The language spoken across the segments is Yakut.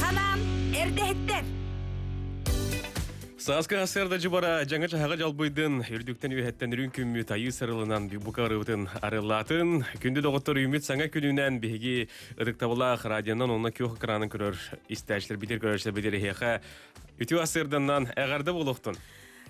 Ханаан эрдэһиттэр! Сааскы сарсыарда дьыбара дьаҥа чаһаҕа дьалбыйдын, үрдүктэн үөһэттэн үрүҥ күммүт айыы сарылынан бука арыбытын арыллаатын. Күндү доҕоттор үүммүт саҥа күнүнэн биһиги ытыктабылаах радионан уонна күөх экранын көрөр истээччилэр битир көрөөччүлэр битир эһиэхэ үтүө сарсыарданнан эҕэрдэ буолуохтун.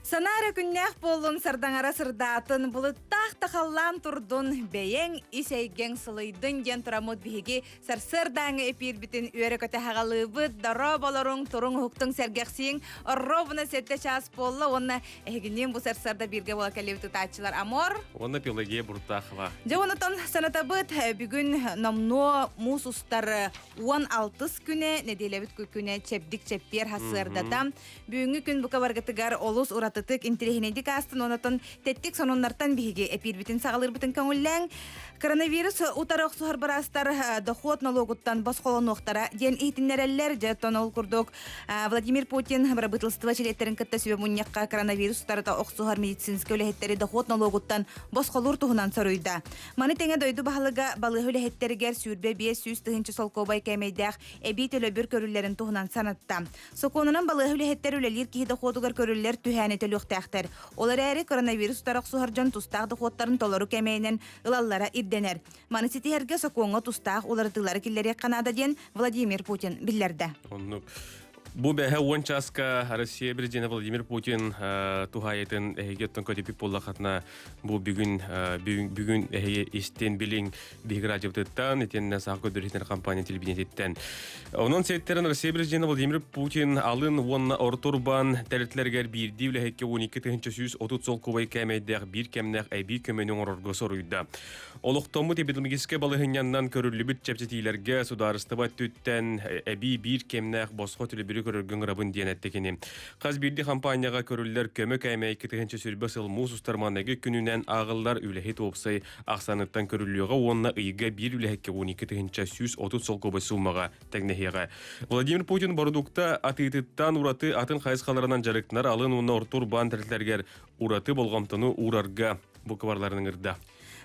Санаа эрэ күннээх буоллун, сардаҥара сырдаатын, былыттаах да халлаан турдун, бэйэҥ ис эйгэҥ сылыйдын диэн тураммыт биһиги сарсыардааҥы эпиирбитин үөрэ-көтө хаҕалыыбыт. Дорооболоруҥ, туруҥ уһуктуҥ сэргэхсийиҥ, ровно 7 чаас буолла уонна эһигиниин бу сарсыарда бииргэ буола кэллибит ытааччылар Амор. Уонна Пелагея Буртахова. Дьэ онтон санатабыт бүгүн номнуо муус устар 16 күнэ, нэдиэлэбит күнэ чэбдик чэппиэр сарсыардата. Бүгүҥҥү күн бука баргытыгар олус уратытык, интэриэһинэйдик аастын, онотон тэттик сонуннартан биһиги эпиирбитин саҕалыырбытын көҥүллээҥ. Коронавирус утары охсуһар быраастар дохуот нолуогуттан босхолонуохтара диэн иһитиннэрэллэр. Дьэ, оттон ол курдук Владимир Путин бырабыыталыстыба чилиэттэрин кытта сүбэ мунньахха коронавирус утарыта охсуһар медицинскэй үлэһиттэри дохуот нолуогуттан босхолуур туһунан соруйда. Маны тэҥэ дойду баһылыга балыыһа үлэһиттэригэр 25 100 тыһыынча солкуобай кээмэйдээх эбии төлөбүр көрүллэрин туһунан санатта. Сокуонунан балыыһа үлэһиттэр үлэлиир киһи дохуотугар көрүллэр түһээни төлүөхтээхтэр. Ол эрээри коронавирус утары охсуһар дьон тустаах дохуоттарын толору кэмэйинэн ылаллара ирдэнэр. Маны ситиһэргэ сокуоҥҥа тустаах уларытыылары киллэриэххэ наада диэн Владимир Путин биллэрдэ. Оннук. Бу бэһэ уон чааска Россия президенэ Владимир Путин туһаайытын эһиги оттон көтүппүт буоллаххытына бу бүгүн бүгүн эһиги истин билиҥ биһиги радиобытыттан итиэннэ саха көрдөрүүтүн компания телевидениетиттэн. Онон сиэттэрэн Россия президенэ Владимир Путин алын уонна орто урбаан тэрилтэлэригэр биирдии үлэһиккэ 12 130 солкуобай кээмэйдээх биир кэмнээх эбии көмөнү оҥорорго соруйда. Олохтоммут эпидемиологическай балаһыанньаннан көрүллүбүт чэпчэтиилэргэ судаарыстыба өттүттэн эбии биир кэмнээх босхо төлөбүрү көрөргө ыҥырабын диэн эттэ кини. Хас биирдии хампаанньаҕа көрүллэр көмө кээмэй 2 сыл муус устар маҥнайгы күнүнэн ааҕыллар үлэһит уопсай ахсааныттан көрүллүөҕэ уонна ыйга биир үлэһиккэ 12 130 солкуобай суумаҕа тэҥнэһиэҕэ. Владимир Путин бородуукта атыытыттан ураты атын хайысхаларынан дьарыктанар алын уонна орто урбаан тэрилтэлэригэр ураты болҕомтону уурарга букварларын ыҥырда.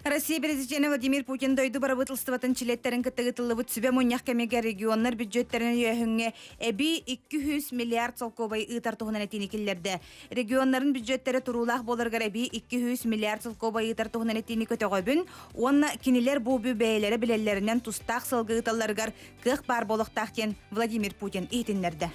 Россия президенэ Владимир Путин дойду бырабыыталыстыбатын чилиэттэрин кытта ыытыллыбыт сүбэ мунньах кэмигэр регионнар бүддьүөттэрин өйөөһүҥҥэ эбии 200 миллиард солкуобай ыытар туһунан этиини киллэрдэ. Регионнарын бүддьүөттэрэ туруулаах буоларыгар эбии 200 миллиард солкуобай ыытар туһунан этиини көтөҕөбүн уонна кинилэр бу үбү бэйэлэрэ билэллэринэн тустаах сылга ыыталларыгар кыах баар буолуохтаах диэн Владимир Путин иһитиннэрдэ.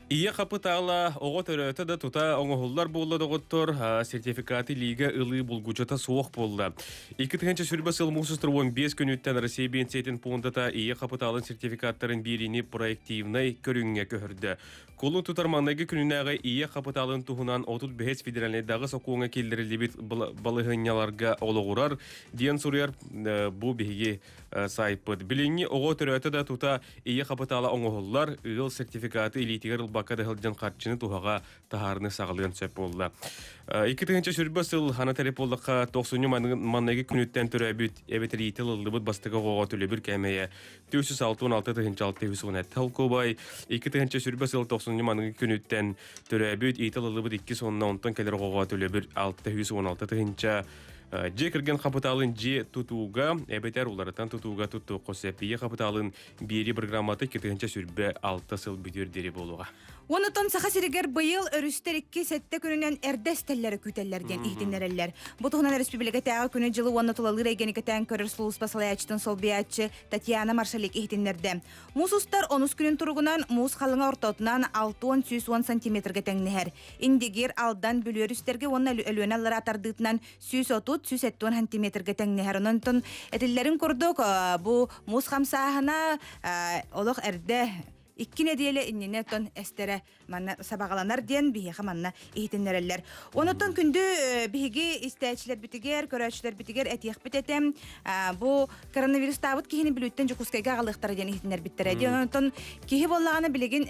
Ийэ хапытаала оҕо төрөөтө да тута оҥоһуллар буолла доҕоттор, сертификаты лига ылыы булгуччута суох буолла. 2020 сыл муус устар 15 күнүттэн Россия биэнсийэтин пуондата ийэ хапытаалын сертификаттарын биэриини проективнай көрүҥҥэ көһөрдө. Кулун тутар маҥнайгы күнүнээҕи ийэ хапытаалын туһунан 35 федеральнайдааҕы сокуоҥҥа киллэриллибит балаһыанньаларга олоҕурар, диэн суруйар бу биһиги сайтпыт. Билиҥҥи оҕо төрөөтө да тута ийэ хапытаала оҥоһуллар, ыал сертификаты илиитигэр ылбакка да сылдьан харчыны туһаҕа таһаарыны саҕалыан сөп буолла. 2020 сыл хана тариф буоллахха, тохсунньу манныгы күнүттэн төрөөбүт эбэтэр иитил ыллыбыт бастакы оҕоҕо төлөбүр кээмэйэ 466 606 солкуобай 2020 сыл тохсунньу маныгы күнүттэн төрөөбүт иитил ыллыбыт икки сонна онтон кэлэр оҕоҕо төлөбүр 616 тыһыынча дьиэ кэргэн хапытаалын дьиэ тутууга эбэтэр уларытан тутууга туттуохха сөп ийэ хапытаалын биэрии программата 2026 сыл бүтүөр диэри буолуоҕа. Онутон Саха сиригэр быйыл өрүстэр икки сэттэ күнүнэн эрдэ эстэллэрэ күүтэллэр диэн иһитиннэрэллэр. Бу туһунан республикатааҕы күнү-дьылы уонна тулалыыр эйгэни кэтээн көрөр сулууспа салайааччытын солбуйааччы Татьяна Маршалик иһитиннэрдэ. Муус устар онус күнүн туругунан муус халыҥа ортотунан 60-110 сантиметрга тэҥнэһэр. Индигир, Алдан, Бүлүү өрүстэргэ уонна Өлүөнэ аллараа тардыытынан 130-170 сантиметрга тэҥнэһэр. Онон этиллэрин курдук, бу муус хамсааһына олох эрдэ икки нэдиэлэ иннинэ оттон эстэрэ манна сабаҕаланар диэн биһиэхэ манна иһитиннэрэллэр. Онуттан күндү биһиги истээччилэрбитигэр, көрөөччүлэрбитигэр этиэхпит этэ, бу коронавирустаабыт киһини Бүлүүттэн Дьокуускайга аҕалыахтара диэн иһитиннэрбиттэрэ. Диэн онтон киһи буоллаҕына билигин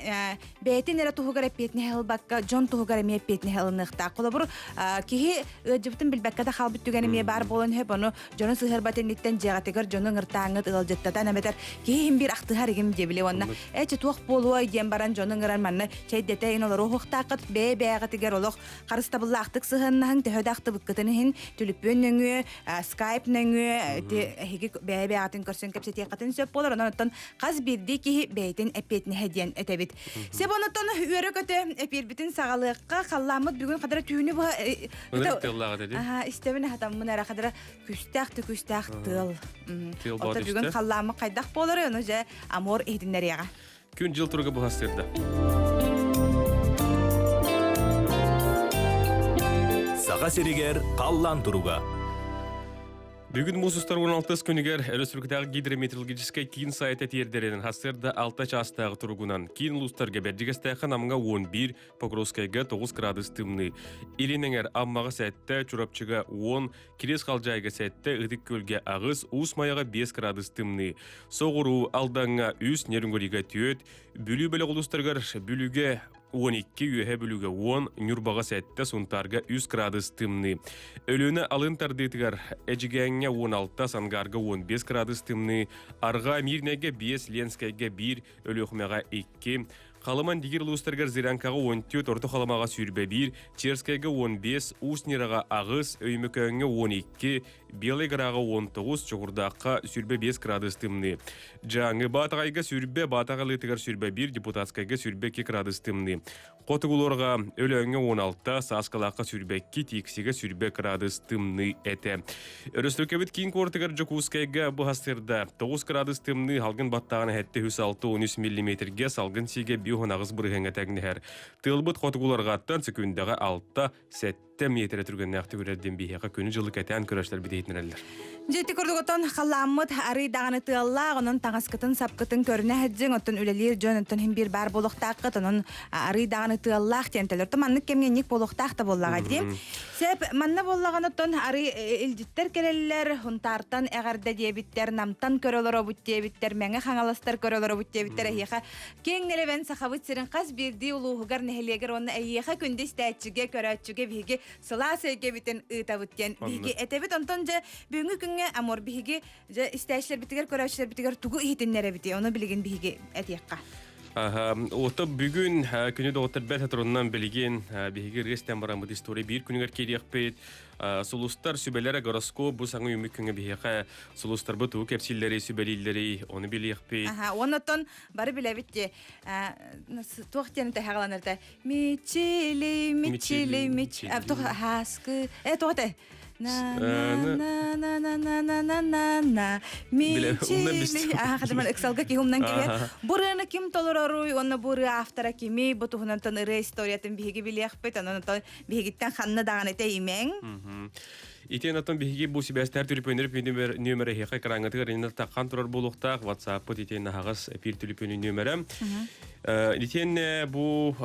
бэйэтин эрэ туһугар эппиэтинэһи ылбакка, дьон туһугар эмиэ эппиэтинэһи ылыныахтаах. Холобур, киһи ыалдьыбытын билбэккэ да хаалбыт түгэн эмиэ баар буолан сөп, ону дьону сыһыарбат инниттэн дьиэҕитигэр дьону ыҥыртааҥҥыт ыалдьыттатан эбэтэр киһи иһин биир ахтыһар игим диэбили уонна эчи туох туох буолуой диэн баран дьону ыҥыран манна чэйдэтэ ин олору уһуктааххыт бэйэ-бэйэҕитигэр олох харыстабыллаахтык сыһыаннаһыҥ төһө да ахтыбыккытын иһин түлүпүөн нөҥүө скайп нөҥүө ити эһиги бэйэ-бэйэҕитин көрсөн кэпсэтиэххитин сөп буолар онон оттон хас биирдии киһи бэйэтин эппиэтинэһэ диэн этэбит Сөп онотон үөрэ-көтө эпиэрбитин саҕалыахха халлааммыт бүгүн хадара түүнү быһа Ынырык тыаллаах этэ дии. Аха, истэбин аһатаммын эрэ хадара күстээх да күстээх тыал. Тыал Оттон бүгүн халлааммыт хайдах буоларый, ону дьэ Амур иһитиннэриэҕэ. Күн-дьыл туруга быһастырда. Саха сиригэр халлаан туруга. Бүгүн муус устар 16 күнүгэр Өрөспүүбүлүкэтээҕи гидрометеорологическай киин сайта тиэрдэринэн сарсыарда 6 чаастааҕы туругунан киин улуустарга Бэрдьигэстээххэ Намҥа 11, Покровскайга 9 градус тымныы, Илин эҥэр Аммаҕа 7, Чурапчыга 10, Кириэс Халдьаайыга 7, Ытык Күөлгэ 8, Уус Майаҕа 5 градус тымныы, Соҕуруу Алдаҥҥа 3, Нерюнгрига 4, Бүлүү бөлөх улуустарыгар Бүлүүгэ 12, Үөһээ Бүлүүгэ 10, Ньурбаҕа 7, Сунтаарга 3 градус тымныы. Өлүөнэ алын тардыытыгар Эдьигээҥҥэ 16, Сангаарга 15 градус тымныы, Арҕаа Миирнэйгэ 5, Ленскэйгэ 1, Өлүөхүмэҕэ 2, Халыман Дигир улуустарыгар Зырянкаҕа 14, Орто Халымаҕа 21, Черскэйгэ 15, Уус Ньыраҕа 8, Өймөкөөҥҥө 12, Белай Гораҕа 19, Чокурдаахха 25 градус тымныы. Дьааҥы Баатаҕайга 20, Баатаҕалыытыгар 21, Депутатскайга 22 градус тымныы. Хотугулуорга Өлөөҥҥө 16, Сааскалаахха 22, Тиксигэ 20 градус тымныы этэ. Өрөспүүбүлүкэбит киин куоратыгар Дьокуускайга бу сырда 9 градус тымныы, халгын баттааҕын 763 миллиметргэ, салгын сиигэ 518 бырыһыаҥҥа тэҥнэһэр. Тыалбыт хотугуларгаттан секүндэҕэ 6, 7 миэтэрэ түргэннээхтик үрэрдин биһиэхэ күнү-дьылы кэтээн көрөөччүлэр иһитиннэрэллэр. Дьэ ити курдук оттон халлааммыт арый даҕаны тыаллаах, онон таҥаскытын, сапкытын көрүнэ сылдьыҥ, оттон үлэлиир дьон оттон иһин биир баар буолуохтааххыт, онон арый даҕаны тыаллаах диэн төлөр. Маннык кэмҥэ инник буолуохтаах да буоллаҕа дии. Сөп, манна буоллаҕына оттон арый илдьиттэр кэлэллэр, Хунтаартан эҕэрдэ диэбиттэр, Намтан көрө олоробут диэбиттэр, Мэҥэ Хаҥаластар көрө олоробут диэбиттэр эһиэхэ Киэҥ нэлэбэн Сахабыт сирин хас биирдии улууһугар, нэһилиэгэр уонна эйиэхэ күндү истээччигэ, көрөөччүгэ биһиги сылаас эйгэбитин ыытабыт диэн биһиги этэбит. Онтон дьэ бүгүҥҥү күҥҥэ Амур биһиги дьэ истээччилэрбитигэр, көрөөччүлэрбитигэр тугу иһитиннэрэбитий? Ону билигин биһиги этиэххэ. Ото бүгүн күнү доҕоттор бэрт турунан билигин биһиги ырыа бараммыт история биир күнүгэр киириэхпит. Сулустар сүбэлэрэ гороскоп бу саҥа үүммүт күҥҥэ биһиэхэ сулустарбыт тугу кэпсииллэрий, сүбэлииллэрий, ону билиэхпит. Оннотон бары билэбит дии туох диэн тэһэҕэланарта мичили мичили мич туох хааскы э туох этэ на на на на на на на на на мичили аха хадаман ыксалга киһи умнан киһи бу ырыаны ким толороруй уонна бу ырыа автора кимий бу туһунан ырыа историятын биһиги билиэхпит онон биһигиттэн ханна даҕаны тэйимэҥ Итиэн оттон биһиги бу сибээстээх түлүпүөннэр нүөмэрэ эһиэхэ экраҥҥытыгар иннинэ таххан турар буолуохтаах WhatsApp-пыт итиэн аһаҕас эпиир түлүпүөнүн нүөмэрэ. Итиэннэ бу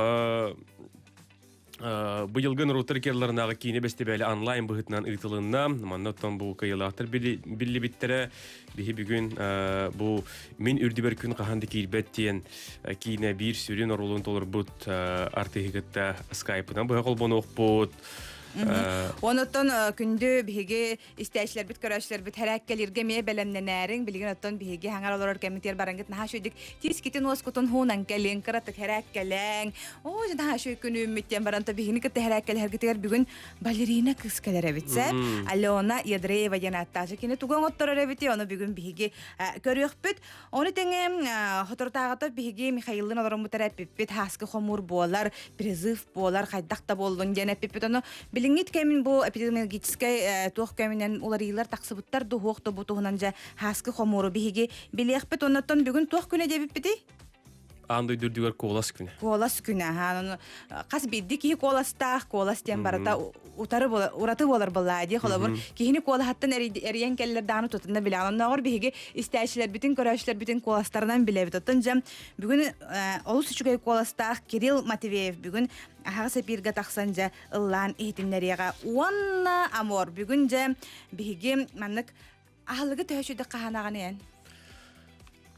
быйылгы норуоттар керларынааҕы киинэ бэстибээлэ онлайн быһыытынан ыытылынна. Манна оттон бу кыайыылаахтар биллибиттэрэ. Биһи бүгүн бу Мин үрдүбэр күн хаһан да киирбэт диэн киинэ биир сүрүн оруолун толорбут артыыһы кытта скайпынан быһа холбонуохпут. Онуттан күндү биһиги истээчилэрбит, көрөөччүлэрбит хэрээккэлииргэ эмиэ бэлэмнэнээриҥ. Билигин оттон биһиги хаҥар олорор кэммитигэр бараҥгыт наһаа үчүгүйдүк тиискитин уоскутун хуунан кэлиҥ, кыратык хэрээккэлээҥ. Оо, дьэ наһаа үчүгэй күн үүммүт диэн баран то биһигини кытта хэрээккэлэһэргитигэр бүгүн балерина кыыс кэлэр эбит сэ. Алена Ядреева диэн ааттаачы. Кини тугу оҥотторор эбити, ону бүгүн биһиги көрүөхпүт. Ону тэҥэ соторутааҕыта биһиги Михаиллын олороммутар эппиппит хааскы хомуур буолар, призыв буолар, хайдах да буоллун диэн эппиппит. Ону билиҥҥит кэмин бу эпидемиологическай туох кэминэн уларыйыылар тахсыбыттар дуһуох да бу туһунан дьэ хааскы хомууру биһиги билиэхпит. Оннуттан бүгүн туох күнэ диэбиппитий? Аан дойду үрдүгэр куолас күнэ. Куолас күнэ. Ону хас биирдии киһи куоластаах, куолас диэн барыта утары ураты буолар буоллаа дии. Холобур, киһини куолаһыттан эрийэн кэллэр даҕаны тутунна билэҕин. Оннооҕор биһиги истээччилэрбитин, көрөөччүлэрбитин куоластарынан билэбит. Оттон дьэ бүгүн олус үчүгэй куоластаах Кирилл Матвеев бүгүн аһаҕас эпииргэ тахсан дьэ ыллаан иһитиннэриэҕэ. Уонна Амор бүгүн дьэ биһиги маннык аһылыгы төһө үчүгэй хаһанаҕын эн?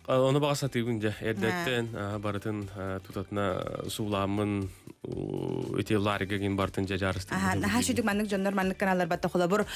Ону баҕа сатыыбын дьэ. Эрдэттэн барытын тутатына суулааммын. Ити ларга гин бартын жажарыстыр. Аха, наһаа шүдүк маннык дьоннор маннык каналлар батта холобур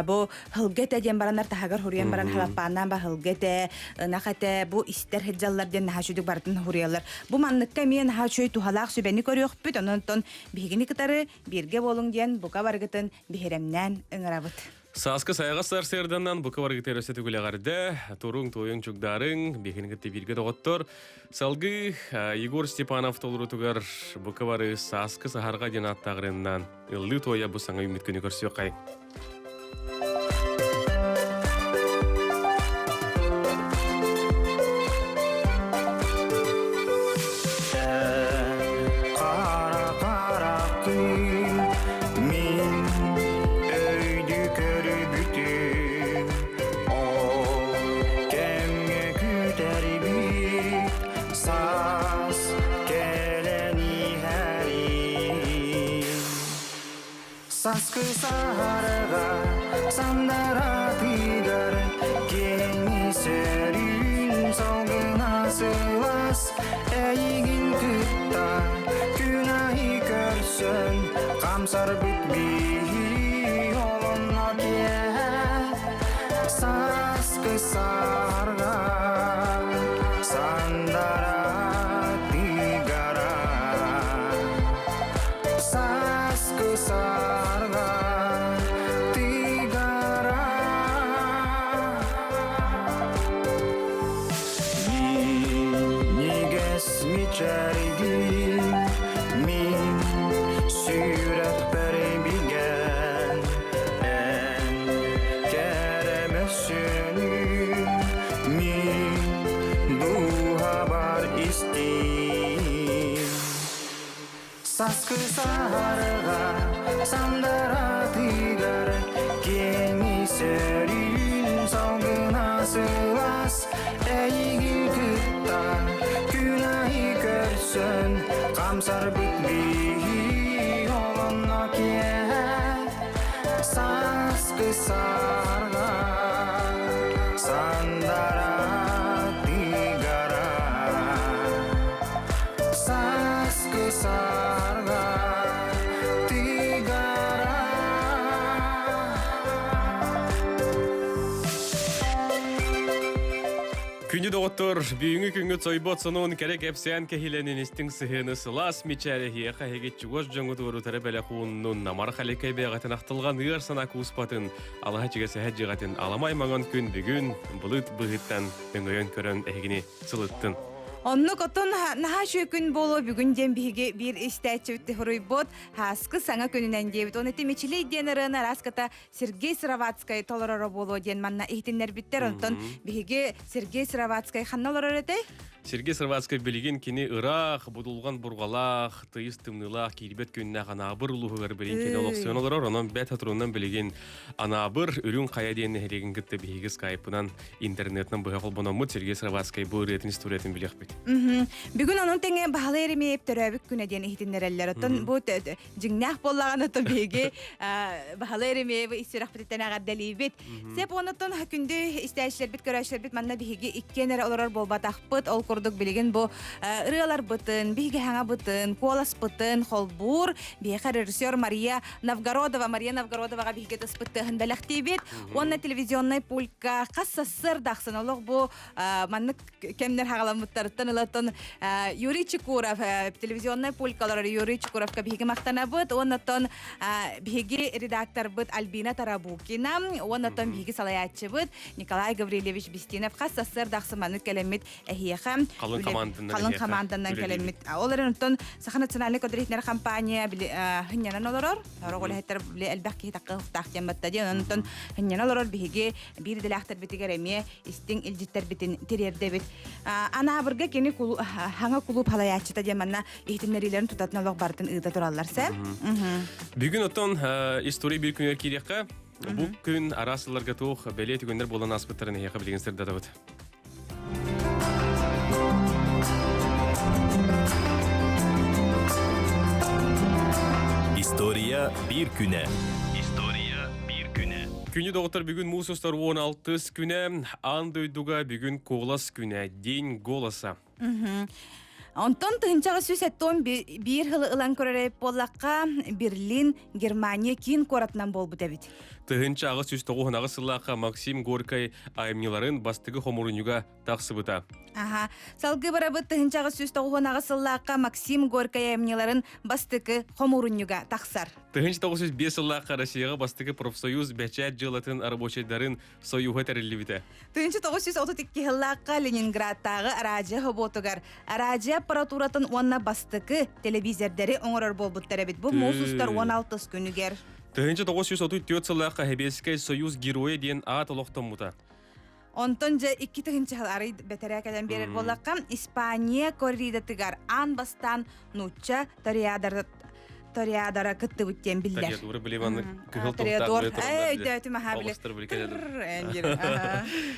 бу хылга этэ диэн бараннар таһагар хуруйан баран халаппааннаан ба хылга этэ, ынах этэ, бу истэр хыдьаллар диэн наһаа шүдүк барытын хуруйаллар. Бу манныкка эмиэ наһаа үчүгэй туһалаах сүбэни көрүөхпүт, онон биһигини кытары бииргэ буолуҥ диэн бука барыгытын биһирэмнээн ыҥырабыт. Сааскы сайаҕас сарсыарданан бука барыгыт өрөсө түгүлэҕэрдэ, туруҥ, туойуҥ, чугдаарыҥ, биһигини кытта бииргэ доҕоттор. Салгыы Егор Степанов толорутугар бука бары сааскы саһарҕа диэн ааттааҕырыннан ыллыы туойа бу саҥа үүммүт күнү көрсүөххэй. Хара хара күн мин өйдүү көрбүтүм ол кэмҥэ күтэрбит саас кэлэн иһэрин Саскы саһарга сандаратыгар киэҥи сөрүүн салгына сылаас эйигин кытта күн аайы көрсөн хамсарбыт биһи олонно киэһэ сааскы саһарга сандаратыгара Сааскы саарга тыгара Минньигэс мичээргин мин сүрэхпэр бигэн эн кэрэ мөссүөнүн мин дууһабар истиим Саскы саһарга сандаратыгар киэҥи сөрүүн салгына сылаас эйигин кытта күн аайы көрсөн хамсарбыт биһи олонно киэһэ сааскы саарга сандаратыгара Сааскы саарга тыгара. Күндү доҕоттор, бүгүҥҥү күҥҥүт сойбот сонун кэрэ кэпсээн кэһиилэнин истиҥ сыһыаны сылаас мичээрэ эһиэхэ эһиги чугас дьоҥҥут уорутара бэлэх ууннун намар халикай бэйэҕитин ахтылҕан ыар санаа кууспатын алаһа чигэсэһэ дьиҕэтин аламай маҥан күн бүгүн былыт быһыттан өҥөйөн көрөн эһигини сылыттын. Оннук отон наһаа үчүгэй күн буолуо бүгүн диэн биһиги биир истээччибит хоруйбут Һааскы саҥа күнүнэн диэбит. Оны Мичилей диэн ырыаны араската Сергей Сыроватскай толороро буолуо диэн манна иһитиннэрбиттэр. Онтон биһиги Сергей Сыроватскай ханна олорор этэй? Сергей Сыроватскай билигин кини ыраах, будулган бургалаах, тыйыс тымныылаах, киирбэт күннээх Анаабыр улууһугар билигин кини олохсуйан олорор. Онон бэт хатырунан билигин Анаабыр Үрүҥ Хайа диэн нэһилиэгин кытта биһиги скайпынан интернетынан быһа холбономмут Сергей Сыроватскай бу ырыатын историятын билиэхпит. Бүгүн онон тэҥэ Баһылай Еремеев төрөөбүт күнэ диэн иһитиннэрэллэр. Оттон бу дьиҥнээх буоллаҕына то биһиги Баһылай Еремеевы ис сүрэхпититтэн эҕэрдэлиибит. Сеп онуттан күндү истээччилэрбит, көрөөччүлэрбит манна биһиги иккиэн эрэ олорор буолбатахпыт. Ол курдук билигин бу ырыаларбытын, биһиги хаҥабытын, куоласпытын холбуур биһиэхэ режиссер Мария Новгородова. Мария Новгородоваҕа биһиги тыспыт тыаһын бэлэхтиибит. Уонна телевизионнай пулька хас сарсыарда ахсын олох бу маннык кэмнэр хаҕаламмыттарыттан ылаттан Юрий Чекуров телевизионнай пулькалар Юрий Чекуровка биһиги махтанабыт. Уоннаттан биһиги редакторбыт Альбина Тарабукина, уоннаттан биһиги салайааччыбыт Николай Гаврильевич Бестинов хас сарсыарда ахсын маннык кэлэммит эһиэхэ халын команданан халын команданан кэлэммит. Ол эрэн оттон Саха национальнай көдөрүһүнэр компания хынньанан олорор. Сорох үлэһиттэр били элбэх киһи таккыахтаах диэн батта диэн. Онтон хынньанан олорор биһиги биир идэлээхтэрбитигэр эмиэ истиҥ илдьиттэрбитин тириэрдэбит. Анаабырга кини хаҥа кулууп халайааччыта диэн манна иһитиннэриилэрин тутатын олох барытын ыыта тураллар сэ. Бүгүн оттон история биир күнүгэр киириэххэ. Бу күн араас сылларга туох бэлиэ түгэннэр буолан ааспыттарын эһиэхэ билигин сырдатабыт. История биир күнэ. История биир күнэ. Күнү доҕоттор бүгүн муус устар 16 күнэ, аан дойдуга бүгүн куолас күнэ, день голоса. Онтон тыһынчаҕа 171 хылы ылан көрөр буоллахха, Берлин Германия киин куоратынан буолбут эбит. 1898 сыллаахха Максим Горькай айымньыларын бастакы хомурунньуга тахсыбыта. Аха. Салгыы барабыт 1898 сыллаахха Максим Горькай айымньыларын бастакы хомурунньуга тахсар. 1905 сыллаахха Россияҕа бастакы профсоюз бэчээт дьыалатын рабочайдарын союһа тэриллибитэ. 1932 сыллаахха Ленинградтааҕы араадьыйа собуотугар араадьыйа аппаратуратын уонна бастакы телевизордэри оҥорор буолбуттар эбит. Бу муус устар 16 күнүгэр. 1934 сыллаахха Сэбиэскэй Союз Геройа диэн аат олохтоммута. Онтон дьэ 2000 сыл арый бэтэрээ кэлэн биэрэр буоллахха, Испания корридатыгар аан бастаан нуучча тореадора кыттыбыт диэн биллэр. Тореадоры били маннык кыһыл Тореадор. Ээ, өйдөөтүм аха били.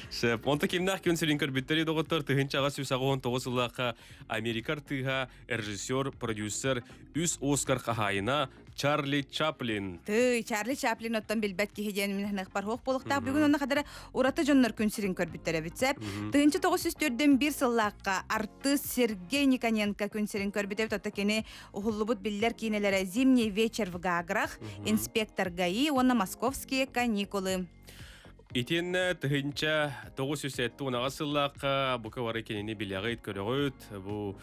Сөп. Онто кимнээх күн сирин көрбүттэрий доҕоттор 1889 сыллаахха Америка артыыһа, режиссер, продюсер, үс Оскар хаһаайына Чарли Чаплин. Тыый, Чарли Чаплин оттон билбэт киһи диэн мин ханыахпар суох буолуохтаах. Бүгүн онно хадара ураты дьоннор күн сирин көрбүттэр эбит сеп. 1904 сыллаахха артыыс Сергей Никоненко күн сирин көрбүт эбит. Отто кини уһуллубут биллэр киинэлэрэ «Зимний вечер в Гаграх», «Инспектор ГАИ» уонна «Московские каникулы». Итиэннэ 1978 сыллаахха бука бары кинини билэҕит, көрөҕүт. Бу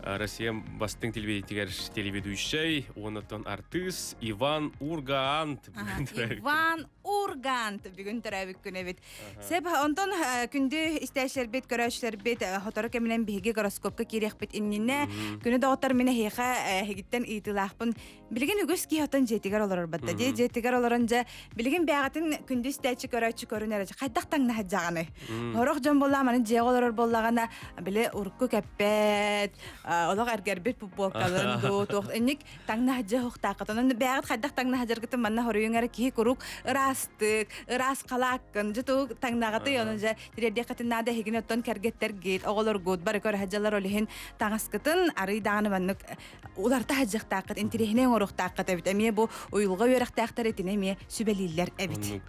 Россия бастыҥ телевидениетигэр телеведущай, уоннаттан артыыс Иван Ургант. Иван Ургант бүгүн төрөөбүт күн эбит. Сеп, онтон күндү истээччилэрбит, көрөөччүлэрбит сотору кэминэн биһиги гороскопка киириэхпит иннинэ күнү доҕоттор мин эһиэхэ эһигиттэн ыйытыылаахпын. Билигин үгүс киһи отон дьиэтигэр олорор батта. Дьиэ дьиэтигэр олорон дьэ билигин бэйэҕитин күндү истээччи көрөөччү көрүнэр хайдах таҥнаһа дьаҕаны. Сорох дьон буоллаа маны дьиэҕэ олорор буоллаҕына били урукку кэппэт, олох эргэрбит футболкаларын дуу туох инник таҥнаһа дьэ хуохтааххыт. Онон бэйэҕит хайдах таҥнаһа дьаргытын манна хоруйуҥ эрэ киһи куруук ыраастык, ыраас халааккын, дьэ тугу таҥнаҕытый ону дьэ тириэрдиэххитин наада эһигини оттон кэргэттэргит, оҕолоргут бары көрө сылдьаллар ол иһин таҥаскытын арый даҕаны маннык уларта сылдьыахтааххыт, интэриэһинэй оҥоруохтааххыт эбит. Эмиэ бу уйулҕа үөрэхтээхтэр итини эмиэ сүбэлииллэр эбит.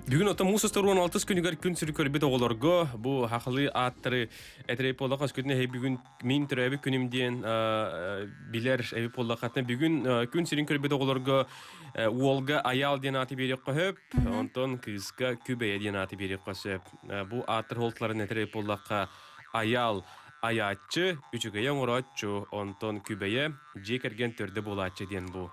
Бүгүн оттон муус устар 16 күнүгэр күн сири көрбүт оҕолорго бу хахылыы ааттары этэрэй буоллахха өскөтүн эһи бүгүн мин төрөөбүт күнүм диэн билэр эбит буоллаххытына бүгүн күн сирин көрбүт оҕолорго уолга Аял диэн ааты биэриэххэ сөп, онтон кыыска Күбэйэ диэн ааты биэриэххэ сөп. Бу ааттар суолталарын этэрэй буоллахха Айаал айааччы, үчүгэйи оҥорооччу, онтон Күбэйэ дьиэ кэргэн төрдө буолааччы диэн бу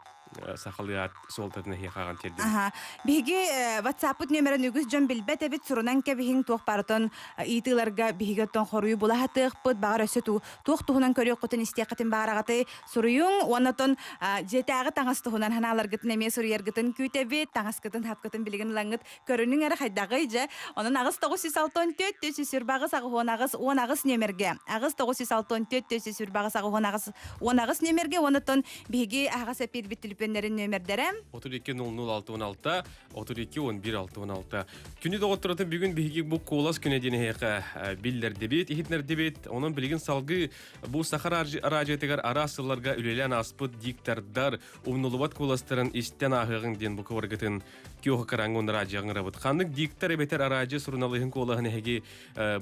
сахалыы аат суолтатын эһиэхэ аҕан тиэрдим. Аха. Биһиги WhatsApp-пыт нүөмэрин үгүс дьон билбэт эбит, сурунан кэбиһиҥ, туох барытын ыйытыыларга биһиги оттон хоруйу була сатыахпыт, баҕар өссө туох туһунан көрүөххүтүн истиэххитин баараҕатай суруйуҥ уонна оттон дьиэтээҕи таҥас туһунан санааларгытын эмиэ суруйаргытын күүтэбит, таҥаскытын хапкытын билигин ылаҥҥыт Көрүнүҥ эрэ хайдаҕый дьэ? Онон 8 964 428 88 18 нүөмэргэ 8 964 428 88 18 нүөмэргэ уонна биһиги аһаҕас эпиирбит түлүпүөннэрин нүөмэрдэрэ 32 00 616 32 11 616 Күнү доҕотторотун бүгүн биһиги бу куолас күнэ диэн эһиэхэ биллэрдибит, иһитинэрдибит. Онон билигин салгыы бу Саха араадьыйатыгар араас сылларга үлэлээн ааспыт диктордар умнулубат куоластарын истэн ааһыаҕыҥ диэн бу кыбаргытын Киоха Караҥҥа уонна араадьыйаҕа ыҥырабыт. Ханнык диктор эбэтэр араадьыйа суруналыыһын куолаһын эһиги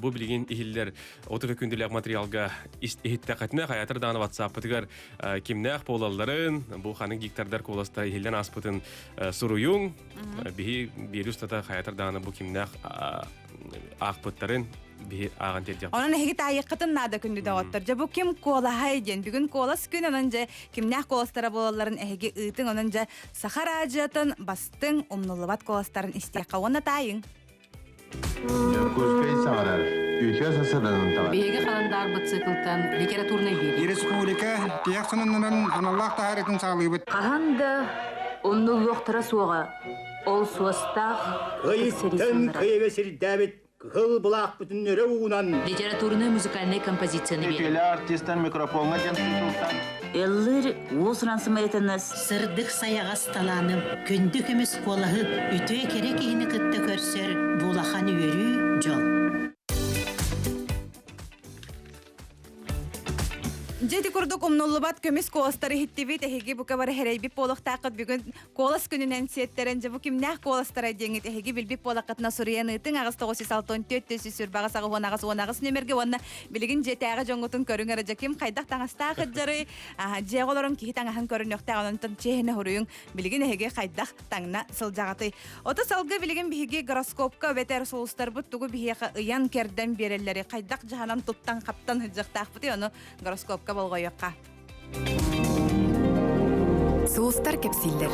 бу билигин иһиллэр отут күндүлээх материалга иһиттэххитинэ хайатар даҕаны WhatsApp-пытыгар кимнээх буолалларын, бу ханнык диктордар куоласта иһиллэн ааспытын суруйуҥ. Биһи биэри устата хайатар даҕаны бу кимнээх аахпыттарын биһи ааҕан тиэрдиэхпит. Онон эһиги таайыаххытын наада күндү доҕоттор. Дьэ бу ким куолаһай диэн. Бүгүн куолас күн, онон дьэ кимнээх куоластара буолалларын эһиги ыытыҥ. Онон дьэ Саха араадьыйатын бастыҥ умнуллубат куоластарын истиэххэ уонна таайыҥ. Дьокуускай саҥарар, үтүө сасырданан таҕар. Биһиги халандаарбыт циклтан литературнай биэрии. Республика тиһэх сонуннарын аналлаах таһаарыытын саҕалыыбыт. Хаһан да умнуллуохтара суоҕа. Ол суостаах сэрии Кыйыттан сыллара. кыйыга сирдээбит кыһыл былаахпытын өрө уунан Литературнай музыкальнай композицияны биэрэр. Үтүөлэ артистан микрофоҥҥа диэн тутултан Ыллыыр уус-уран сымыйатынас Сырдык сайаҕас талааным, күндү көмүс куолаһы үтүө кэрэ киһини кытта көрсөр бу улахан үөрүү, дьол. Дьэ ити курдук умнуллубат көмүс куоластары иһиттибит. Эһиги бука бары хэрэйбит буолуохтааххыт бүгүн куолас күнүнэн сиэттэрэн дьэ бу кимнээх куоластара диэҥҥит эһиги билбит буолаххытына суруйан ыытыҥ 8 964 448 18 18 нүөмэргэ уонна билигин дьиэтээҕи дьоҥҥутун көрүҥ эрэ дьэ ким хайдах таҥастаах ыддьарый дьиэҕэ олорон киһи таҥаһын көрүнүөхтээх онон чиэһинэ суруйуҥ билигин эһиги хайдах таҥна сылдьаҕытый Ото салгы билигин биһиги гороскопка эбэтэр сулустарбыт тугу биһиэхэ ыйан-кэрдэн биэрэллэри хайдах дьаһанан туттан-хаптан сылдьыахтаахпытый ону гороскопка болҕойуохха. Сулустар кэпсииллэр.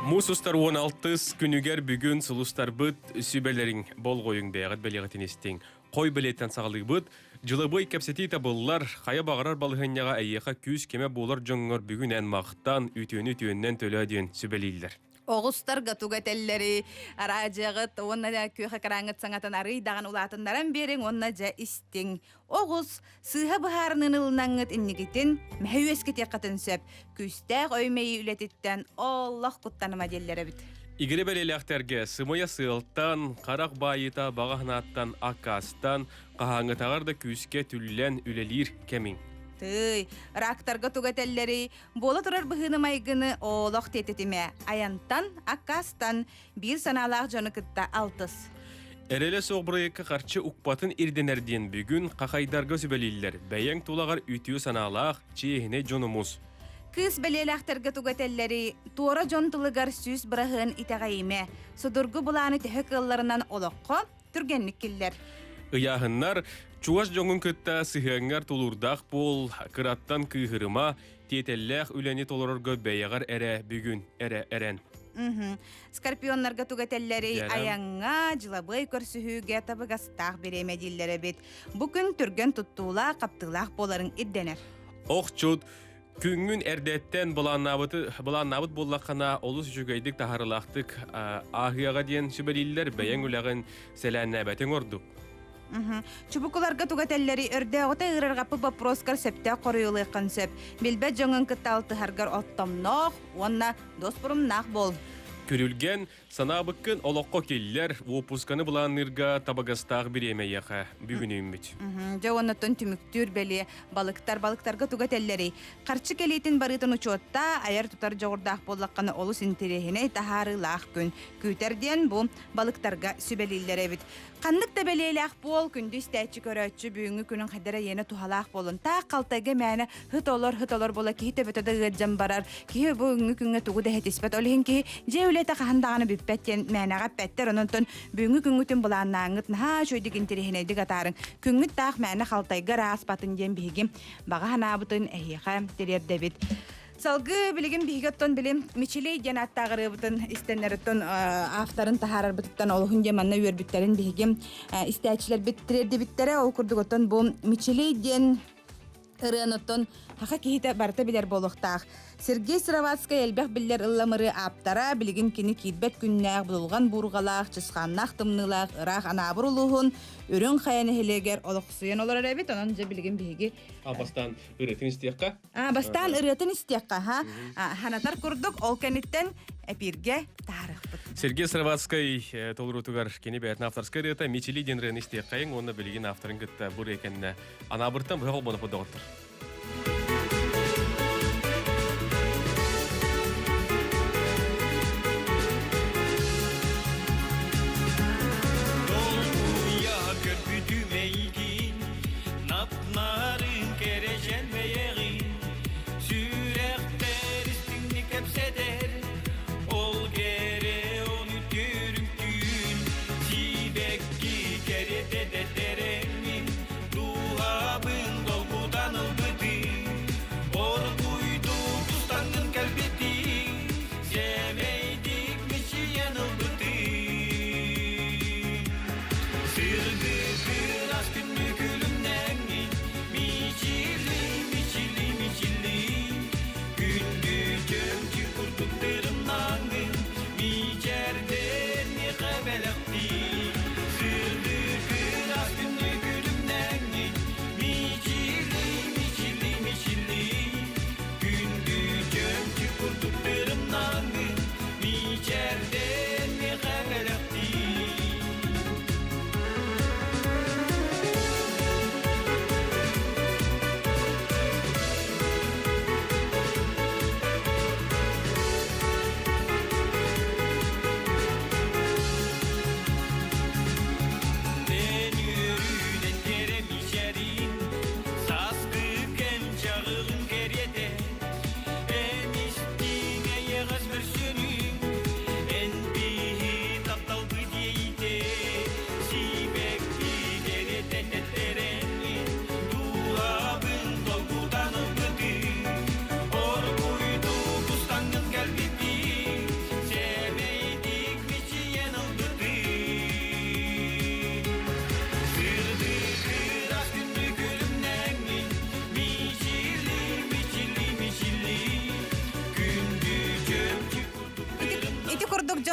Муус устар 16 күнүгэр бүгүн сулустарбыт сүбэлэриҥ болҕойуҥ бэйэҕит бэлиэҕитин истиҥ. Хой бэлиэттэн саҕалыыбыт. Дьылабыай кэпсэтии табыллар, хайа баҕарар балаһыанньаҕа эйиэхэ күүс-кэмэ буолар дьоҥҥор бүгүн эн махтан, үтүөнү үтүөннэн төлөө диэн сүбэлииллэр. Оҕустарга тугу этэллэрий, араадьыйаҕыт уонна да күөх экраҥҥыт саҥатын арыый даҕаны улаатыннаран биэриҥ уонна дьэ истиҥ. Оҕус, сыыһа быһаарыныыны ылынаҥҥыт инникитин мэһэй үөскэтиэххитин сөп. Күүстээх өй-мэйии үлэтиттэн олох куттаныма диэллэр эбит. Игирэ бэлиэлээхтэргэ сымыйа сыалтан, харах баайыыта баҕа санааттан аккаастан, хаһааҥҥытааҕар да күүскэ түллэн үлэлиир кэмиҥ. Тыый, рактарга тугу этэллэрий, буола турар быһыыны-майгыны олох тиэтэтимэ, айантан, аккаастан, биир санаалаах дьону кытта алтыс. Эрэлэ суох бырайыакка харчы укпатын ирдэнэр диэн бүгүн хахайдарга сүбэлииллэр. Бэйэҥ тулаҕар үтүө санаалаах, чиэһинэй дьонумус. Кыыс бэлиэлээхтэргэ тугу этэллэрий, туора дьон тылыгар 100% итэҕэйимэ, судургу былааны төһө кыалларынан олоххо түргэнник киллэр. Ыйааһыннар чугас дьоҥҥун кытта сыһыаҥҥар тулуурдаах буол, кыраттан кыыһырыма, тиэтэллээх үлэни толорорго бэйэҕэр эрэ бүгүн эрэ эрэн. Скорпионнарга тугу этэллэрий айаҥҥа, дьылабыай көрсүһүүгэ табыгастаах бириэмэ дииллэр эбит. Бу күн түргэн туттуулаах, хаптыылаах буоларыҥ ирдэнэр. Охчут Күҥҥүн эрдэттэн былааннаабыты былааннаабыт буоллаххына, олус үчүгэйдик таһаарыылаахтык ааһыаҕа диэн сүбэлииллэр, бэйэҥ үлэҕин сэлээннээбэтиҥ ордук. Чубукуларга тугу этэллэрий өрдөөҕүтэ ыарырҕаппыт боппуруоскар сөптөөх хоруйулуоххун сөп. Билбэт дьоҥҥун кытта алтыһаргар оттомноох уонна дуоспуруннаах буол. Күрүлгэн Санаабыккын олоххо киллэр, уоппусканы былаанныырга табыгастаах бириэмэ эйиэхэ бүгүн үүммүт. Дьэ уоннаттан түмүктүүр бэлиэ балыктар балыктарга тугу этэллэрий? Харчы кэлиитин барыытын учуоттаа, айар-тутар дьоҕурдаах буоллаххына олус интэриэһинэй таһаарыылаах күн. Күүтэр диэн бу балыктарга сүбэлииллэр эбит. Ханнык да бэлиэлээх буол, күндү истээччи көрөөччү бүгүҥҥү күнүн хайдара иэнэ туһалаах буолун. Таах халтайга мээнэ ыт олор, ыт олор буола киһи төбөтө да ыалдьан барар. Киһи бүгүҥҥү күҥҥэ тугу да иһитиспэт. Ол иһин киһи дьиэ үлэтэ хаһан даҕаны бүппэт диэн мээнэҕэ эппэттэр. Онон бүгүҥҥү күҥҥүтүн былааннааҥҥыт наһаа үчүгэйдик интэриэһинэйдик атаарыҥ. Күҥҥүт таах мээнэ халтайга ааспатын диэн биһиги баҕа санаабытын эһиэхэ тириэрдэбит. Салгыы билигин биһиги оттон билим Мичилий диэн ааттаах ырыабытын истэннэриттэн авторын таһаарарбытыттан олуһун диэн манна үөрбүттэрин биһиги истээччилэрбит тириэрдибиттэрэ. Ол курдук оттон бу Мичилий диэн ырыаны оттон хаха киһитэ барыта билэр буолуохтаах. Сергей Сыроватскай элбэх биллэр ылламыры ааптара, билигин кини киирбэт күннээх, будулҕан буурҕалаах, чысхааннаах тымныылаах ыраах Анаабыр улууһун Үрүҥ Хайа нэһилиэгэр олохсуйан олорор эбит. Онон дьэ билигин биһиги А бастаан ырыатын истиэххэ. А, бастаан ырыатын истиэххэ, ха? Ханатар курдук ол кэнниттэн эпииргэ таарыахпыт. Сергей Сыроватскай толоруутугар кини бэйэтин авторскай ырыата Мичили диэн ырыаны истиэххэйиҥ уонна билигин авторын кытта бу ырыа кэннэ Анаабыртан быһа холбоноппут доҕоттор. Долгуйа көрбүтүм эйигин Напнарын кэрэчэн бэйэҕин Сүрэхтэр истиҥник кэпсэтэр Ол кэрэ ону түрүктүүн Сибэкки кэриэтэ дэтэрэҥҥин Дууһабын долгутан ылбытын.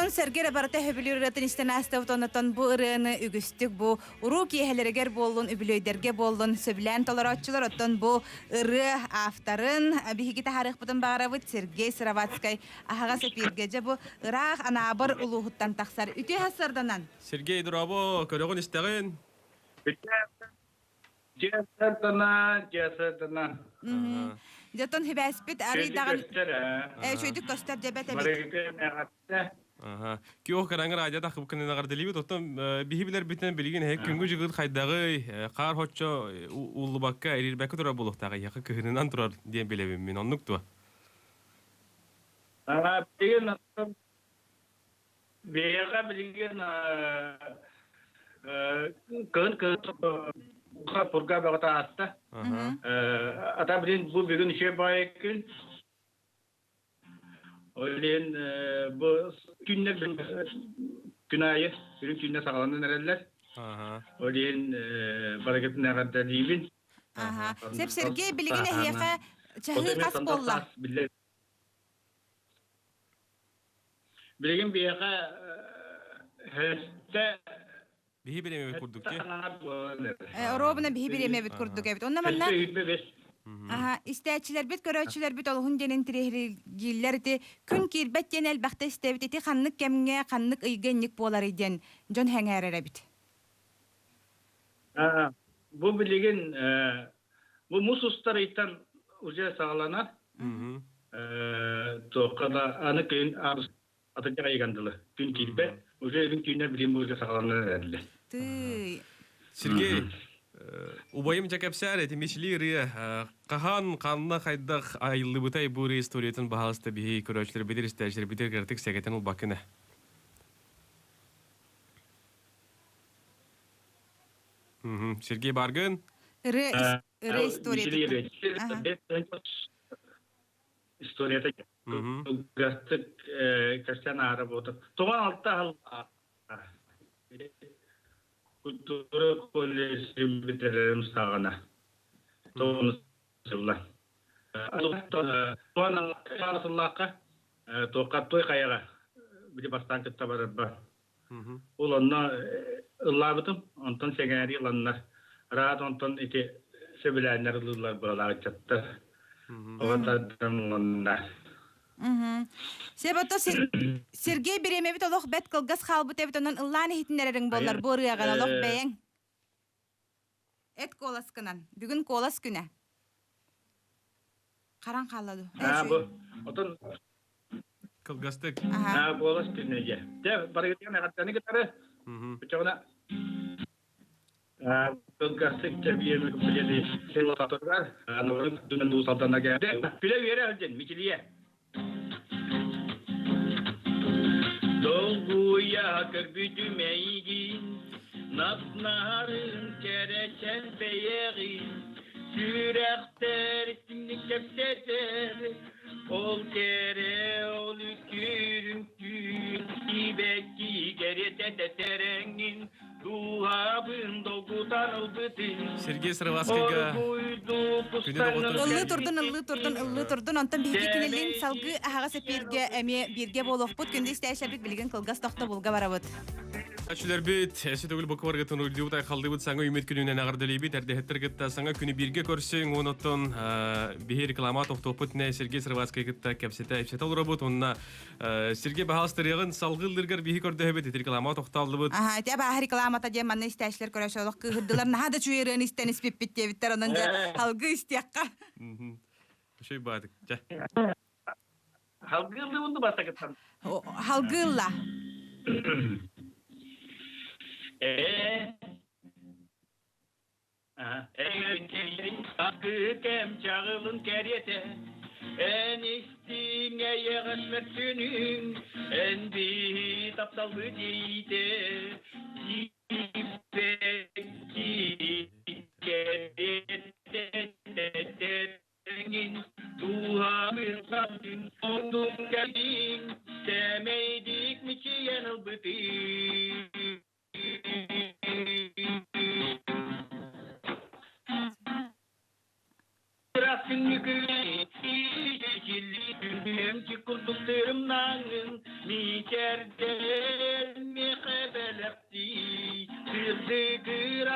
Дьон сэргэ эрэ барыта сөбүлүүр ырыатын истэн аастыбыт, оннотон бу ырыаны үгүстүк бу уруу киэһэлэригэр буоллун, үбүлүөйдэргэ буоллун сөбүлээн толорооччулар. Оттон бу ырыа авторын биһиги таһаарыахпытын баҕарабыт Сергей Сыроватскай аһаҕас эпииргэ. Дьэ бу ыраах Анаабыр улууһуттан тахсар. Үтүө сарсыарданан! Сергей, дорообо, көрөҕүн истэҕин? Дьиэсэрдана, дьиэсэрдана. Дьэ, оттон хибээспит арыйдаҕын үчүгэйдик көстөр дьэбэт эбит. Киох караңыр радио тахып кынын оттон биһи билэрбитинэн билигин эһэ күнгү жыгыр хайдагы хаар хоччо уллубакка эрирбэккэ турар буолуохтааҕы яхы кыһынынан турар диэн билэбин мин оннук туо. Билигин биһиэхэ билигин кыһын кыһын пурга бөҕөтө ааста. Ата билин бу бүгүн үчүгэй баҕайы күн. Ол иһин бу күннэр күн аайы үрүҥ түүннэр саҕаланан эрэллэр. Ол иһин барыгытын эҕэрдэлиибин. Сеп Сергей билигин эһиэхэ чаһыы хас буолла? Билигин биһиэхэ хэстэ Биһи бириэмэбит курдук дии. Оруобуна биһи бириэмэбит курдук эбит. Онно манна Аха, истээччилэрбит, көрөөччүлэрбит олуһун диэн интириэһиргииллэр ити күн киирбэт диэн элбэхтэ истэбит. Ити ханнык кэмҥэ, ханнык ыйга инник буоларый диэн дьон сэҥээрэр эбит. Бу билигин бу мус устар ыйтан уже саҕаланар. Туохха да аны күн атырдьах ыйыган дылы күн киирбэт. Уже үрүҥ түүннэр билим буурга саҕаланан эрэллэр. Тыый. Сергей, убайым дьэ кэпсээр эти мичили ырыа хаһан, ханна, хайдах айыллыбытай бу ырыа историятын баһаалыста биһи көрөөччүлэрбитир, истээччилэрбитир кыратык сэгэтэн ылбаккына. Сергей Баргын. Ырыа ырыа историята. Историята кылгастык кэпсээн аара буолта. Тоҕо алта культура колледжын бүтэрэрим саҕана. Тоҕуну сылла. Туон сыллаахха туохха той хайаҕа били бастаан кытта барарба. Ол онно ыллаабытым, онтон сэҥээрии ыланнар, раат онтон ити сөбүлээннэр ылыылар быалааччаттар. Оҕотардан уонна. Себото Сергей бириэмэбит олох бэт кылгас хаалбыт эбит, онон ыллаан иһитиннэрэриҥ буоллар бу ырыаҕын олох бэйэҥ. Эт куоласкынан. Бүгүн куолас күнэ. Харан хаалла дуу? бу отон Кылгастык. Куолас күнэ дьэ. Дьэ, барыгытыгар эҕэрдэни кытары. Оччоҕуна кылгастык тэбиэн билэли сылататыгар аныбын дүнэн уусалданна кэлде. Күлэ үөрэ сылдьын, мичилийэ. Долгуйа көрбүтүм эйигин, Нап-нарын кэрэчэн бэйэҕин, Сүрэхтэр истиҥник кэпсэтэр, Ол кэрэ, ол үтүрүм түүн, Сибэкки кэриэтэ тэрэҥҥин, Дууһабын долгутан ылбытын. Сергей Сыроватскайга Ыллыы турдун, ыллыы турдун, ыллыы турдун. Онтон биһиги кинилиин салгыы аһаҕас эпииргэ эмиэ бииргэ буолуохпут. Күндү истээччилэрбит билигин кылгас тохтобулга барабыт. Ачүлэрбит, эсэ төгүл букваргытын уйдубут айхаллыбыт саҥа үмит күнүнэн аҕардалыыбыт эрдэһиттэр кытта саҥа күнү бииргэ көрсүҥ уонуттан биһи реклама тохтуоппут нэ Сергей Сыроватскай кытта кэпсэтэ ипсэтэ олоробут уонна Сергей баһаалыстырыаҕын салгыы ыллыргар биһи көрдөһөбүт ити реклама тохтооллубут. Аха, ити абааһы рекламата диэн манна истээччилэр көрөөччү олох кыыһырдылар. Наһаа да үчүгэй ырыаны истэн испиппит диэбиттэр, онон дьэ алгыы истиэххэ. Үчүгэй баатык. Дьэ. Халгыы ыллыбын бастакыттан. Халгыы ылла. Э Акыы кэм чаҕылын кэриэтэ, эн истиҥ эйэҕэс мөрсүнүҥ, эн биһи тапталбыт иитэ, сиибэкки кэриэтэ тэҥин, дууһабын хантын оннук кэлиҥ, сэмэйдик мичийэн ылбытыҥ.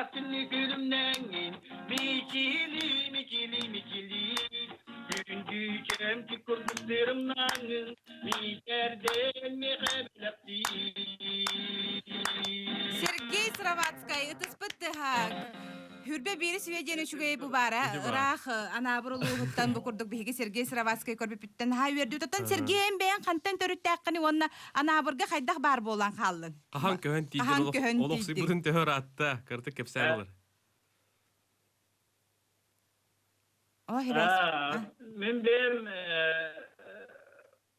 Ыраас күннүү күлүмнэҥҥин Мичили, мичили, мичили Күндү чэмчик курдук сырымнаҥҥын Миитэрдэн миэхэ бэлэхтии Сергей Сыроватскай ытыспыт тыһа Хүрбэ биири сүбэ диэн үчүгэй бу баара. Ыраах Анаабыр улууһуттан бу курдук биһиги Сергей Сыроватскай көрбүппүттэн наһаа үөрдүбүт. Оттон Сергей эн бэйэҥ хантан төрүттээххиний уонна Анаабырга хайдах баар буолан хааллыҥ? Хаһан көһөн тиийдин Хаһан көһөн олох тиийдиҥ? сыйбытын төһө ыраатта? Кырдык кэпсээн ылар. О, хибээс. Мин бэйэм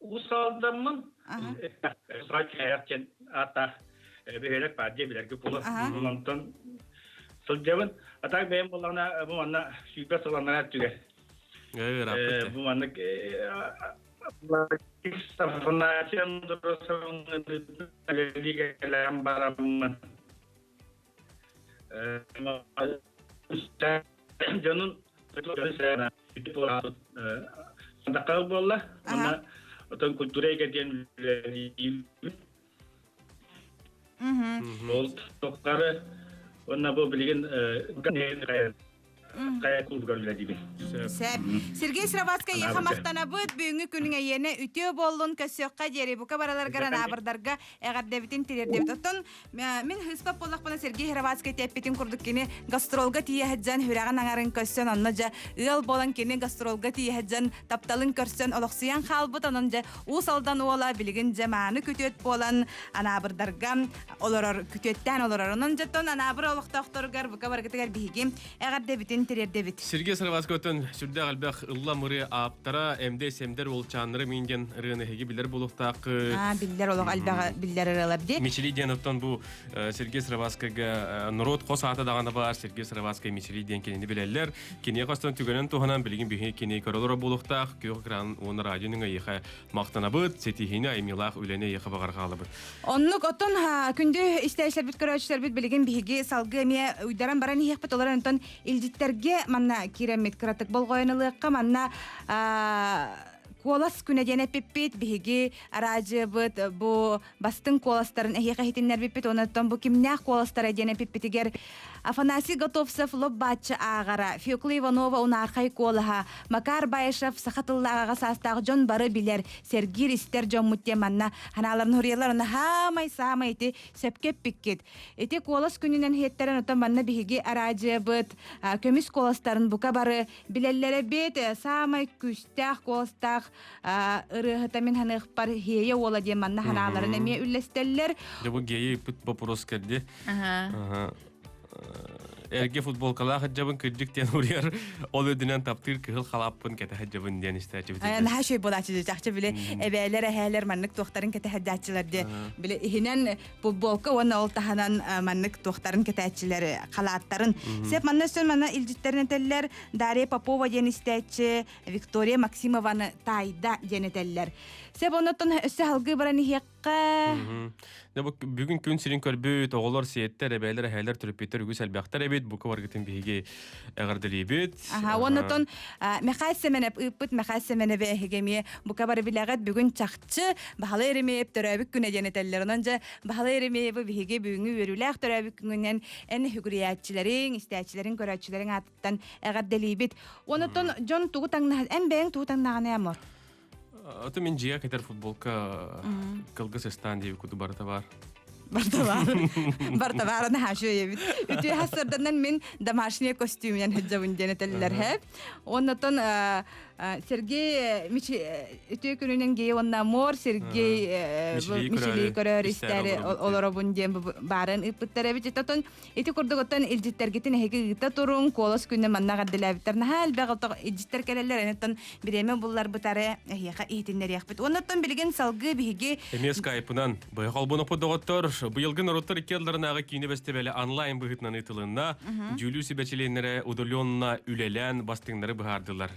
Уус Алдаммын. Сааччаайах диэн ааттаах бөһүөлэк баар дии билэргэ буолар. Онтон сылдьабын. А так бэйэм буоллаҕына бу манна 120 сыл анараа өттүгэр. Бу маннык бараммын. Дьонун сандаккал буолла. Онно отон культура эйгэ диэн үлэлиибин. Ол тохтары уонна бу билигин хайа кулугар үлэлиибин. Сөп. Сергей Сыроватскай эйиэхэ махтанабыт. Бүгүҥҥү күнүҥ эйиэнэ үтүө буоллун, көссүөххэ диэри бука бараларгар анаабырдарга эҕэрдэбитин тириэрдэбит. Оттон мин хыыспап буоллахпына Сергей Сыроватскай тэппитин курдук кини гастролга тиийэ сылдьан сүрэҕин аҥарын көрсөн, онно дьэ ыал буолан кини гастролга тиийэ сылдьан тапталын көрсөн олохсуйан хаалбыт. Онон дьэ Уус Алдан уола билигин дьэ мааны күтүөт буолан анаабырдарга олорор, күтүөттээн олорор. Онон дьэ анаабыр олохтоохторугар бука барыгытыгар биһиги эҕэрдэбитин тириэрдэбит. Сергей Сыроватскойтон сүрдээх элбэх ыллам ырыа ааптара, МД Сэмдэр уолчааннары мин диэн ырыаны эһиги билэр буолуохтаах. Аа, биллэр олох элбэҕи биллэр ырыалар дии. Мичили диэн оттон бу Сергей Сыроватскайга норуот хос аата даҕаны баар Сергей Сыроватскай Мичили диэн кинини билэллэр. Киниэхэ остон түгэнэн туһанан билигин биһиги кини көрөлөрө буолуохтаах күөх экран уонна радио нөҥүө эйиэхэ махтанабыт, ситиһиини айымньылаах үлэни эйиэхэ баҕарҕаалабыт. Оннук оттон күндү истээччилэрбит, көрөөччүлэрбит билигин биһиги салгыы эмиэ уйдаран баран иһиэхпит. Олор онтон илдьиттэргэ манна киирэммит кыратык болҕойон ылыахха. Манна куолас күнэ диэн эппиппит. Биһиги араадьыйабыт бу бастыҥ куоластарын эһиэхэ иһитиннэрбиппит. Онон бу кимнээх куоластара диэн эппиппитигэр Афанасий Готовцев лоп-бааччы ааҕара, Фекла Иванова унаархай куолаһа, Макар Баишев саха тыллаах аҕа саастаах дьон бары билэр, сэргиир истэр дьоммут диэн манна ханааларын хуруйаллар уонна хаамай саамай ити сөпкө эппиккит. Ити куолас күнүнэн иһиттэрэн оттон манна биһиги араадьыйабыт көмүс куоластарын бука бары билэллэрэ бит саамай күүстээх куоластаах ырыаһыта мин ханыахпар Хиэйэ уола диэн манна ханааларын эмиэ үллэстэллэр. Дьэ бу геи ыппыт вопрос кэлди. Эргэ футболкалаах сылдьабын кырдьык диэн уруйар ол үрдүнэн таптыыр кыһыл халааппын кэтэ сылдьабын диэн истээччибит. Наһаа үчүгэй буолааччы чахчы били эбээлэр эһээлэр маннык туохтарын кэтэ сылдьааччылар диэ били иһинэн футболка уонна ол таһынан маннык туохтарын кэтээччилэр халааттарын. Сеп манна өссө манна илдьиттэрин этэллэр Дарья Попова диэн истээччи Виктория Максимованы таайда диэн этэллэр. Сеп оннуттан өссө салгыы баран иһиэххэ. Дьэ, бу бүгүн күн сирин көрбүт оҕолор, сиэттэр, эбээлэр, эһээлэр, төрөппүттэр үгүс элбэхтэр эбит. Бука баргытын биһиги эҕэрдэлиибит. Аха, уоннатон Михаил Семенов ыыппыт Михаил Семенов эһиги эмиэ бука бары билэҕит бүгүн чахчы Баһылай Еремеев төрөөбүт күнэ диэн этэллэр. Онон дьэ Баһылай Еремеевы биһиги бүгүҥҥү үөрүүлээх төрөөбүт күҥүнэн эн үгүрүйээччилэриҥ, истээччилэриҥ, көрөөччүлэриҥ аатыттан эҕэрдэлиибит. Онотон дьон тугу таҥнаһан, эн бэйэҥ тугу таҥнаҕын амор? Ото мин дьиэ кэтэр футболка кылгас ыстаан диэби куту барыта бар. Барта бар. Барта бар наһаа үчүгэй эбит. Үтүө хассарданан мин домашний костюмунан сылдьабын диэн этэллэр һэ. Оннотон Сергей үтүө күнүнэн гей уонна Мор Сергей Мичили көрөр истээри олоробун диэн баарын ыыппыттар эбит. Отон Ити курдук оттон илдьиттэргитин эһиги ыыта туруҥ, куолас күнү манна эҕэрдэлээбиттэр. Наһаа элбэх ото илдьиттэр кэлэллэр, оттон бириэмэ булларбытары эһиэхэ иһитиннэриэхпит. Уонна оттон билигин салгыы биһиги Эмиэ скайпынан быһа холбоноппут доҕоттор, быйылгы норуоттар икки ардыларынааҕы киинэ бэстибээлэ онлайн быһыытынан ыытылынна. Дьүүлүү сүбэ чилиэннэрэ удаленно үлэлээн бастыҥнары быһаардылар.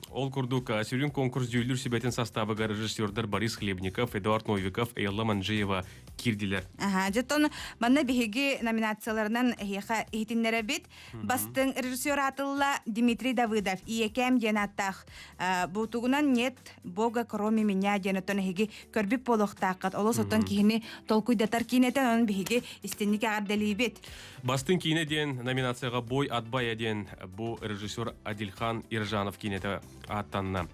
Ол курдук, сүрүн конкурс дьүүллүүр сүбэтин составыгар режиссердар Борис Хлебников, Эдуард Новиков, Элла Манжиева киирдилэр. Аха, дьоттон манна биһиги номинацияларынан эһиэхэ иһитиннэрэбит. Бастыҥ режиссер аатылла Дмитрий Давыдов «Ийэкээм» диэн ааттаах бутугунан «Нет Бога кроме меня» диэн оттон эһиги көрбүт буолуохтааххыт. Олус оттон киһини толкуйдатар киинэтэн онон биһиги истинник эҕэрдэлиибит. Бастыҥ киинэ диэн номинацияҕа «Бой от бая» диэн бу режиссер Адильхан Ержанов киинэтэ ааттанна.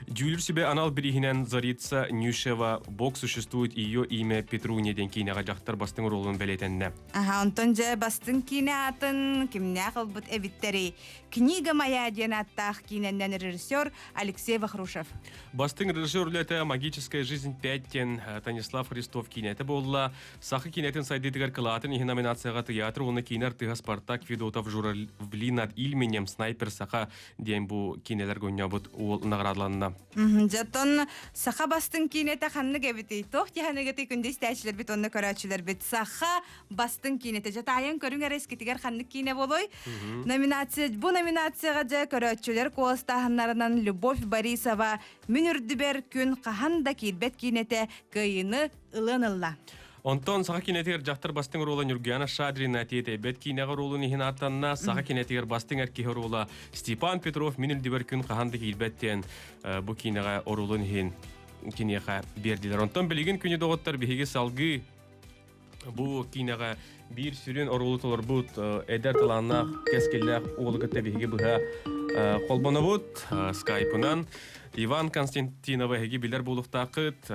Дьүүлүр сүбэ анал бирииһинэн Зарица Нюшева «Бог существует ее имя Петруня» диэн киинэҕэ дьахтар бастыҥ оруолун бэлиэтэннэ. Аха, онтон дьэ бастыҥ киинэ аатын кимнээх ылбыт эбиттэрий? «Книга моя» диэн ааттаах киинэннэн режиссер Алексей Вахрушев. Бастыҥ режиссер үлэтэ «Магическая жизнь 5» диэн Станислав Христов киинэтэ буолла. Саха киинэтин сайдыытыгар кылаатын иһин номинацияҕа тыйаатыр уонна киинэ артыыһа Спартак Федотов «Журавли над Ильменем», «Снайпер Саха» диэн бу киинэлэргэ оонньообут уол наҕараадаланна. Дьоттон саха бастыҥ киинэтэ ханнык эбитий? Туох дьаһаныгытый күндү истээччилэрбит уонна көрөөччүлэрбит? Саха бастыҥ киинэтэ. Дьатаайан көрүҥ эрэ искитигэр ханнык киинэ болой? Номинация бу номинацияҕа дьэ көрөөччүлэр куоластааһыннарынан Любовь Борисова Мүн үрдүбэр күн хаһан да киирбэт киинэтэ кыайыыны ылыан ылла. Онтон саха киинэтигэр дьахтар бастыҥ оруола Ньургуяна Шадрина тиэтэйбэт киинэҕэ оруолун иһин ааттанна. Саха киинэтигэр бастыҥ эр киһи оруола Степан Петров Мин үрдүбэр күн хаһан да киирбэт диэн бу киинэҕэ оруолун иһин киниэхэ биэрдилэр. Онтон билигин күнү доҕоттор биһиги салгыы бу киинэҕэ биир сүрүн оруолу толорбут эдэр талааннаах кэскиллээх уолу кытта биһиги быһа холбонобут скайпынан Иван Константинова эһиги билэр буолуохтааххыт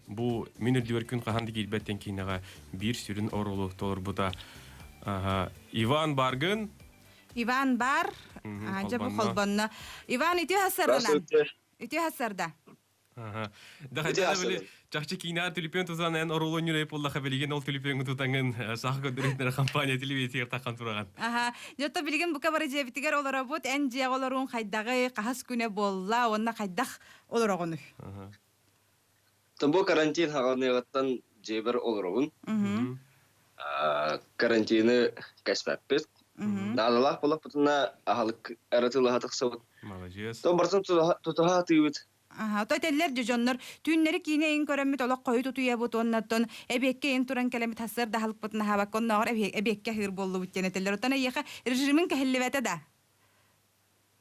бу мин үрдүбэр күн хаһан да киирбэт диэн киинэҕэ биир сүрүн оруолу толорбута Иван Баргын Иван бар дьэ бу холбонно Иван үтүө хассарынан үтүө хассарда Да хотя били чахчы киинээр түлүпүөн тутан эн оруолун нүрэй буоллаха билигин ол түлүпүөҥҥү тутаҥын саха көрдөрүтнэр компания телевизиятыгар таххан тураҕын. Аха, дьотто билигин бука бары дьиэбитигэр олоробут, эн дьиэҕэ олоруун хайдаҕый, хаһыс күнэ буолла уонна хайдах олороҕунуй? Бу карантин хаҕаныаҕыттан дьиэбэр олоробун. Карантины кэспэппит. Наадалаах буоллахпытына аһылык эрэ тылаһа тахсабыт. Молодец. То барытын тутуһа атыыбыт. Аха, то этэллэр дьэ дьоннор түүннэри киинэ иҥ көрөммүт олох хойут утуйабыт уоннаттан эбиэккэ иҥ туран кэлэммит хассыар даһалыкпытын аһаабакка оннооҕор эбиэккэ аһыыр буоллубут диэн этэллэр. Оттон эйиэхэ режимин кэһиллибэтэ да?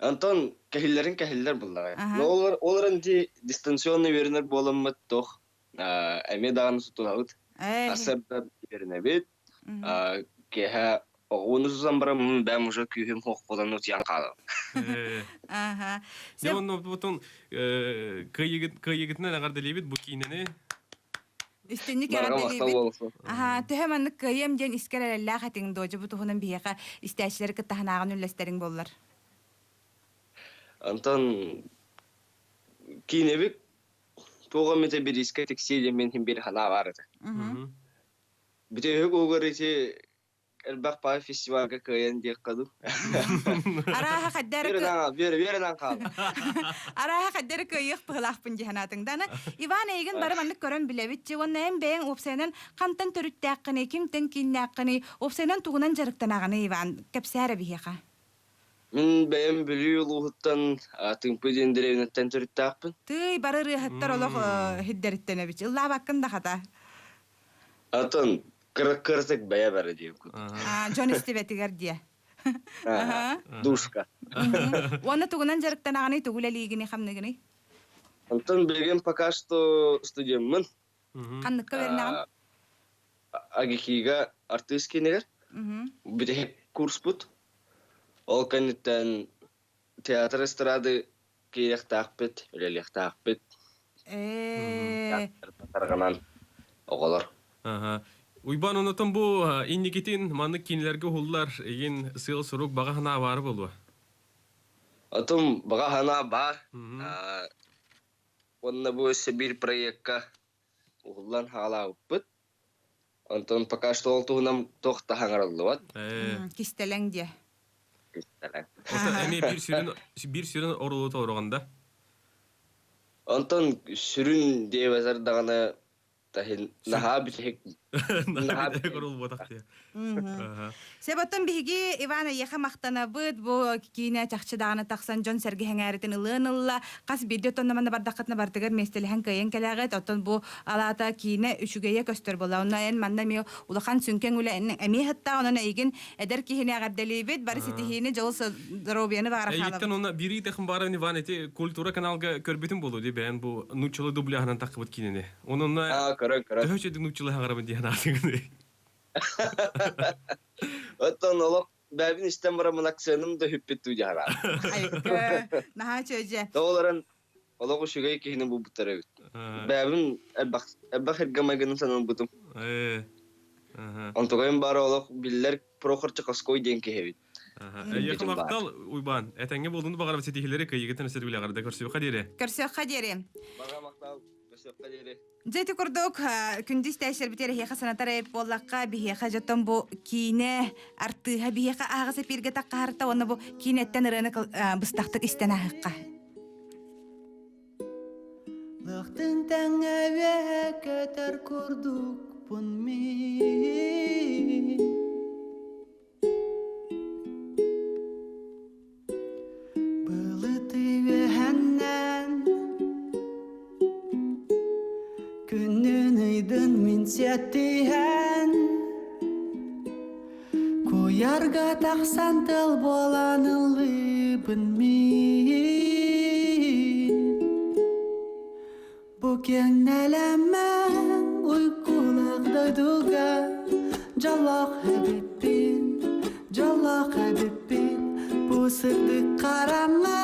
Антон кэһиллэрин кэһиллэр буллаҕай. Но олор олор инти дистанционно үөрэнэр буоламмыт тох эмиэ даҕаны сутуһабыт. Асырда үөрэнэбит. Киэһэ оҕуну сузан баран бэм уже күүһүм хоох буолан утуйан хаалам. Аха. Дьэ онно бутун кыайыгытынан эҕэрдэлиибит бу киинэни. Истинник эҕэрдэлиибит. Аха, төһө маннык кыайыам диэн искэр эрэллээх этиҥ дуо? Дьэ бу туһунан биһиэхэ истээччилэри кытта санааҕын үллэстэриҥ буоллар. Антон киинэбит туох эмитэ бириискэ тиксиэ диэн мин бир санаа баар этэ. Бүтэһик угар ити элбэх паа фестивальга кыайан диэххэ дуу. Арааһа хайдары Биэрэнэн хаал. Арааһа хайдары кыайыах быһылаахпын дии санаатыҥ да. Иван эйигин бары маннык көрөн билэбит чи уонна эн бэйэҥ уопсайынан хантан төрүттээххиний, кимтэн кииннээххиний, уопсайынан тугунан дьарыктанаҕыный Иван? Кэпсээ эрэ биһиэхэ. Мин бэйэм Бүлүү улууһуттан Тыымпы диэн дэриэбинэттэн төрүттээхпин. Тыый, бары ырыаһыттар олох хиддэриттэн эбит. Ыллаабаккын да хата. Атын кыра-кыратык бэйэ бара диэн курдук. Дьон истибэтигэр диэ. Душка. Уонна тугунан дьарыктанаҕыный, тугу үлэлиигиний, хамныгыный? Онтон билигин пока что студеммын. Ханныкка үөрэнэҕин? АГИКИга артыыс киинигэр. Бүтэһик курспут. Ол кэнниттэн театр эстрады киириэхтээхпит, үлэлиэхтээхпит. Тарҕанан оҕолор. Уйбаан онотон бу инникитин маннык кинилэргэ уһуллар игин сыал-сорук баҕа санаа баара буолуо? Отум баҕа санаа баар. Уонна бу өссө биир проекка уһуллан хаалаабыппыт. Онтон пока что ол туһунан туох да хаҥарыллыбат. Кистэлэҥ диэ. Кистэлэҥ. Эмиэ биир сүрүн биир сүрүн оруолу толороҕун да? Онтон сүрүн диэбэтэр даҕаны таһин наһаа бүтэһик Наһаа буотах дии. Себоттон биһиги Иван эйиэхэ махтанабыт бу киинэ чахчы даҕаны тахсан дьон сэргэ сэҥээритин ылыан ылла. Хас биирдии оттон манна бардаххытына бардыгар миэстэлэһэн кыайан кэлэҕит. Оттон бу алаата киинэ үчүгэйэ көстөр буолла. Онно эн манна эмиэ улахан сүҥкэҥ үлэ эмиэ ыһыттаах. Онон эйигин эдэр киһини эҕэрдэлиибит. Бары ситиһиини, дьолу, здоровьяны баҕара хаалабыт. Эйиттэн онно биир ыйтахым бааран Иван ити культура каналга көрбүтүм буолуо дии бэйэн бу нууччалыы дубляһынан таххыбыт киинэни. Ононно Аа, көрөн көрөн. төһө үчүгэй нууччалыы хаҥарабын диэн аатыгын. Оттон олох бэйэбин истэн бараммын акценым да хүппүт дуу дьаһара. Айыкы, наһаа чөөдьэ. Тоҕолорон олох үчүгэй киһини булбуттар эбит. Бэйэбин элбэх элбэх эргэ майгынын санаабытым. Онтугайым баара олох биллэр Прохор Чеховской диэн киһи эбит. Эйиэхэ махтал, Уйбаан. Этэҥҥэ буолууну баҕарабыт ситиһиилэри кыайыыгытын өссө төгүл Көрсүөххэ диэри. Көрсүөххэ диэри. Баҕа махтал. Көрсүөххэ диэри. Дьэ ити курдук күндү истээччилэрбитигэр эһиэхэ санатар эбит буоллахха, биһиэхэ дьоттон бу киинэ артыыһа биһиэхэ аһаҕас эпииргэ таххаһарта уонна бу киинэттэн ырыаны быстахтык истэн ааһыахха. Лыхтын тэҥҥэ үөһэ көтөр курдукпун мин Былыты үөһэннэн Күннүн ыйдын мин сиэттиһэн Куйарга тахсан тыл буолан ыллыыбын мин Бу киэҥ нэлэмэн уйгулаах дойдуга дьоллоох эбиппин, дьоллоох эбиппин Бу сырдык хараҥа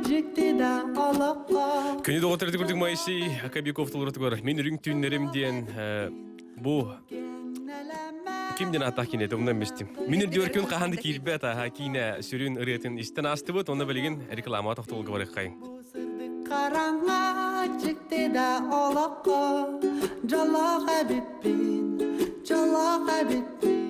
дьикти да олоххо Күнү доҕоттор курдук Моисей Акабеков толорутугар мин үрүҥ түүннэрим диэн бу ким диэн ааттаах киинэ тумнан мистим. Мин үрдүгэр күн хаһан да киирбэт аха киинэ сүрүн ырыатын истэн аастыбыт, онно билигин реклама тохтолго барыаххайыҥ. Хараҥа дьикти да олоххо дьоллоох эбиппин, дьоллоох эбиппин.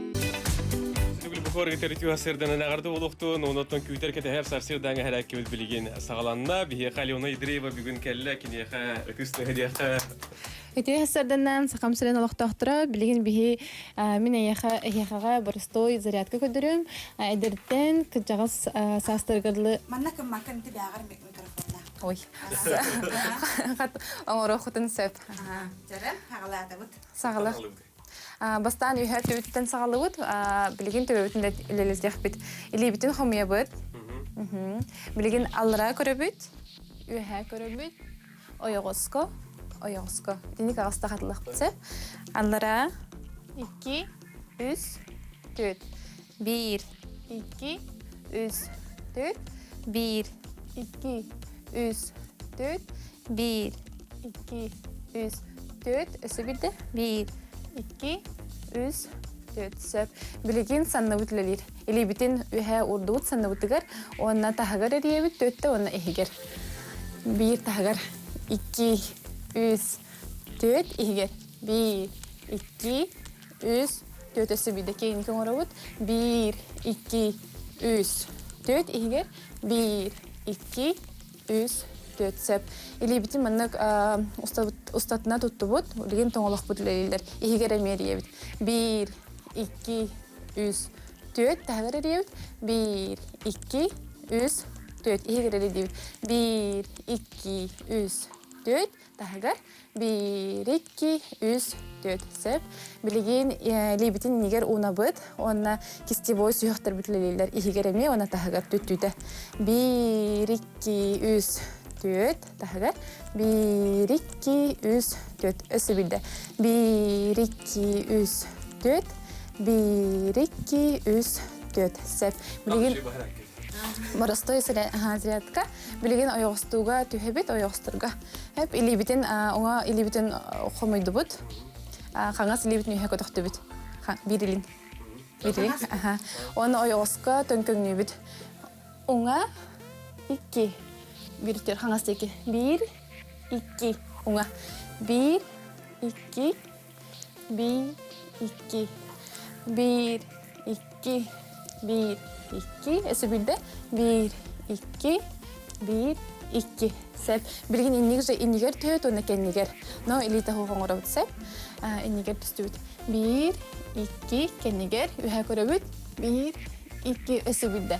Бухорга төрүтүү сырданан аҕарды олохтуун, онуттан күүтэр кэтэһэр сарсыардаҥа хэрээккибит билигин саҕаланна. Биһиэхэ Алена Ядреева бүгүн кэллэ, киниэхэ ытыс тыһыдиэхэ. Үтүө сарданан Сахам сирин олохтоохторо билигин биһи мин эйиэхэ эһиэхэҕэ боростуой зарядка көрдөрүөм. Эдэртэн кырдьаҕас саастарыгар дылы Манна кыммакка инти бээҕэр микрофоннаах. Ой. Хат оҥоруоххутун сөп. Дьэрэ, хаҕалаатабыт. Саҕалах. Бастаан үһэ түбүттэн саҕалыбыт. Билигин төбөбүтүн үлэлэтиэхпит. Илиибитин хомуйабыт. Билигин аллара көрөбүт, үөһэ көрөбүт. Ойоҕоско, ойоҕоско. Итинник аҕыста хатылыахпыт сөп. Аллара икки, үс, түөрт. Биир, икки, үс, түөрт. Биир, икки, үс, түөрт. Биир, икки, үс, түөрт. Өссө биирдэ. Биир, икки, үс, түөрт. Сөп. Билигин санныбыт үлэлиир. Илиибитин үөһэ уурдубут санныбытыгар уонна таһыгар эрийэбит түөртэ уонна иһигэр. Биир таһыгар икки, үс, түөрт иһигэр. Биир, икки, үс, түөрт өссө биирдэ киэҥник оҥоробут. Биир, икки, үс, түөрт иһигэр. Биир, икки, үс, түөрт сөп. Илиибитин маннык устатына туттубут. Билигин тоҥолохпут үлэлииллэр. Иһигэр эмиэ эрийэбит. Биир, икки, үс, түөрт таһыгар эрийэбит. Биир, икки, үс, түөрт иһигэр эрийдибит. Биир, икки, үс, түөрт таһыгар биир, икки, үс, түөрт сөп. Билигин илиибитин иннигэр уунабыт уонна кистевой сүһүөхтэрбит үлэлииллэр иһигэр эмиэ уонна таһыгар түттүүтэ. Биир, икки, үс, түөрт таһыгар биир, икки, үс, түөрт өссө биирдэ. Биир, икки, үс, түөрт биир, икки, үс, түөрт сөп. Билигин Боростой зарядка. Билигин ойоҕостууга түһэбит, ойоҕосторго. Эп илиибитин уҥа илиибитин хомуйдубут. Хаҥас илиибитин үһэ көтөхтүбүт. Биир илин. Биир илин. Уонна ойоҕоско төҥкөҥнүүбүт. Уҥа икки. Биир түөр хаҥас диэки. Биир, икки. Уҥа. Биир, икки, биир, икки. Биир, икки, биир, икки. Өссө биирдэ. Биир, икки, биир, Икки. Сеп. Билигин иннигэр же иннигэр төһөт уонна кэннигэр. Но илиитэ хуох оҥоробут сеп. Иннигэр түстүбүт. Биир, икки, кэннигэр үһэ көрөбүт. Биир, икки, өссө биирдэ.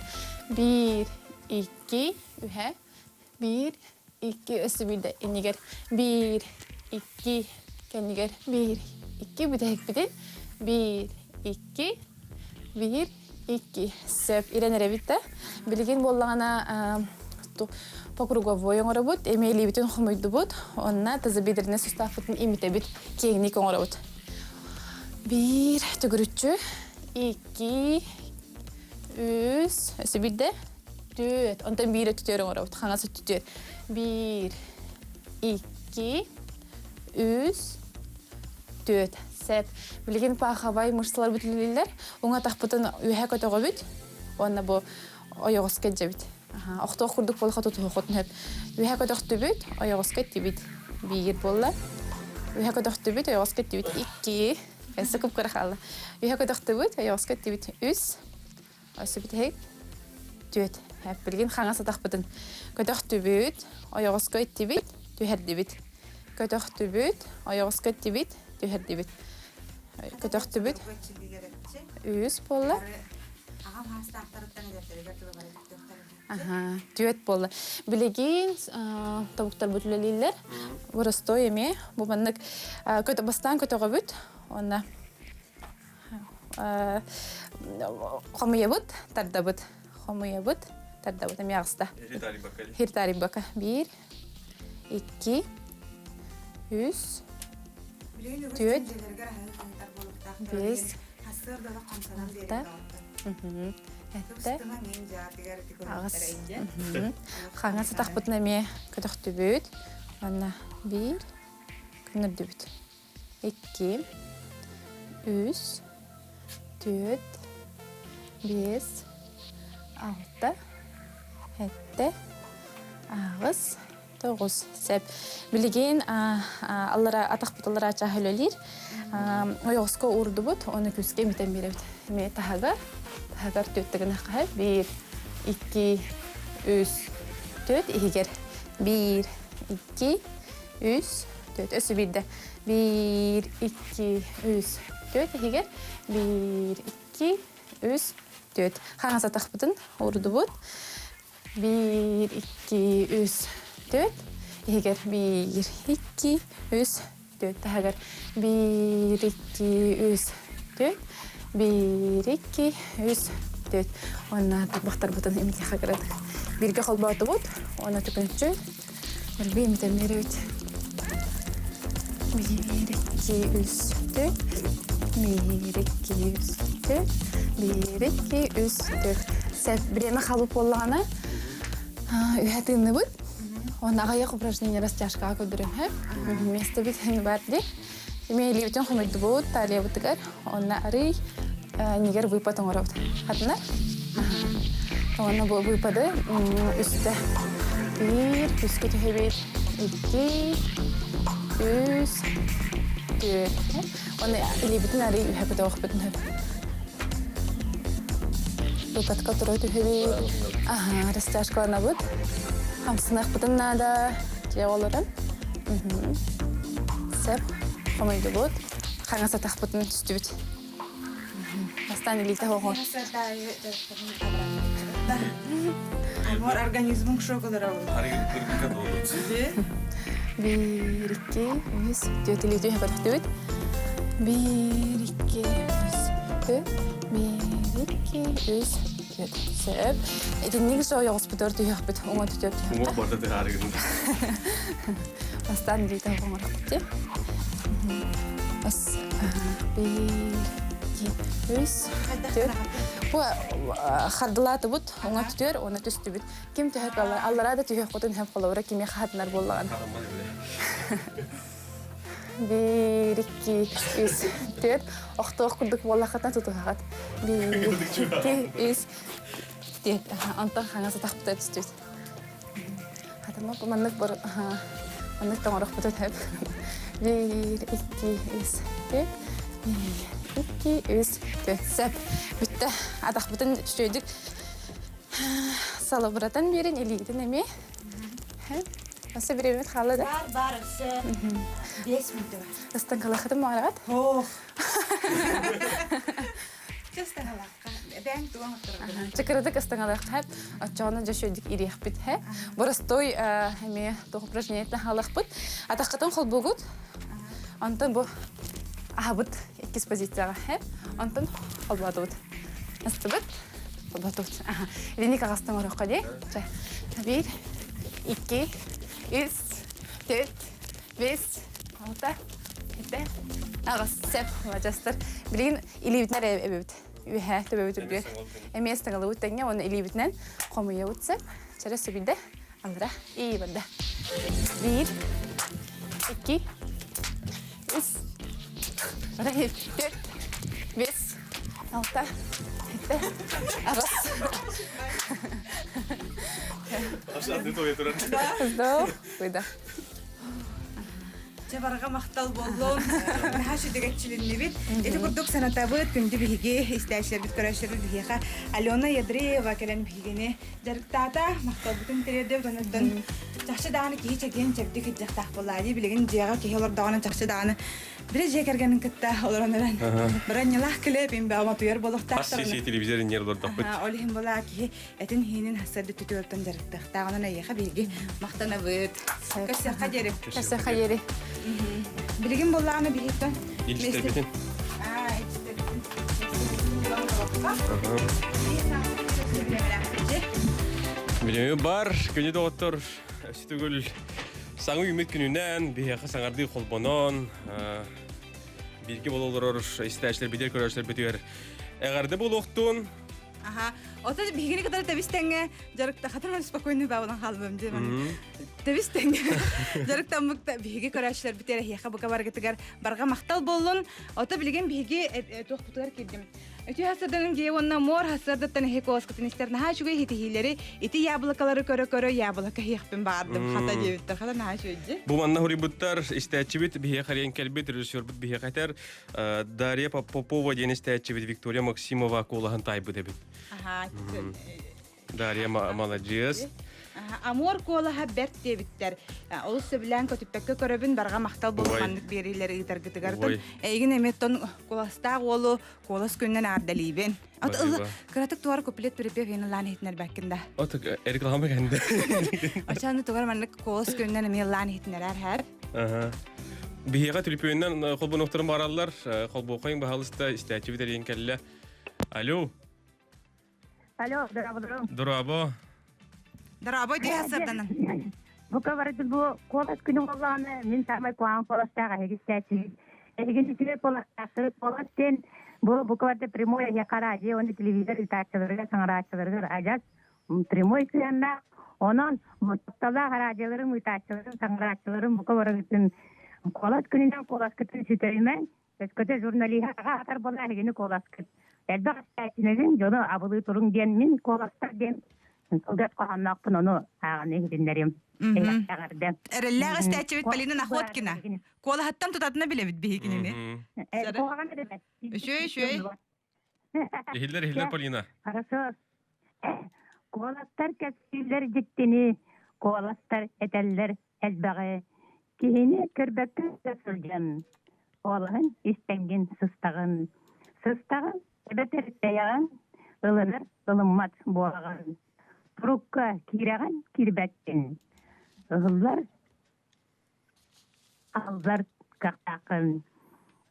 Биир, икки, үһэ. Биир, икки, өссө биирдэ. Иннигэр. Биир, икки, кэннигэр. Биир, икки, бүтэһикпитин. Биир, икки, биир, икки. Сөп. Ирэн эрэбит да. Билигин буоллаҕына по круговой оҥоробут, эмиэ илиибитин хомуйдубут, онно тазобедренный суставпытын имитэбит, киэҥник оҥоробут. Биир төгүрүччү, икки, үс, өссө биирдэ, түөрт. Онтон биир өттүтүөр оҥоробут, хаҥас өттүтүөр. Биир, икки, үс, түөрт. Сеп. Билигин паховай мышцаларбыт үлэлииллэр. Уҥа атахпытын үөһэ көтөҕөбүт. Уонна бу ойоҕоско илдьэбит. Охтуох курдук буоллахха тутуһуоххутун сөп. Үөһэ көтөхтүбүт, ойоҕоско иттибит. Биир буолла. Үөһэ көтөхтүбүт, ойоҕоско иттибит. Икки. Өссө кып-кыра хаалла. Үөһэ көтөхтүбүт, ойоҕоско иттибит. Үс. Өссө бүтэһик. Түөрт. Билигин хаҥас атахпытын көтөхтүбүт, ойоҕоско иттибит, түһэрдибит. Көтөхтүбүт, ойоҕоско иттибит, түһэрдибит. Көтөхтүбүт. Үс буолла. Аха, түөрт буолла. Билигин тобуктарбыт үлэлииллэр. Боростой эмиэ. Бу маннык бастаан көтөҕөбүт. Уонна хомуйабыт, тардабыт. Хомуйабыт, тардабыт. Эмиэ аҕыста. Хиртарибака. Биир, икки, үс, түөрт, биэс, алта, этте, аҕыс. Хаҥас атахпытын эмиэ көтөхтүбүт. Уонна биир, көннөрдүбүт. Икки, үс, түөрт, биэс, алта, сэттэ, аҕыс, тоҕус. Сөп. Билигин аллара атахпыт аллара чааһы үлэлиир. Ойоҕоско уурдубут, оны күүскэ имитэн биэрэбит. Эмиэ таһыгар, таһыгар түөртэ гына хаһар. Биир, икки, үс, түөрт иһигэр. Биир, икки, үс, түөрт. Өссө биирдэ. Биир, икки, үс, түөрт иһигэр. Биир, икки, үс, түөрт. Хаҥас атахпытын уурдубут. Биир, икки, үс, түөрт. Иһигэр биир, икки, үс, түөрт. Таһыгар биир, икки, үс, түөрт. Биир, икки, үс, түөрт. Уонна тарбахтарбытын имитиэхэ кыратык. Бииргэ холбоотубут. Уонна түкүнүччү Элбии имитэммиэрэбит. Биир, икки, үс, түөрт. Биир, икки, үс, түөрт. Биир, икки, үс, түөрт. Сөп, бириэмэ хаалбыт буоллаҕына, үһэ тыынныбыт. Уонна аҕыйах упражнение растяжкаҕа көрдөрүөм сөп. Местобит бар дии. Эмиэ илиибитин хомуйдубут, талиябытыгар. Уонна арый нигер выпад оҥоробут. Хатына? Уонна бу выпады үстэ. Биир, үскэ түһэбит. Икки, үс, түөрт. Уонна илиибитин арый үһэ көтөҕөхпүтүн сөп. Выпадка тура түһэбит. Аха, растяжкаланабыт. Хамсыныахпытын наада. Дьиэ олорон. Сөп. Хомуйдубут. Хаҥас атахпытын түстүбүт. Бастаан илиитэ хоһо. Амор организмың шок Биир, икки, үс, түөрт илиитэ үһэ көтөхтүбүт. Биир, икки, үс, түөрт. Биир, икки, үс, түөрт. Сөп. Итинник ойоҕоспутугар түһүөхпүт. Уҥа түтүөр түһүөхпүт. Уҥа барда тыһаарыгын. Бастаан илиитэ оҥорохпут дии. Бас биир, икки, үс, түөрт. Бу хардылаатыбыт, уҥа түтүөр, уонна түстүбүт. Ким түһэ калла, аллараа да түһүөххүтүн сөп холобура кимиэхэ хатынар буоллаҕына. Биир, икки, үс, түөрт. Охтуох курдук буоллаххытына тутуһаҕыт. Биир, икки, үс, түөрт. Онтон хаҥас атахпыта түстүбүт. Хатаммыт маннык маннык тоҥорохпутун сөп. Биир, икки, үс, түөрт. Биир, икки, үс, түөрт. Сөп. Бүттэ. Атахпытын үчүгэйдик салыбыратан биэрин, илиигитин эмиэ. Өссө бириэмэбит хаалла да? Бар, бар, өссө 5 мүнөтэ бар. Ыстаҥалаахытын маҕараҕыт? Ох. Ыстаҥалаахха. Бэйэҥ туган оттороҕун? Чыкырдык ыстаҥалаахха оччоҕуна дьэ үчүгэйдик ириэхпит һэ. Боростой эмиэ туох упражнениетын хаалыахпыт. Атаххытын холбуугут. Онтон бу аһабыт иккис позицияҕа һэ. Онтон холбоотубут. Астыбыт. Холбоотубут. Итинник аҕастан оҥоруохха дии. Чэ. Биир, икки, үс, төрт, бэс, алта, сэттэ, аҕыс. Сөп, маладьыастар. Билигин илиибитинэн эрэ эбэбит. Үөһээ төбөбүт үрдүгэр. Эмиэ ыстаҥалыбыт тэҥҥэ уонна илиибитинэн хомуйабыт сөп. Чэрэ сүгүйдэ. Аллара. Ии барда. Биир, икки, үс, төрт, бэс, алта, сэттэ, аҕыс. Вдох, выдох. Чэ барҕа махтал буоллун. Наһаа сүдүгэччилиннибит. Ити курдук санатабыт күндү биһиги истээччилэрбит көрөөччүлэрбит биһиэхэ Алена Ядреева кэлэн биһигини дьарыктаата. Махталбытын тириэрдэбит. Онон чахчы даҕаны киһи чэгиэн чэбдик сылдьыахтаах буоллаа дии. Билигин дьиэҕэ киһи олордоҕуна чахчы даҕаны били дьиэ кэргэнин кытта олорон эрэн быранньалаах килиэп имбэ оматуйар буолуохтаахтар. Хас телевизор инньэр олордохпут. Ол иһин буолаа киһи этин хиинин хассар түтүөртэн дьарыктыахтаах. Онон эйиэхэ биһиги махтанабыт. Көрсөххө диэри. Көрсөххө диэри. Билигин буоллаҕына биһиттэн Илдьитэрбитин. Аа, илдьитэрбитин. Билими бар, күнү доҕоттор, өстүгүл саҥа үмүт күнүнэн, биһиэхэ саҥардыы холбонон, бииргэ буола олорор истээччилэрбитигэр, көрөөччүлэрбитигэр эҕэрдэ буолуохтун. Аха. Ото биһигини кытары тэбис-тэҥҥэ дьарыкта хатырман спокойный баабынан хаалбым дии Тэбис тэҥҥэ дьарыктаммыкта биһиги көрөөччүлэрбитигэр эһиэхэ бука баргытыгар барҕа махтал буоллун. Ото билигин биһиги туохпутугар киирдим. Үтүө хасырданын дии уонна муор хасырдаттан эһи куоскытын истэр наһаа үчүгэй хитиһиилэри ити яблокалары көрө-көрө яблоко иһиэхпин баҕардым хата диэбиттэр хата наһаа үчүгэй Бу манна хуруйбуттар истээччибит биһиэхэ эрийэн кэлбит режиссербут биһиэхэ этэр Дарья Попова диэн истээччибит Виктория Максимова куолаһын таайбыт эбит. Дарья маладьыас. Амур куолаһа бэрт диэбиттэр. Олус сөбүлээн көтүппэккэ көрөбүн, барҕа махтал буолу маннык биэриилэри ыытаргытыгар. Эйигин эмиэ тон куоластаах уолу куолас күннэн аардалиибин. От ылы кыратык туора куплет припев ен лаан иһитинэрбэккин да. От реклама кэнде. Очаны тугар маннык куолас күннэн эмиэ лаан иһитинэрэр хэр. Биһиэхэ түлүпүөннэн холбонуохтарын бараллар. Холбоохойун баһалыста истээччибит эрийэн кэллэ. Алло. Алло, дорооболорум. Дорообо. Дорообо дии сырданан. Бу кабарыты бу куолас күнү боллааны мин самай куаан куоластаах эһиги истээччибит. Эһигин үчүгэй куоластаахтары куолас диэн бу бу кабарда прямой эһиэхэ радио уонна телевизор ыытааччыларыгар саҥарааччыларыгар адьас прямой сыһыаннаах. Онон тапталлаах радиоларым, ыытааччыларым, саҥарааччыларым бука барыгытын куолас күнүнэн куоласкытын сүтэримэн, өскөтө журналиһаҕа аһатар буолла эһигини куоласкыт. Элбэх истээччинэбин, дьону абылыы туруҥ диэн мин куоластар диэн кылгас хоһоонноохпун ону ааҕан иһитиннэрим. Эҕэрдэ. Эрэллээх истээччибит Полина Находкина. Куолаһыттан тутатына билэбит биһигинини. Куһаҕан эбэт. Үчүгэй, үчүгэй. Иһиллэр, иһиллэр, Полина. Хорошо. Куоластар кэпсииллэр дьиктини, куоластар этэллэр элбэҕи. Киһини көрбөккө да сылдьан, куолаһын истэҥҥин сыстаҕын. Сыстаҕын эбэтэр тэйэҕин, ылынар ылыммат буолаҕын. Турукка киирэҕин киирбэккин. Ыһыллар аллар кыахтааххын.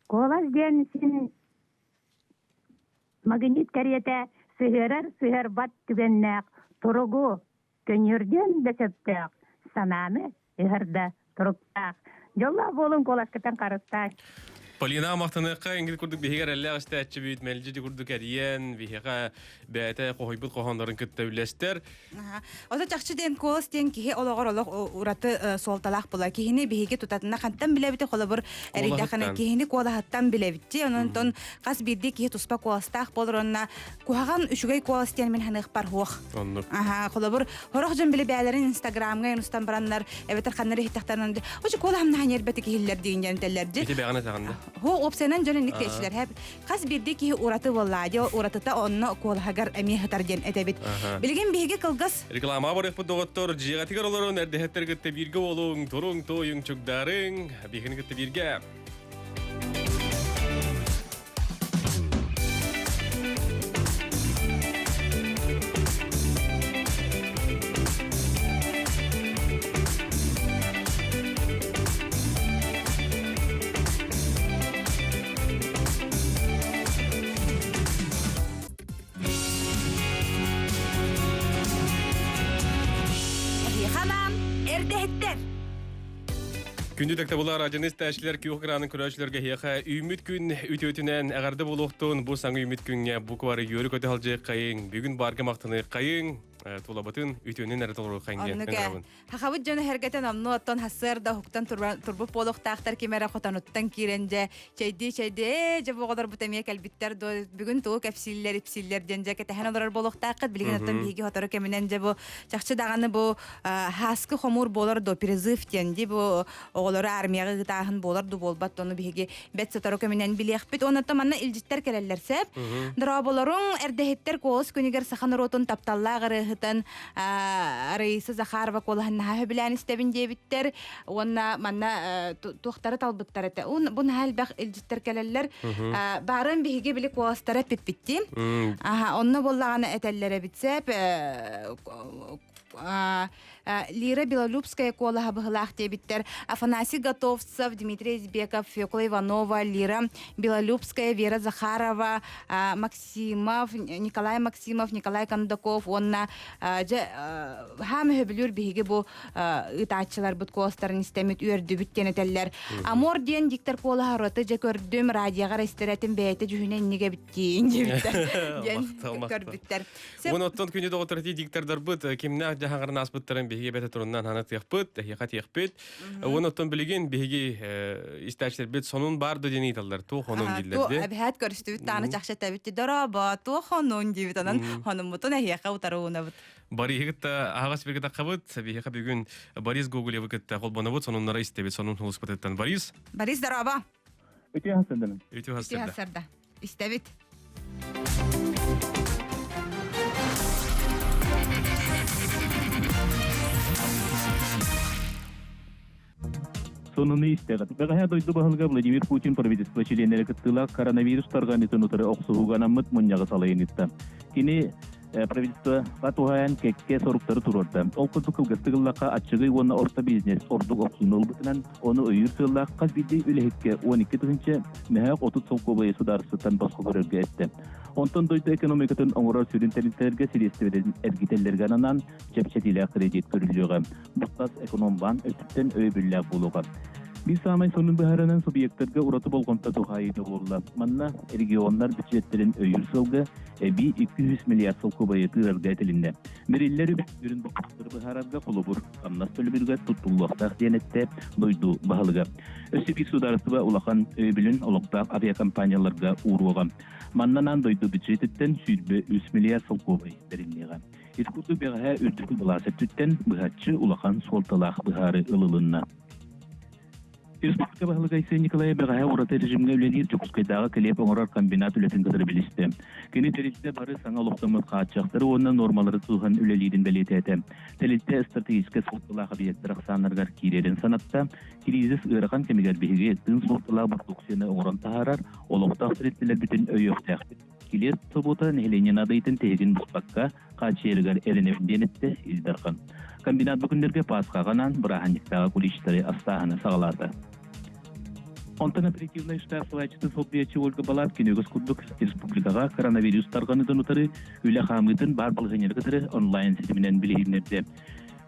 Куолас диэн син Магнит кэриэтэ сыһыарар-сыһыарбат түгэннээх туругу көньүөрдүөн да сөптөөх санааны ыһар да туруктаах. Дьоллоох буолуҥ куоласкытын харыстааҥ. Полина махтаныахха эҥгил курдук биһиги эрэллээх истээччибит, мэлдьи курдук эрийэн, биһиэхэ бэйэтэ хоһуйбут хоһооннорун кытта үллэстэр. Ото чахчы диэн куолас диэн киһи олоҕор олох ураты суолталаах була. Киһини биһиги тутатына хантан билэбити холобур эрийдэххинэ киһини куолаһыттан билэбитти. Онон хас биирдии киһи туспа куоластаах буолар онно куһаҕан үчүгэй куолас диэн мин ханыахпар суох. Оннук. Аха, холобур хорох дьон били бээлэрин инстаграмҥа устан бараннар эбэтэр ханнар иһиттэхтэрин очу куолаһым наһаа ньиэрбэтик иһиллэр диин дьэн тэллэрди. Ити бэҕэн этэҕин да. Хо опсиянан дьон инник тиэчилэр хэп. Хас бирди киһи ураты буоллаа дио уратыта онно куолаһагар эмиэ хытар диэн этэбит. Билигин биһиги кылгас Реклама барыахпыт доҕоттор, дьиэҕитигэр олорон эрдэһэттэр кытта бииргэ буолуҥ, туруҥ, туойуҥ, чугдаарыҥ, биһигини кытта бииргэ. Эһиэхэ эрдэһиттэр! Күндү тактабылар ажаныс тәшилер күөх экранын көрөөчүлөргө эһиэхэ үүммүт күн үтүөтүнэн эҕэрдэ буолуохтун бу саҥа үүммүт күҥҥэ буквары үөрү көтө сылдьыаххайыҥ бүгүн баарга махтаныаххайыҥ тулабытын үтүөнүн эрэ толоруоххайыҥ диэн ыҥырабын. Хахабыт дьоно эргэтэн онну оттон хассыарда уһуктан турбут буолуохтаахтар ким эрэ хотонуттан киирэн дьэ чэйдии-чэйдии ээ дьэ бу оҕолорбут эмиэ кэлбиттэр дуо бүгүн тугу кэпсииллэр ипсииллэр диэн дьэ кэтэһэн олорор буолуохтааххыт билигин оттон биһиги сотору кэминэн дьэ бу чахчы даҕаны бу хааскы хомуур буолар до призыв диэн ди бу оҕолору армияҕа ыытааһын буолар ду буолбат ону биһиги бэт сотору кэминэн билиэхпит уонна манна илдьиттэр кэлэллэр сеп дорооболоруҥ эрдэһиттэр куолус күнүгэр саха норуотун тапталлаах ырыаһытын Раиса Захарова куолаһын наһаа сөбүлээн истэбин диэбиттэр уонна манна туохтары талбыттар этэ. Бу наһаа элбэх илдьиттэр кэлэллэр. Баарын биһиги били куоластара эппиппит Аха, онно буоллаҕына этэллэр эбит сеп Лира Белолюбская куолаһа быһылаах диэбиттэр. Афанасий Готовцев, Дмитрий Избеков, Фекла Иванова, Лира Белолюбская, Вера Захарова, Максимов, Николай Максимов, Николай Кондаков уонна дьэ хаам өһөбүлүүр биһиги бу ыытааччыларбыт куоластарын истэммит үөрдүбүт диэн этэллэр. Амор диэн диктор куолаһа ураты дьэ көрдүм, радиоҕа истэрэтим бэйэтэ дьүһүнэ инник эбиттиин диэбиттэр диэн көрбүттэр. Уон оттон күнү доҕоттор диктордарбыт кимнээх дьаһаҕарын ааспыттарын биһиги бэтэ туруннан ханатыахпыт, эһиэхэ тиэхпит. Уон оттон билигин биһиги истээччилэрбит сонун баар да диэн ыйыталлар. Туох хонун дииллэр дии. Эбэһээт көрүстүбүт тааны чахчы этэбит дорообо туох хонун диибит онон хонуммутун эһиэхэ утары уунабыт. Бориһы кытта аһаҕас бирге таххабыт. Биһиэхэ бүгүн Борис Гоголевы кытта холбонобут, сонуннары истэбит, сонун улуспатыттан. Борис. Борис, дорообо. Үтүө хасырдым. Үтүө хасырда. Истэбит. Сонуну истэҕит. Бэҕэһээ дойду баһылыга Владимир Путин правительство чилиэннэрэ кыттыылаах коронавирус тарҕаныытын утары охсуһууга анаммыт мунньаҕы салайан ыытта. Кини правительствоҕа туһаайан кэккэ соруктары туруорда. Ол курдук кылгастык ыллахха аччыгый уонна орто бизнес ордук охсууну ылбытынан, ону өйүүр сыаллаах хас биирдии үлэһиккэ 12 тыһыынча мөһөөх 30 солкуобайы судаарыстыбаттан босхо көрөргө эттэ. Онтон дойду экономикатын оҥорор сүрүн тэрилтэлэргэ сириэстибэлэрин эргитэллэргэ анаан чэпчэтиилээх кредит көрүллүөҕэ. Бу тас экономбаан өттүттэн өйөбүллээх буолуоҕа. Биир саамай сонун быһаарынан субъектарга ураты болҕомто туһаайыыта буолла. Манна регионнар бюджеттэрин өйүүр сылга эбии 200 миллиард солкуобайы тыырарга этилиннэ. Бэриллэр үп сүрүн боппуруостары быһаарарга холобур, хамнас төлөбүрүгэр туттуллуохтаах диэн эттэ дойду баһылыга. Өссө биир судаарыстыба улахан өйөбүлүн олохтоох авиакомпанияларга ууруоҕа. Манна анаан дойду бюджетиттэн 23 миллиард солкуобай бэриллиэҕэ. Ити курдук бэҕэһээ үрдүкү былаас өттүттэн быһаччы улахан суолталаах быһаары ылылынна. Республика баһылыга Айсен Николаев бэҕэһээ ураты режимҥэ үлэлиир Дьокуускайдааҕы килиэп оҥорор комбинат үлэтин кытары билистэ. Кини тэрилтэ бары саҥа олохтоммут хааччахтары уонна нуормалары тутуһан үлэлиирин бэлиэтээтэ. Тэрилтэ стратегическай суолталаах объектар ахсааннарыгар киирэрин санатта. Кризис ыарахан кэмигэр биһиги тыын суолталаах бородууксуйаны оҥорон таһаарар олохтоох тэрилтэлэрбитин өйүөхтээхпит. Килиэп собуота нэһилиэнньэ наадыйытын тиһигин быспакка хааччыйарыгар эрэнэбин диэн эттэ Ил Дархан. Комбинат бу күннэргэ Пасхаҕа анаан бырааһынньыктааҕы куличтары астааһыны саҕалаата. Онтон оперативнай штаб салайааччытын солбуйааччы Ольга Балабкина үгэс курдук республикаҕа коронавирус тарҕаныытын утары үлэ хаамыытын баар балаһыанньаны кытары онлайн ситиминэн билиһиннэрдэ.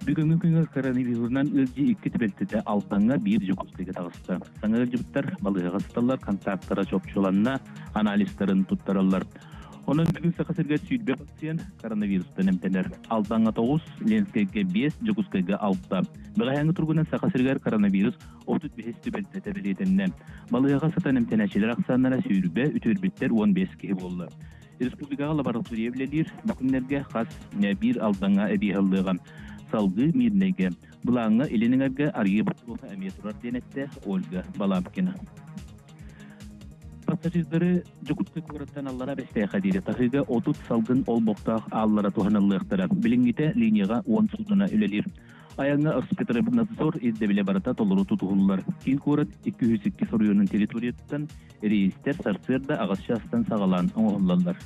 Бүгүҥҥү күҥҥэ коронавирунан ыалдьыы икки түбэлтэтэ Алтаҥҥа, биир Дьокуускайга таҕыста. Саҥа ыалдьыбыттар балыыһаҕа сыталлар, контактара чопчуланна, анализтарын туттараллар. Онон бүгүн Саха сиригэр 20 пациент коронавирустан эмтэнэр. Алдаҥҥа 9, Ленскэйгэ 5, Дьокуускайга 6. Бэҕэһээҥҥи туругунан Саха сиригэр коронавирус 35 түбэлтэтэ бэлиэтэннэ. Балыыһаҕа сытан эмтэнээччилэр ахсааннара 20, үтүөрбүттэр 15 киһи буолла. Республикаҕа лаборатория үлэлиир. Бу күннэргэ хас биир Алдаҥҥа эбии аһыллыаҕа. Салгыы Мирнэйгэ, былааҥҥа Илин эҥэргэ арыйыы боппуруоһа эмиэ турар диэн эттэ Ольга Балабкина. Пассажирдары Дьокуускай куораттан аллара Бэстээххэ диэри таһыыга 30 салгын олбохтоох ааллара туһаныллыахтара. Билиҥҥитэ линияҕа 10 судно үлэлиир. Айаҥҥа Роспотребнадзор ирдэбилэ барыта толору тутуһуллар. Киин куорат 202 оройуонун территориятыттан рейстэр сарсыарда аҕыс чаастан саҕалаан оҥоһуллаллар.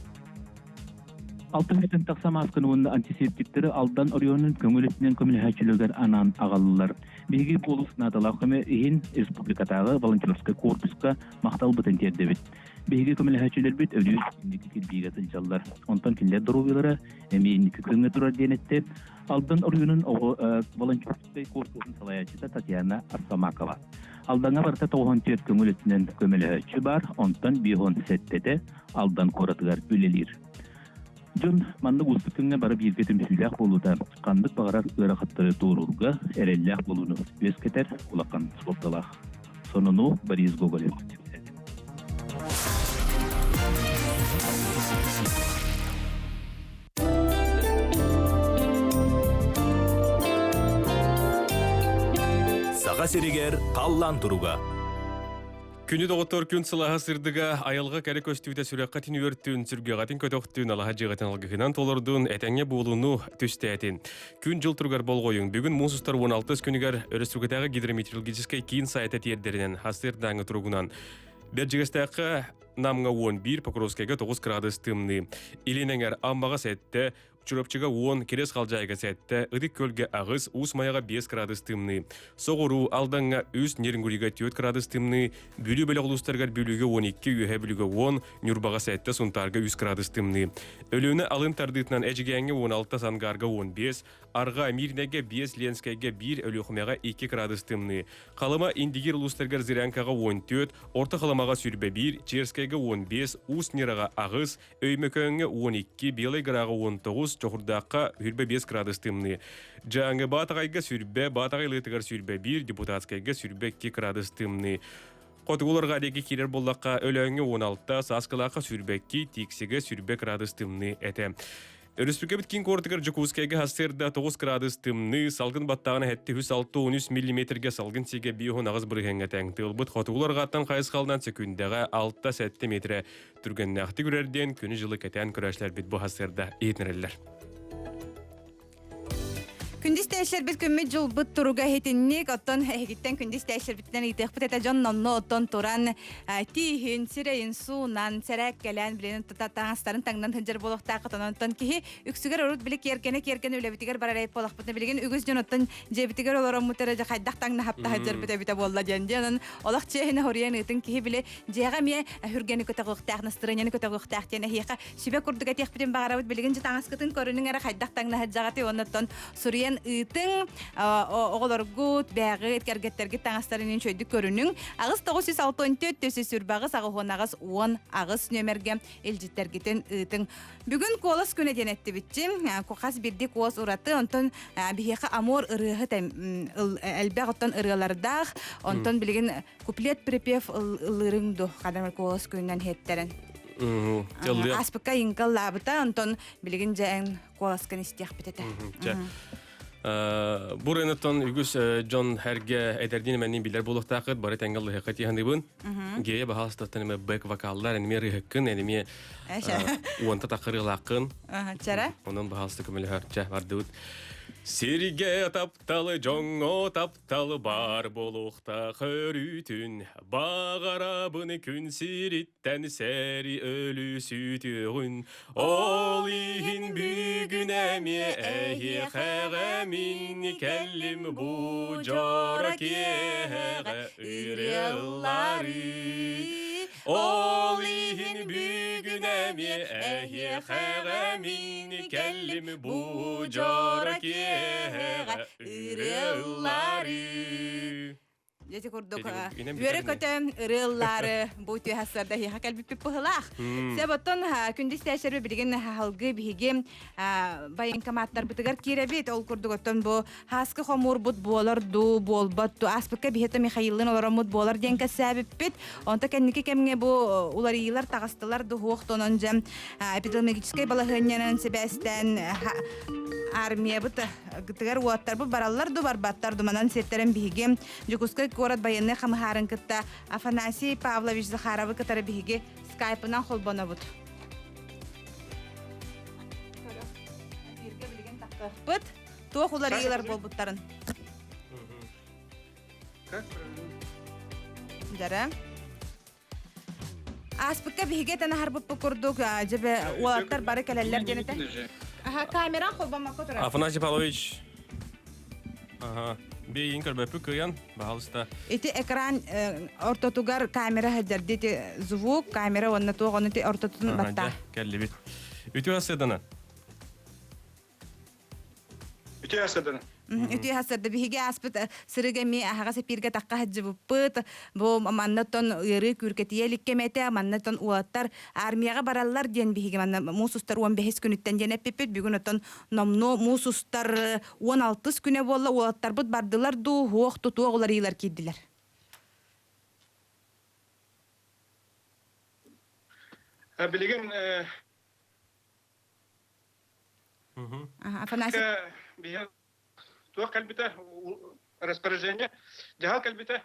Алтынньытын тахса маасканы уонна антисептиктэри Алдан оройуонун көҥүл өттүнэн көмөлөһөөччүлэригэр анаан аҕаллылар. Биһиги олус наадалаах көмө иһин республикатааҕы волонтерскай корпуска махталбытын тиэрдэбит. Биһиги көмөлөһөөччүлэрбит өрүү инники кирбиигэ сылдьаллар. Онтон кинилэр доруобуйалара эмиэ инники күөҥҥэ турар диэн эттэ Алдан оройуонун оҕо волонтерскай корпуһун салайааччыта Татьяна Арсамакова. Алдаҥҥа барыта 94 көҥүл өттүнэн көмөлөһөөччү баар, онтон 57-тэ Алдан куоратыгар үлэлиир. Дьон маннык уустук күҥҥэ бары бииргэ түмсүүлээх буолуута ханнык баҕарар ыарахаттары туоруурга эрэллээх буолууну үөскэтэр улахан суолталаах. Сонуну Борис Гоголев кэпсээтэ. Саха сиригэр халлаан туруга. Күнү доҕоттор күн сылаһа сырдыга, айылҕа кэрэ көстүүтэ сүрэххитин үөртүн, сүргэҕитин көтөхтүн, алаһа дьиэҕитин алгыһынан толордун, этэҥҥэ буолууну түстээтин. Күн-дьыл туругар болҕойуҥ. Бүгүн муус устар 16 күнүгэр Өрөспүүбүлүкэтээҕи гидрометеорологическай киин сайта тиэрдэринэн хастыырдааҥы туругунан Бэрдьигэстээххэ Намҥа 11, Покровскайга 9 градус тымныы. Илин эҥэр Аммаҕа 7, Чурапчыга 10, Кириэс Халдьаайыга 7, Ытык Күөлгэ 8, Уус Майаҕа 5 градус тымныы. Соҕуруу Алдаҥҥа 3, Нерюнгрига 4 градус тымныы, Бүлүү бөлөх улуустарыгар Бүлүүгэ 12, Үөһээ Бүлүүгэ 10, Ньурбаҕа 7, Сунтаарга 3 градус тымныы. Өлүөнэ алын тардыытынан Эдьигээҥҥэ 16, Сангаарга 15, Арҕаа Миирнэйгэ 5, Ленскэйгэ 1, Өлүөхүмэҕэ 2 градус тымныы. Халыма Индигир улуустарыгар Зырянкаҕа 14, Орто Халымаҕа 21, Черскэйгэ 15, Уус Ньыраҕа 8, Өймөкөөҥҥө 12, Белай Гораҕа 19, Чохурдаахха 25 градус тымныы. Дьааҥы Баатаҕайга сүрбэ, Баатаҕай Ылыытыгар сүрбэ 1, Депутатскайга сүрбэ 2 градус тымныы. Хотугуларга диэки киирэр буоллахха, Өлөөҥҥө 16, Сааскылаахха сүрбэ 2, Тиксигэ сүрбэ градус тымныы этэ. Өрөспүүбүлүкэбит киин куоратыгар Дьокуускайга сарсыарда 9 градус тымныы, салгын баттааҕына 763 миллиметргэ салгын сигэ 58 бырыһыаҥҥа тэҥ. Тыалбыт хотугуларҕаттан хайысхалынан сөкүүндэҕэ 6-7 метрэ түргэннээхтик үрэр диэн күнү-дьылы кэтээн көрөөччүлэрбит бу сарсыарда иһитинэрэллэр. Күндү истээччилэрбит күммүт дьылбыт туруга иһитинник, оттон эһигиттэн күндү истээччилэрбитинэн ыйытыахпыт этэ дьон номно оттон туран тииһин, сирэйин суунан, сэрээккэлээн, билин таҥастарын таҥнан сылдьар буолуохтааххыт. Онон киһи үксүгэр урут били киэргэнэ-киэргэнэ үлэбитигэр барар эбит буоллахпытына, билигин үгүс дьон оттон дьиэбитигэр олороммут эрэ дьэ хайдах таҥнаһапта сылдьарбыт эбитэ буолла диэн. Дьэ онон олох чиэһинэ хоруйан ыытын киһи били дьиэҕэ эмиэ хүргэни көтөҕүөхтээх, настырыанньаны көтөҕүөхтээх диэн эһиэхэ сүбэ курдук этиэхпитин баҕарабыт. Билигин дьэ таҥаскытын көрүнүҥ эрэ хайдах таҥнаһыдьаҕытый уонна оттон суруйан ыытыҥ. Оҕолоргут, бээҕит, кэргэттэргит таҥастарын үчүгэйдик көрүнүҥ. 8 964 428 88 18 нүөмэргэ илдьиттэргитин ыытыҥ. Бүгүн куолас күнэ диэн эттибитчи. Хас бирди куос ураты, онтон биһиэхэ Амур ырыаһыт элбэх оттон ырыалардаах, онтон билигин куплет припев ыллыырыҥ ду хадамыр куолас күнүнэн иһиттэрэн. Аспыкка иҥка ыллаабыта, онтон билигин дьэ эн куоласкын истиэхпит этэ. Бу рыноктон үгүс дьон эргэ эдэрдиин эмэнниин билэр буолуохтаахыт, бары тэҥҥэ ыллыһыахха тиһаныыбын. Гея баһаалыстаттан эме бэк вокаллар, эниме ырыһыккын, эниме уонта таххырыылааххын. Чара? Онон баһаалыста көмөлөһөр. Чэ, бардыбыт. Сиргэ тапталы дьоҥҥо таптал баар буолуохтаах өрүүтүн, баҕарабын күн сириттэн сэри өлүү сүтүөҕүн. Ол иһин бүгүн эмиэ эһиэхэҕэ мин кэллим бу дьоро киэһэҕэ ырыаллары. Ол иһин бүгүн эмиэ эһиэхэҕэ мин кэллим бу дьоро киэһэҕэ ырыаллары. Дьэти курдук үөрэ-көтө ырыаллаары бу түө сарда иһиэхэ кэлбиппит быһылаах. Сөп оттон күндү истээччилэр билигин халгы биһиги военкоматтарбытыгар киирэбит. Ол курдук оттон бу хааскы хомуурбут буолар дуу, буолбат дуу, ааспыкка биһиэхэ Михаиллын олороммут буолар диэн кэссээбиппит. Онто кэнники кэмҥэ бу уларыйыылар таҕыстылар дуһуох тонон дьэ эпидемиологическай балаһыанньанан сибээстээн. Армиябыт гытыгар уоттарбыт бараллар ду барбаттар ду манан сиэттерен биһиги Дьокуускай куорат байыаннай хамыһаарын кытта Афанасий Павлович Захаровы кытары биһиги скайпынан холбонобут. Билигин Туох уларыйыылар буолбуттарын. Дара. Ааспыкка биһиги этэн аһарбыппыт курдук, дьэбэ уолаттар бары кэлэллэр диэн этэ. Аха, камера холбоммокко турар. Афанасий Павлович. Ага. Бейин көрбөппүт кыйан, баһалыста. Ити экран ортотугар камера сылдьар ити звук, камера уонна туох ону ити ортотун батта. Кэллибит. Үтүө асыдана. Үтүө асыдана. Үтүө асырда биһиги ааспыт сырыга эмиэ аһаҕас эпииргэ тахха сылдьыбыппыт. Бу маннаттан ыарыы күүркэтийэ илик кэмэтэ, маннаттан уолаттар армияҕа бараллар диэн биһиги манна муус устар 15 күнүттэн диэн эппиппит. Бүгүн оттон номнуо муус устар 16 күнэ буолла уолаттарбыт бардылар дуу, уох тутуох уларыйыылар киирдилэр. Билигин Афанасий. Туох кэлбитэ распоряжение дьаһал кэлбитэ.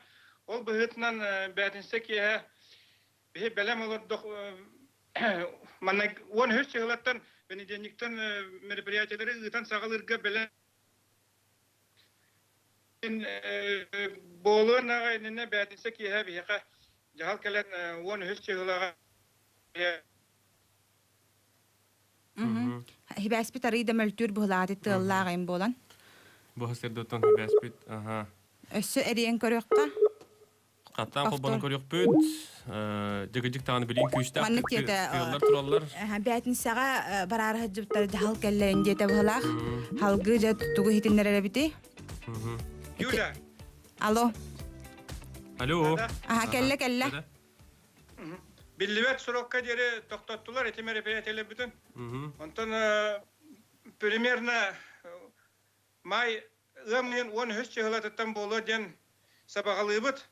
Ол быһыытынан бээтинсэ киэһэ биһи бэлэм олордох манна 13 сыһылаттан понедельниктан мероприятиелары ыытан саҕалыырга бэлэм буолуон аҕай иннинэ бээтинсэ киэһэ биһиэхэ дьаһал кэлэн 13 чыһылаҕа Хибээспит арый да мөлтүүр быһылааты тыаллаах им буолан. Бу сырдыттан хибээспит, аха. Өссө эриэн көрүөххэ. Хаттаан холбонон көрүөхпүт. Дьыгыдьык таҕаны билин күүстээх Маннык диэтэ тыаллар тураллар. Бээтинсэҕэ бараары сылдьыбыттар дьаһал кэллэрин диэтэ быһылаах. Халгыы дьэ тугу иһитиннэрэр эбитий? Юля. Алло. Алло. Аха, кэллэ, кэллэ. Биллибэт срокка диэри тохтоттулар ити мероприятиелэрбитин. Онтон примерно май ыам ыйын 13 чыһылатыттан буолуо диэн сабаҕалыыбыт.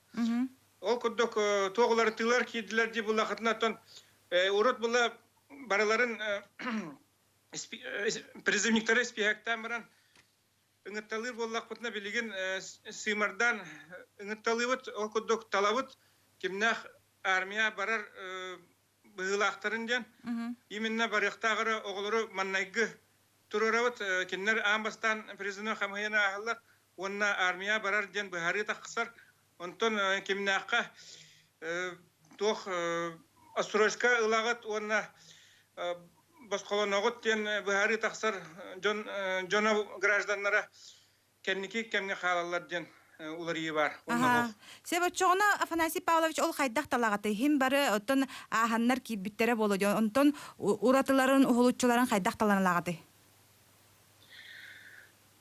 Ол курдук туох уларытыылар киирдилэр дии буллахытына оттон урут була барыларын призывниктары испииһэктээн баран ыҥытталыыр буоллахпытына билигин сыымардаан ыҥытталыыбыт, ол курдук талабыт кимнээх армия барар быһыылаахтарын диэн. Именно барыахтаах эрэ оҕолору маннайгы туруорабыт, кинилэр аан бастаан призывной хамыһыйаны ааһаллар уонна армия барар диэн быһаарыы тахсар. Онтон кимнээххэ туох отсрочка ылаҕыт уонна босхолоноҕут диэн быһаарыы тахсар дьон дьоно гражданнара кэнники кэмҥэ хаалаллар диэн уларыйыы баар. Сөп оччоҕуна Афанасий Павлович ол хайдах талаҕатый? Хим бары оттон ааһаннар киирбиттэрэ буолуо диэн онтон уратыларын, уһулуччуларын хайдах таланалаҕатый?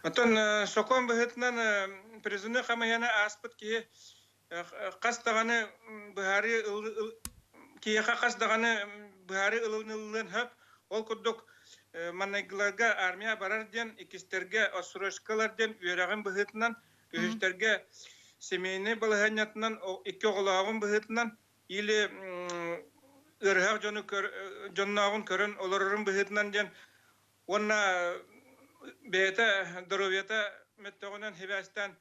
Оттон сокуон быһыытынан призывной хамыйаны ааспыт киһи хас даҕаны быһаарыы киһиэхэ хас даҕаны быһаарыы ылыныллыан сөп. Ол курдук манныгыларга армия барар диэн, иккистэргэ отсрочкалар диэн үөрэҕин быһыытынан, үһүстэргэ семейный балаһыанньатынан, икки оҕолооҕун быһыытынан или ыарыһах дьону дьоннооҕун көрөн олорорун быһыытынан диэн уонна бэйэтэ доруобуйата мөлтөҕүнэн сибээстээн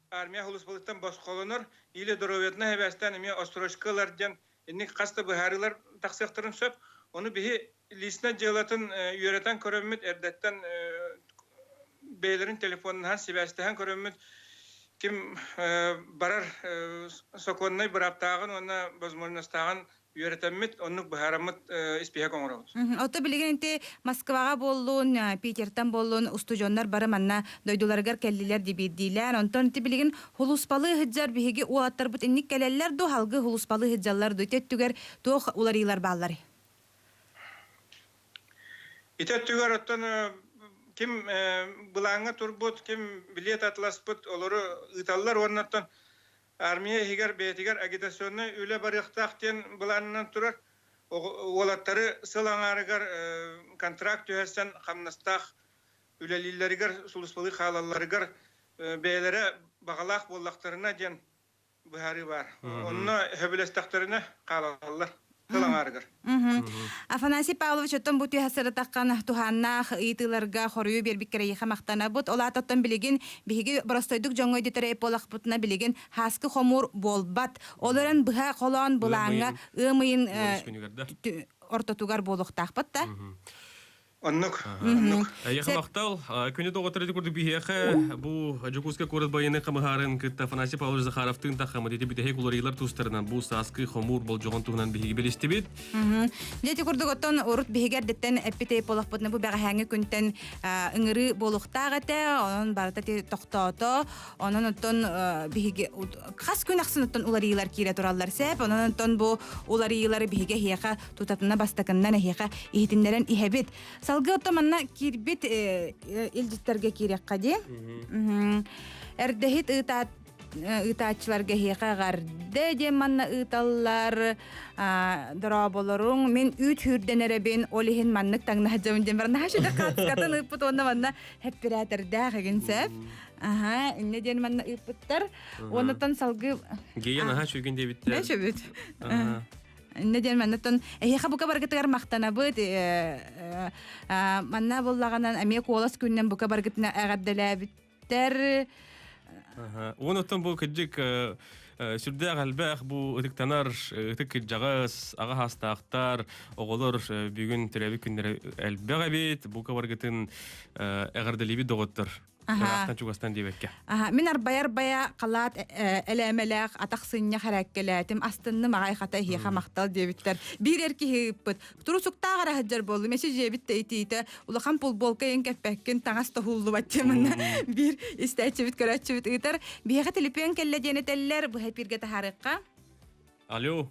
армия сулууспалыттан босхолонор или доруобуйатынан сибээстээн эмиэ отсрочка ылар диэн инник хас да быһаарыылар тахсыахтарын сөп. Ону биһи личнэй дьыалатын үөрэтэн көрөммүт, эрдэттэн бэйэлэрин телефоннаһан сибээстэһэн көрөммүт ким барар сокуоннай бырааптааҕын уонна возможностааҕын үөрэтэммит, оннук быһаараммыт испииһэк оҥоробут. Ото билигин ити Москваҕа буоллун, Питертэн буоллун устудьуоннар бары манна дойдуларыгар кэллилэр дии биирдиилээн. Онтон ити билигин хулууспалыы сылдьар биһиги уолаттарбыт инник кэлэллэр дуу, халгыы хулууспалыы сылдьаллар дуу? Ити өттүгэр туох уларыйыылар баалларый? Ити өттүгэр оттон ким былааҥҥа турбут, ким билиэт атыласпыт, олору ыыталлар уонна оттон Армия иһигэр бэйэтигэр агитационнай үлэ барыахтаах диэн былаанынан турар. Уолаттары сыл аҥаарыгар контракт түһэрсэн хамнастаах үлэлииллэригэр, сулууспалыы хаалалларыгар бэйэлэрэ баҕалаах буоллахтарына диэн быһаарыы баар. Онно сөбүлэстэхтэринэ хаалаллар. Сыл аҥаарыгар. Афанасий Павлович, оттон бу түһэ сырытаххан туһааннаах ыйытыыларга хоруйу биэрбиккэр эйиэхэ махтанабыт. Ол аата оттон билигин биһиги боростойдук дьоҥҥо өйдөтөр буоллахпытына билигин хааскы хомуур буолбат. Ол эрэн быһа холоон былааҥҥа ыам ыйын ортотугар буолуохтаахпыт да. Оннук. Оннук. Эйиэхэ махтал. Күнү доҕоттор ити курдук биһиэхэ бу Дьокуускай куорат байыаннай хамыһаарын кытта Афанасий Павлович Захаровтыын таххаммыт ити бүтэһик уларыйыылар тустарынан бу сааскы хомуур болдьоҕун туһунан биһиги билистибит. Дьэ ити курдук оттон урут биһиги эрдэттэн эппит буолахпытына бу бэҕэһээҥҥи күнтэн ыҥырыы буолуохтаах этэ. Онон барыта тохтоото. Онон оттон биһиги хас күн ахсын оттон уларыйыылар киирэ тураллар сэп. Онон оттон бу уларыйыылары биһиги эһиэхэ тутатына бастакыннан эһиэхэ иһитиннэрэн иһэбит. Салгыы оттон манна киирбит илдьиттэргэ киириэххэ дии. Эрдэһит ыытаат ыытааччыларга эһиэхэ эҕэрдэ диэн манна ыыталлар дорооболоруҥ мин үүт хүүрдэн эрэбин ол иһин маннык таҥнаһадьабын диэн баран наһаа шүдэ хаацкатын ыыппыт уонна манна хэппирээтэрдээх игин сөп аха иннэ диэн манна ыыппыттар уоннаттан салгыы Гея наһаа үчүгүн диэбиттэр. Мен сөбүт. Иннэ диэн маннаттан эһиэхэ бука баргытыгар махтанабыт. Манна буллаҕынан эмиэ куолас күннэн бука баргытына эҕэрдэлээбиттэр. Уон оттон бу кырдьык сүрдээх элбэх бу ытыктанар ытык кырдьаҕас аҕа хаастаахтар оҕолор бүгүн төрөөбүт күннэрэ элбэх эбит бука баргытын эҕэрдэлиибит доҕоттор Ыраахтан чугастан диэбэккэ. Аха, мин арбайар-бая халаат элээмэлээх атах сынньа хэрээккэлээтим, астынным аҕай хата эһиэхэ махтал диэбиттэр. Биир эр киһи ыыппыт. Турусуктаах эрэ сылдьар буоллум, эчи дьиэбит да итиитэ, улахан пулбуолка иһин кэппэккин, таҥас тоһууллубат диэн манна биир истээччибит, көрөөччүбүт ыытар. Биһиэхэ төлөпүөн кэллэ диэн этэллэр, быһа эпииргэ таһаарыахха. Алло.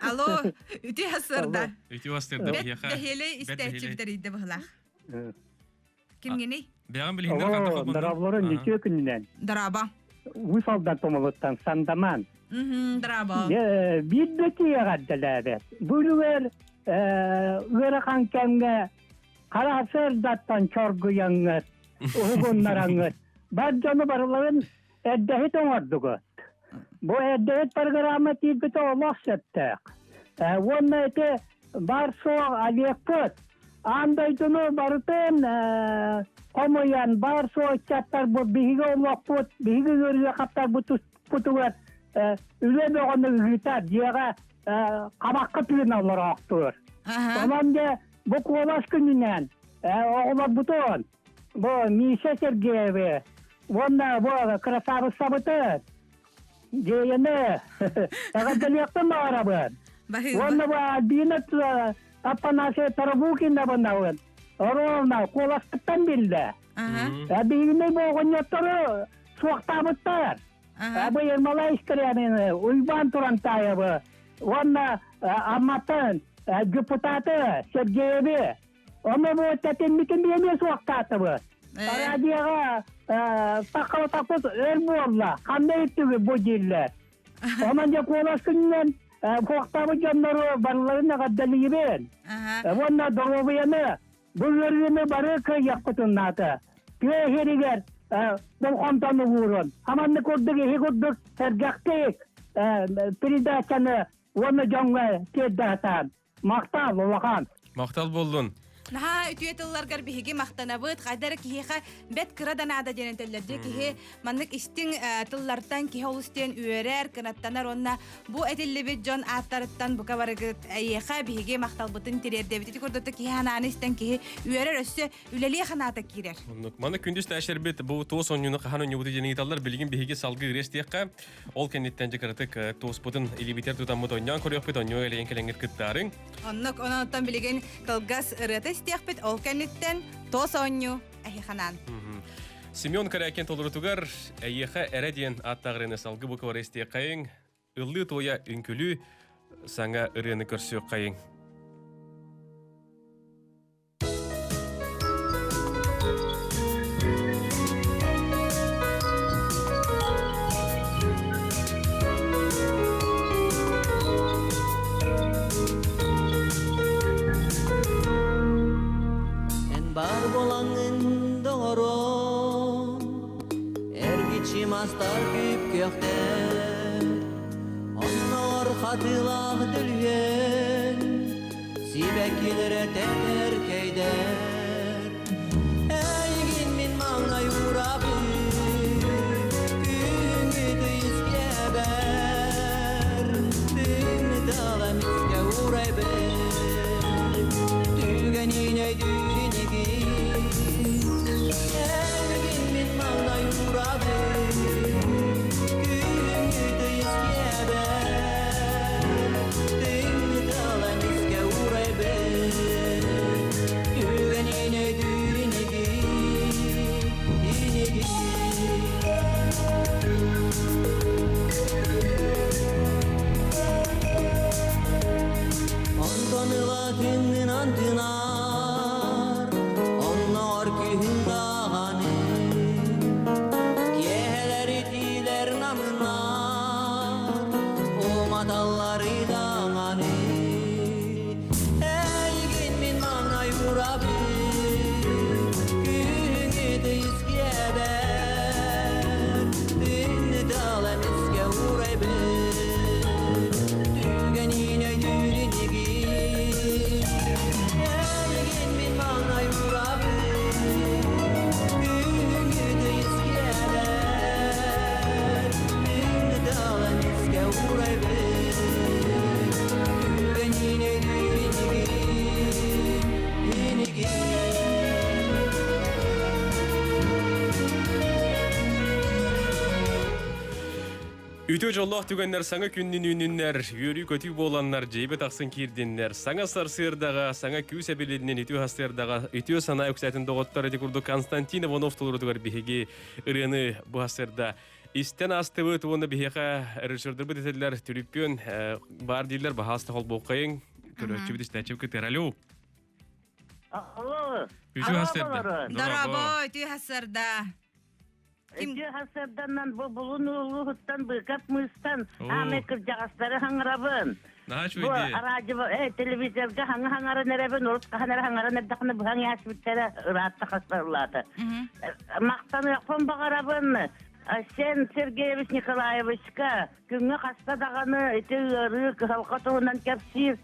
Алло, үтүө сырда. Үтүө сырда биһиэхэ. Бэһиэлэй истээччибит эрийдэ быһылаах. Кимҥиний? Бэҕэн билиһиннэр ханта холбоннуҥ? Дорооболорун үтүө күнүнэн. Дорообо. Уус Алдан Тумулуттан Сандаман. Дорообо. Биир да тиэҕэрдэлээбэт. Бу үлүгэр ыарахан кэмҥэ хара сырдаттан чоргуйаҥҥыт, уһугуннараҥҥыт, бар дьону барыларын эрдэһит оҥордугут. Бу эрдэһит программа тиийбитэ олох сөптөөх. Уонна ити бар суох Олегпыт аан дойдуну барытын хомуйан бар суох ыччаттарбыт биһиги олохпут, биһиги ыарыахаттарбыт туспутугар үлэ бөҕөнү ыытар, дьиэҕэ хабахха тыына олороохтуур. Онон дьэ бу куолас күнүнэн оҕолорбутун бу Миша Сергеевы уонна бу красавицабыты Дьиэйэни эҕэрдэлиэхпин баҕарабын. Уонна бу Альбина Афанасия Тарабукина бынабын. Оруолна куоласпыттан биллэ. Биһигини бу оҕонньоттору суохтаабыттар. Бу Ермолай Искрянины, Уйбаан Турантаевы уонна Амматтан депутаты Сергееви Ону бу тэтиммитин биэмиэ суохтаатыбыт. Радиоҕа таххалатахпыт өр буолла. Ханна иттигит бу дииллэр. Онон дьэ куолас күнүнэн куохтаабыт дьоннору барыларын эҕэрдэлиибин. Уонна доруобуйаны, бу ыарыыны бары кыайыахпытын наада. Тыа иһиригэр болҕомтону уурун. Аманны курдук иһи курдук сэргэхтик передачаны уонна дьоҥҥо тиэрдэ сатаан. Махтал, улахан. Махтал буоллун. Наһаа үтүө тылларгар биһиги махтанабыт. Хайда эрэ киһиэхэ бэт кыра да наада диэн этэллэр. Дьэ киһи маннык истиҥ тыллартан киһи олус диэн үөрэр, кынаттанар уонна бу этиллибит дьон ааттарыттан бука барыгыт эйиэхэ биһиги махталбытын тириэрдэбит. Ити курдук киһи ханааны истэн киһи үөрэр өссө үлэлиэ ханаата киирэр. Оннук. Маны күндүс тээшэрбит бу туос онньуну хаһан онньубуту диэн ыйыталлар. Билигин биһиги салгыы ырыа Ол кэнниттэн дьэ кыратык туоспутун илиибитигэр тутаммыт онньоон көрүөхпүт, онньуга элэйэн кэлэҥҥит кыттаарыҥ. Оннук, онон билигин кылгас ырыата истиэхпит, ол кэнниттэн туос оонньуу эһиханаан. Семен Корякин толорутугар «Эйиэхэ эрэ» диэн ааттаах ырыаны салгы буквара истиэххэйиҥ, ыллыы туойа үҥкүлүү саҥа ырыаны көрсүөххэйиҥ. Эн бар болаңын доҕором, эргиччи мастар күп-күөхтэр, онноор хатыылаах дөлүө. Сибэккилэрэ тэтэркэйдэр Эйигин мин маҥнай уурабын Күҥҥү тыйыс киэбэр Тыыҥны тыала эмискэ уурайбын Түгэнин өйдүүр инигин Эйигин мин маҥнай уурабын Күҥҥү тыйыс киэбэр Тыыҥны тыала эмискэ уурайбын Түгэнин өйдүүр инигин Инигин Онтон ыла күҥҥүн тыынар, оннооҕор күһүн даҕаны Киэһэлэр итиилэр намыннар, уматаллар даҕаны Эйигин мин маҥнай уурабын, күһүҥҥү тыйыс киэбэр, Тыынны тыал эмискэ уурайбын, Түгэниин өйдүүр инигин Эйигин мин маҥнай уурабын, Күһүҥҥү тыйыс киэбэр, Тыынны тыал эмискэ уурайбын, Түгэниин өйдүүр инигин, инигин Үтүө дьоллоох түгэннэр саҥа күннүн үүнүннэр, үөрүү-көтүү буоланнар, дьиэбэ тахсан киирдиннэр, саҥа сарсыардаҕа, саҥа күүс эбилиннин үтүө сарсыардаҕа, үтүө санаа үксээтин доҕоттор ити курдук Константин Иванов толорутугар биһиги ырыаны бу сарсыарда истэн аастыбыт уонна биһиэхэ режиссердарбыт этэллэр түрүппүөн баар дииллэр баһааста холбуоххайыҥ көрөөччүбүт истээччибит кытыар алло Алло. Үтүө сарсыарда. Дорообо, үтүө сарсыарда. Ким? Үтүө сарсыарданан бу булун улууһуттан быыкап мыыстан аамай кырдьаҕастары хаҥырабын. Бу радио, э, телевизорга хаҥа хаҥаран эрэбин, урут хаһан эрэ хаҥаран эрдэххинэ быһаҥ ясбиттэрэ ыраатта хастарылаата. Махтаныахпын баҕарабын Сен Сергеевич Николаевичка күҥҥэ хаста даҕаны ити ыарыы кыһалҕа туһунан кэпсиир.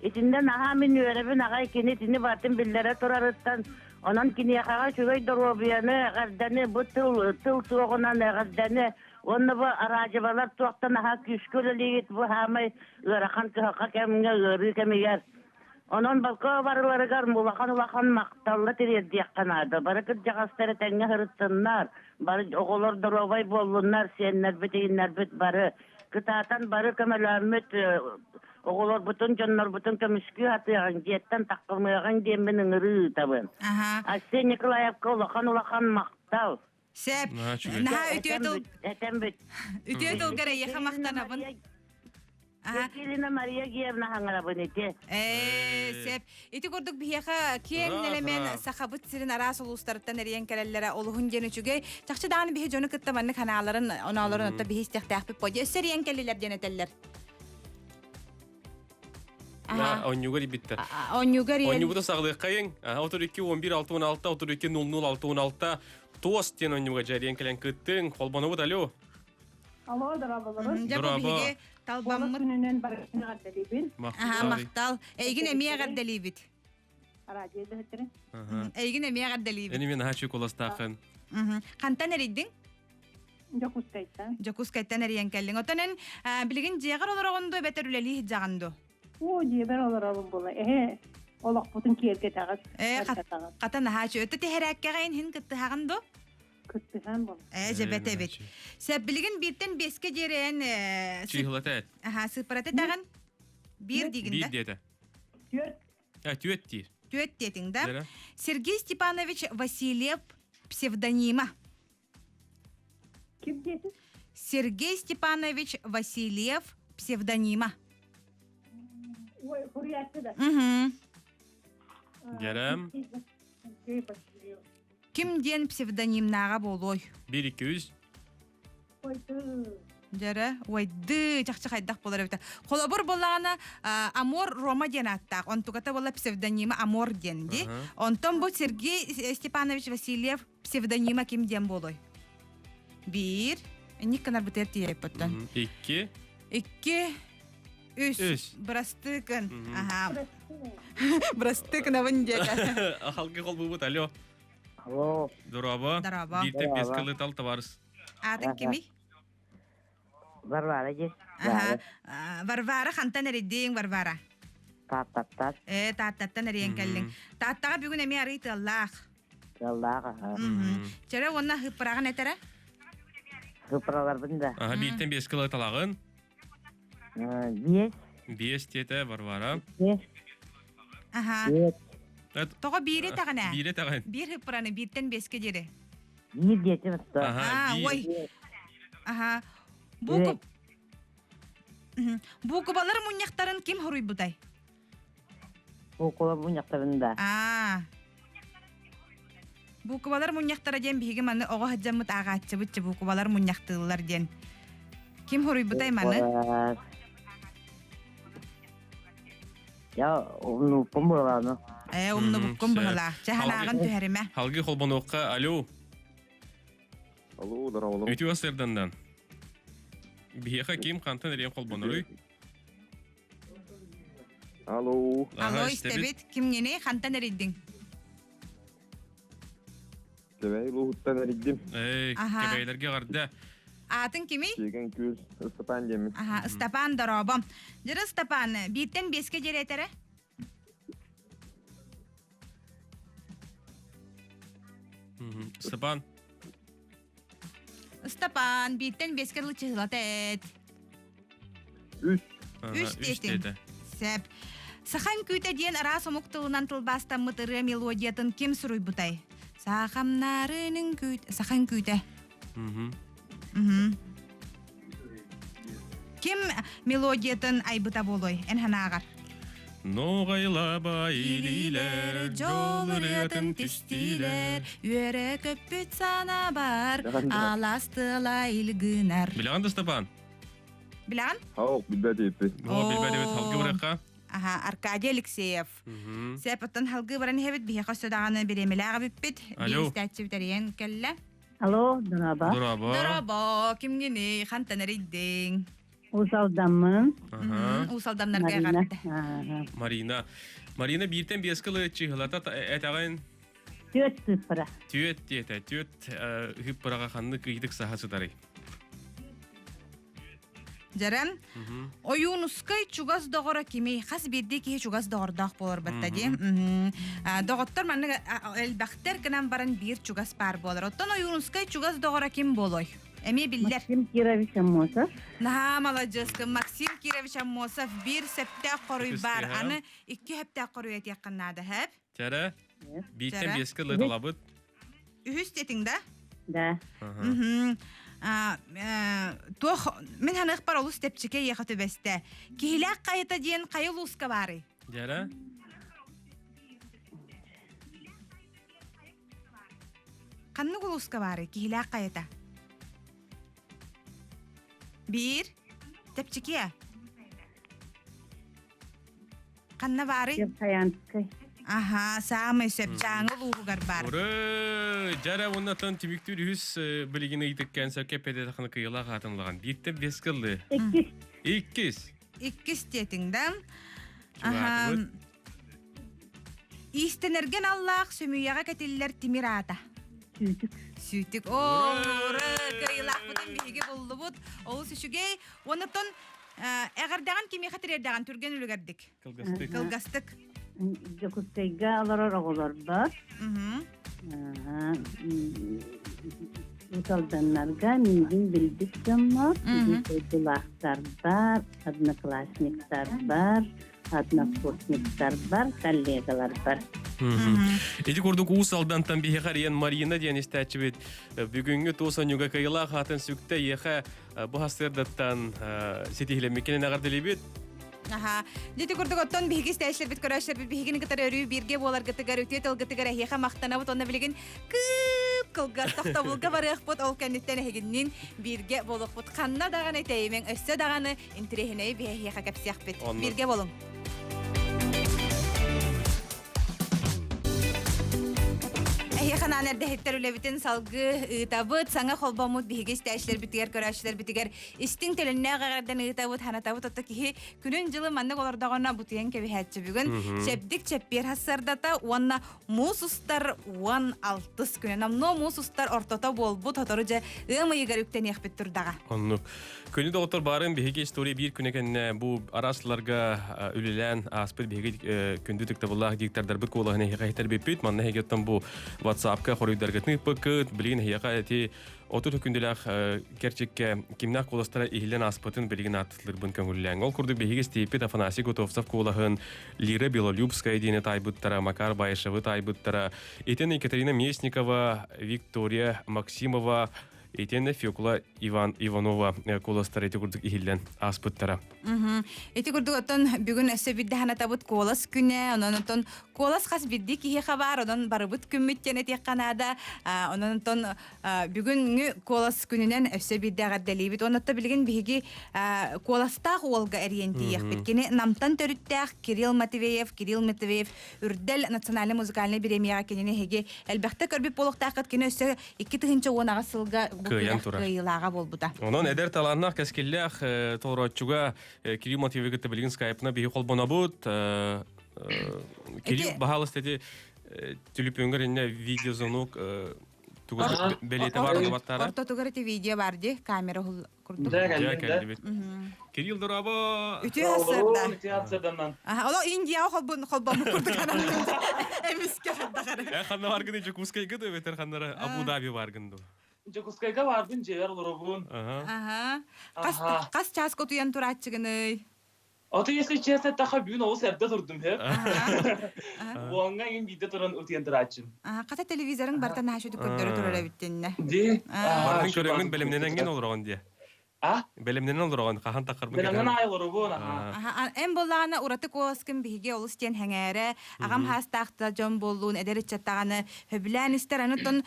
Итиннэ наһаа мин үөрэбин аҕай кини итини барытын биллэрэ турарыттан онон киниэхэҕэ үчүгэй доруобуйаны эҕэрдэни бу тыл тыл туоҕунан эҕэрдэни уонна бу араадьыбалар туохтан наһаа күүскэ үлэлиигит бу хаамай ыарахан кыһалҕа кэмҥэ ыарыы кэмигэр Онон балка барыларыгар улахан-улахан махталла тириэрдиэххэ наада. Бары кырдьаҕастар этэҥҥэ сырыттыннар, бары оҕолор доруобай буоллуннар, сиэннэрбит, ииннэрбит бары кытаатан бары көмөлөөммүт оҕолорбутун, дьоннорбутун көмүскүү сатыаҕыҥ, дьиэттэн таххымыаҕыҥ диэммин ыҥырыы ыытабын. Арсен Николаевка улахан-улахан махтал. Сөп. Наһаа үтүө тыл. Этэн бүт. Үтүө тылгар эйиэхэ махтанабын. Екатерина Мария Гиевна хаҥарабын ити. Ээ, сөп. Ити курдук биһиэхэ киэҥ нэлэмэн Сахабыт сирин араас улуустарыттан эрийэн кэлэллэрэ олуһун диэн үчүгэй. Чахчы даҕаны биһи дьону кытта маннык ханааларын, оноолорун отто биһи истиэхтээхпит по. Өссө эрийэн кэллилэр диэн этэллэр. Онньугар ибиттэр. Онньугар Онньугута саҕалыаххайыҥ. 32 11 6 16 32 00 6 16 туос диэн онньуга дьэриэн кэлэн кыттыҥ. Холбонобут алло. Алло, дорооболорун. Дьэ бу биһиги талбаммыт. күнүнэн барытын эҕэрдэлиибин. Аха, махтал. Эйигин эмиэ эҕэрдэлиибит. Радио үлэһиттэрин. Эйигин эмиэ эҕэрдэлиибит. Эни мен аһачы куластаахын. Хантан эрийдиҥ? Дьокуускайтан. Дьокуускайтан эрийэн кэллиҥ. Отон эн билигин дьиэҕэр олороҕун дуо эбэтэр үлэлии сылдьаҕын дуо? Оо, дьиэбэр олоробун була. Эһэ олохпутун киэргэтэҕит. Ээ, хата наһаа үчүгэй. Өтө тиһэрээккэҕэ иһин кыттыһаҕын дуо? Кыттыһан була. Ээ, дьэбэт эбит. Сэ билигин бииртэн биэскэ диэри эн Чыыһылата эт. Аха, сыыппарата этэҕин? Биир диигин Биир да? диэтэ. Түөрт. Э, түөрт диир. Түөрт диэтиҥ да? Сергей Степанович Васильев псевдонима. Ким диэтин? Сергей Степанович Васильев псевдонима. Ой, хуруйааччы да. Угу. Дьэрэм. Ким диэн псевдонимнааҕа буолуой? Бир икки үс. Дьэрэ, уойды, чахчы хайдах буолар эбитэ. Холобур буоллаҕына, Амор Рома диэн ааттаах. Онтуката буолла псевдонима Амор диэн ди. Онтон бу Сергей Степанович Васильев псевдонима ким диэн буолуой? Биир. Инник гынар бытыар тиийэппиттэн. Икки. Икки. Үс. Үс. Бырастыыкын. Аха. Бырастыыкынабын диэтэ. Халгы холбуубут, алло. Алло. Дорообо. Дорообо. Бииртэн биэс кылы тал табаарыс. Аатын кимий? Варвара дьэ. Аха. А, Варвара хантан эрийдиҥ, Варвара? Тааттаттан. Э, Тааттаттан эрийэн кэллиҥ. Тааттаҕа бүгүн эмиэ арый тыаллаах. Тыаллаах аха. Чэрэ уонна хыппыраҕын этэрэ? Хыппыраларбын да. Аха, бииртэн биэс кылы талаҕын. Биэс. Биэс диэтэ Варвара. Биэс. Аха. Тоҕо биири тэҕинэ? Биири тэҕин. Биир хыппыраны бииртэн биэскэ диэри. Биир диэтим А, ой. Аха. Буукуб... Буукубалар мунньахтарын ким хоруйбутай? Буукуба мунньахтарын да. Аа. Буукубалар мунньахтара диэн биһиги маны оҕо сылдьаммыт ааҕааччыбыт буукубалар мунньахтыыллар диэн. Ким хоруйбутай маны? Я умнубуккун быһылааны. Ээ, умнубуккун быһылаах. Чэ, санааҕын түһэримэ. Халгы холбонуохха, алло. Алло, здорово. Үтүө сырдандан. Биһиэхэ ким хантан эрийэн холбоноруй? Алло. Алло, истэбит. Кимҥиний? Хантан эрийдиҥ? Кэбээйи улууһуттан эрийдим. Эй, кэбээйилэргэ эҕэрдэ. Аатын кимий? Сиэгэн Күөл Ыстапаан диэммин. Аха, Ыстапаан дорообо. Дьыры Ыстапаан, бииртэн биэскэ диэри этэрэ? Ыстапаан. Ыстапаан, бииртэн биэскэ дылы чыһылата эт. Үс. Үс диэтиҥ. Сөп. Сахан күүтэ диэн араас омук тылынан тылбаастаммыт ырыа мелодиятын ким суруйбутай? Саахамнаарынын күүт... Сахан күүтэ. Ким мелодиятын айбыта буолуой? Эн санааҕар. Ноҕайлаба илиилэр, дьол ырыатын түстүүлэр, үөрэ көппүт санаабар, алаас тыала илгынар. Билэҕин да, Степан? Билэҕин? Хаук, билбэт эбиппит. О, билбэт эбит, халгы барыахха. Аха, Аркадий Алексеев. Сеп, оттон халгы баран иһэбит, биһиэхэ өссө даҕаны бириэмэлээх эбиппит. Алло. Биир истээччибит эрийэн кэллэ. Алло, дорообо. Дорообо. Дорообо, кимҥиний, хантан эрийдиҥ? Уус Алдаммын. Уус Алдамнарга эҕэрдэ. Марина. Марина бииртэн биэскэ ылы чыһылата этэҕин? Түөрт сыыппара. Түөрт диэтэ. Түөрт ыһыппараҕа ханнык ыйдык саха сытарый? Дьэрэн, Ойуунускай чугас доҕоро кимий? Хас биирдии киһи чугас доҕордоох буолар батта дии. Доҕоттор маннык элбэхтэр гынан баран биир чугас баар буолар. Оттон Ойуунускай чугас доҕоро ким буолуой? Эмиэ биллэр. Максим Кирович Аммосов. Наһаа маладьыаскын. Максим Кирович Аммосов биир сөптөөх хоруй баар. Аны икки сөптөөх хоруй этиэххин наада, хэп? Чэрэ, бииртэн биэскэ лыталабыт. Үһүс диэтиҥ да? Да. Туох мин ханыахпар олус тэпчикэ иэхэ түбэстэ. Киһилээх хайата диэн хайа улууска баарый? Дьэрэ. Ханнык улууска баарый Киһилээх хайата? Биир. Тэпчикиэ. Ханна баарый? Верхоянскай. Аха, саамай сөп Дьааҥы улууһугар баар. Уры! Дьара уоннаттан түмүктүүр үһүс билигин ыйытыккан сөпкө эппэтэ кыйылаах аатынлаган. Бииртэн бес кыллы. Иккис. Иккис. Иккис диэтиҥ да? Аха. Иистэнэргэн аллаах сөмүйэҕэ кэтиллэр тимир аата. Сүүтүк. Сүүтүк. Оо, уры! Кыайыылаахпытын биһиги буллубут. Олус үчүгэй. Оннуттан эҕэрдэҕин кимиэхэ тириэрдэҕин түргэн үлүгэрдик. Кылгастык. Кылгастык. Дьокуускайга олорор оҕолорбор. Уус Алданнарга миигин билбит дьоммор, дойдулаахтарбар, одноклассниктарбар, однокурсниктарбар, коллегаларбар. Ити курдук Уус Алдантан биһиэхэ эрийэн Марина диэн истээччибит бүгүҥҥү туос онньуга кыйылаах аатын сүктэ ийэхэ бу сарсыардаттан ситиһилэммиккинэн эҕэрдэлиибит. Аха. Дьити курдук оттон биһиги истээччилэрбит көрөөччүлэрбит биһигини кытары өрүү бииргэ буоларгытыгар үтүө тылгытыгар эһиэхэ махтанабыт уонна билигин кыып кылгас тохтобулга барыахпыт ол кэнниттэн эһигинниин бииргэ буолуохпут ханна даҕаны тэйимэҥ өссө даҕаны интириэһинэйи биһиэхэ кэпсиэхпит. Бииргэ буолуҥ. Эһиэхэ анаан эрдэһиттэр үлэбитин салгыы ыытабыт. Саҥа холбоммут биһиги истээччилэрбитигэр, көрөөччүлэрбитигэр истиҥ төлөннөөх эҕэрдэни ыытабыт, ханатабыт. Отто киһи күнүн-дьылы маннык олордоҕуна бутуйан кэбиһээччи бүгүн. Чэбдик чэппиэр хассыардата уонна муус устар 16 күнэ. Номнуо муус устар ортото буолбут, сотору дьэ ыам ыйыгар үктэниэхпит турдаҕа. Оннук. Күнү доҕоттор баарын биһиги история биир күнэ кэннэ бу араас сылларга үлэлээн ааспыт биһиги күндү тыктабыллаах диктордарбыт куолаһын эһиэхэ иһитэрбиппит. Манна эһиги бу WhatsApp-ка хоруйдаргытын ыыппыккыт. Билигин эһиэхэ эти 30 күндүлээх кэрчиккэ кимнээх куоластара иһиллэн ааспытын билигин ааттылырбын көҥүллээҥ. Ол курдук биһиги истииппит Афанасий Готовцев куолаһын, Лира Белолюбская диэни таайбыттара, Макар Баишевы таайбыттара, итин Екатерина Местникова, Виктория Максимова, итиэннэ Фекла Иван Иванова куоластара ити курдук иһиллэн ааспыттара. Ити курдук оттон бүгүн өссө биирдэ санатабыт куолас күнэ, онон оттон куолас хас биирдии киһиэхэ баар, онон барыбыт күммүт диэн этиэххэ наада. Онон оттон бүгүҥҥү куолас күнүнэн өссө биирдэ эҕэрдэлиибит. Онон билигин биһиги куоластаах уолга эрийэн тиийиэхпит. Кини Намтан төрүттээх Кирилл Матвеев, Кирилл Матвеев Үрдэл национальнай музыкальнай бириэмийэҕэ кинини эһиги элбэхтэ көрбүт буолуохтааххыт. Кини өссө 2018 сылга бу Кыайан күрэх турар. кыайыылааҕа буолбута. Онон эдэр талааннаах кэскиллээх толорооччуга Кирилл Матвеевы кытта билигин скайпына биһи холбонобут. Кирилл, баһаалыста ити түлүпүөҥгэр инне видеозвонок тугу бэлиэтэ бар баттара. Ортотугар ити видео бар ди, камера курдук. Дьэ кэллибит. Кирилл дорообо. Үтүө сырда. Аха, оло Индияҕа холбун холбоммут курдук ананным. Эмиске хайдах эрэ. Э ханна баргын Дьокуускайга да эбэтэр ханнара Абу Даби баргын ду. Дьокуускайга баарбын дьиэбэр олоробун. Аха. Хас хас чааска утуйан турааччыгыный? А то если честно, таха бүгүн олус эрдэ турдум хеп. Уоҥҥа иҥин биирдэ туран утуйан турааччым. Хата телевизорың барыта наһаа үчүгэй көрдөрө турар эбиттиннэ. Ди. Барытын көрөҥүн бэлэмнэнэҥҥин олороҕун диэ. А? Бэлэмнэнэн олороҕун хаһан таххарбын Бэлэмнэн аай олоробун, аха. Эн буоллаҕына ураты куоласкын биһиги олус диэн сэҥээрэ, аҕам хаастаахта дьон буоллун, эдэр ыччаттаҕаны сөбүлээн истэр. Аны оттон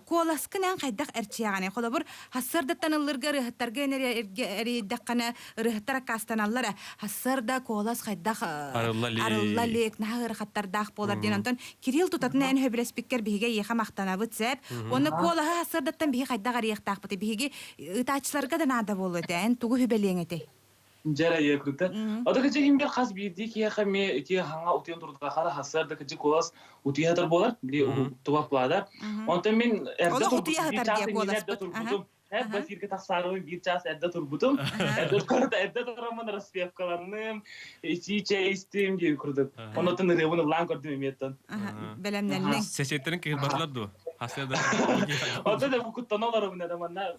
куоласкын эн хайдах эрчийэҕиний? Холобур, сарсыардаттан ыллырга ырыаһыттарга эрийдэххинэ, ырыаһыттар аккаастаналлар. Сарсыарда куолас хайдах арылла илик, наһаа ыарахаттардаах буолар диэн. Онтон Кирилл тутатына эн сөбүлэспиккэр биһиги эйиэхэ махтанабыт, сөп. Уонна куолаһы сарсыардаттан биһи хайдах арыйыахтаахпытый? Биһиги ыытааччыларга да наада буолуо этэ. Эн тугу сүбэлиэҥ этэй? Дьэ эрэ кырта. Ото кыжы химбер хас биирдии киһиэхэ эмиэ ити хаҥа утуйан турдахара хассар да кыжы куолас утуйа сытар буолар, били уһуктубат буолар. Онтон мин эрдэ Олох утуйа турбутум, биир сытар чаас диэ иннинэ эрдэ куоласпыт. турбутум. Эп эфиргэ тахсаарыбын биир чаас эрдэ турбутум. Эрдэ турбут, эрдэ тураммын распевкаланным, ичии чэй истим диэн курдук. Оннуттан ырыабын ыллаан көрдүм эмиэттэн. Бэлэмнэнниҥ. Сесеттерин кыһырбатылар дуо? Хасыа да. Оттон да куттана олоробун эрэ манна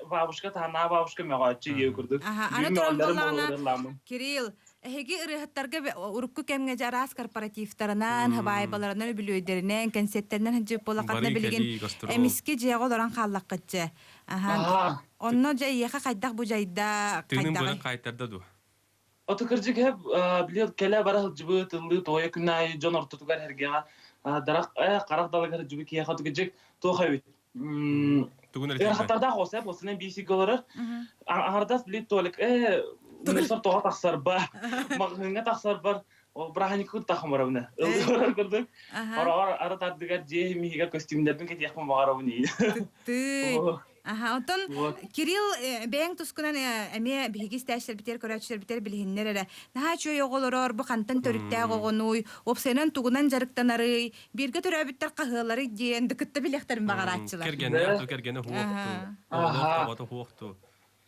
бабушка таһанаа бабушка мөҕөөччү диэ курдук. Аны туран буоллаҕына, Кирилл, эһиги ырыаһыттарга урукку кэмҥэ дьэ араас корпоративтарынан, хабаайбаларынан, үбүлүөйдэринэн, кэнсиэттэринэн сылдьыбыт буоллаххытына билигин эмискэ дьиэҕэ олорон хааллаххыт дьэ. Аха. Онно дьэ эйиэхэ хайдах бу дьайда, Тыынын хайдаҕый? быарын хаайтарда дуо? Ото кырдьык эп били кэлэ бара сылдьыбыт ыллыы туойа күн аайы дьон ортотугар эргэҕэ дарах харах далыгар сылдьыбыт киһиэхэ кырдьык туох эбит Тугун эрэ ыарахаттардаах осеп осынан биисигэ олорор аҥардас били туалек мусор тоҕо тахсарба маҕаһыыҥҥа тахсарбар ол бырааһынньыккын тахамарабына ыллыыр курдук хороҕор ары тардыгар дьиэ миһигэр костюмнарбын кэтиэхпин баҕарабын Тыый. Аха, онтон Кирилл бэйэҥ тускунан эмиэ биһиги истээччилэрбитигэр, көрөөччүлэрбитигэр билиһиннэр эрэ. Наһаа үчүгэй оҕолорор, бу хантан төрүттээх оҕонуй, уопсайынан тугунан дьарыктанарый, бииргэ төрөөбүттэр хаһыаларый диэн да кытта билиэхтэрин баҕарааччылар. Кэргэннээх ту, кэргэнэ хуохту, оҕолоох тоҕото хуохту.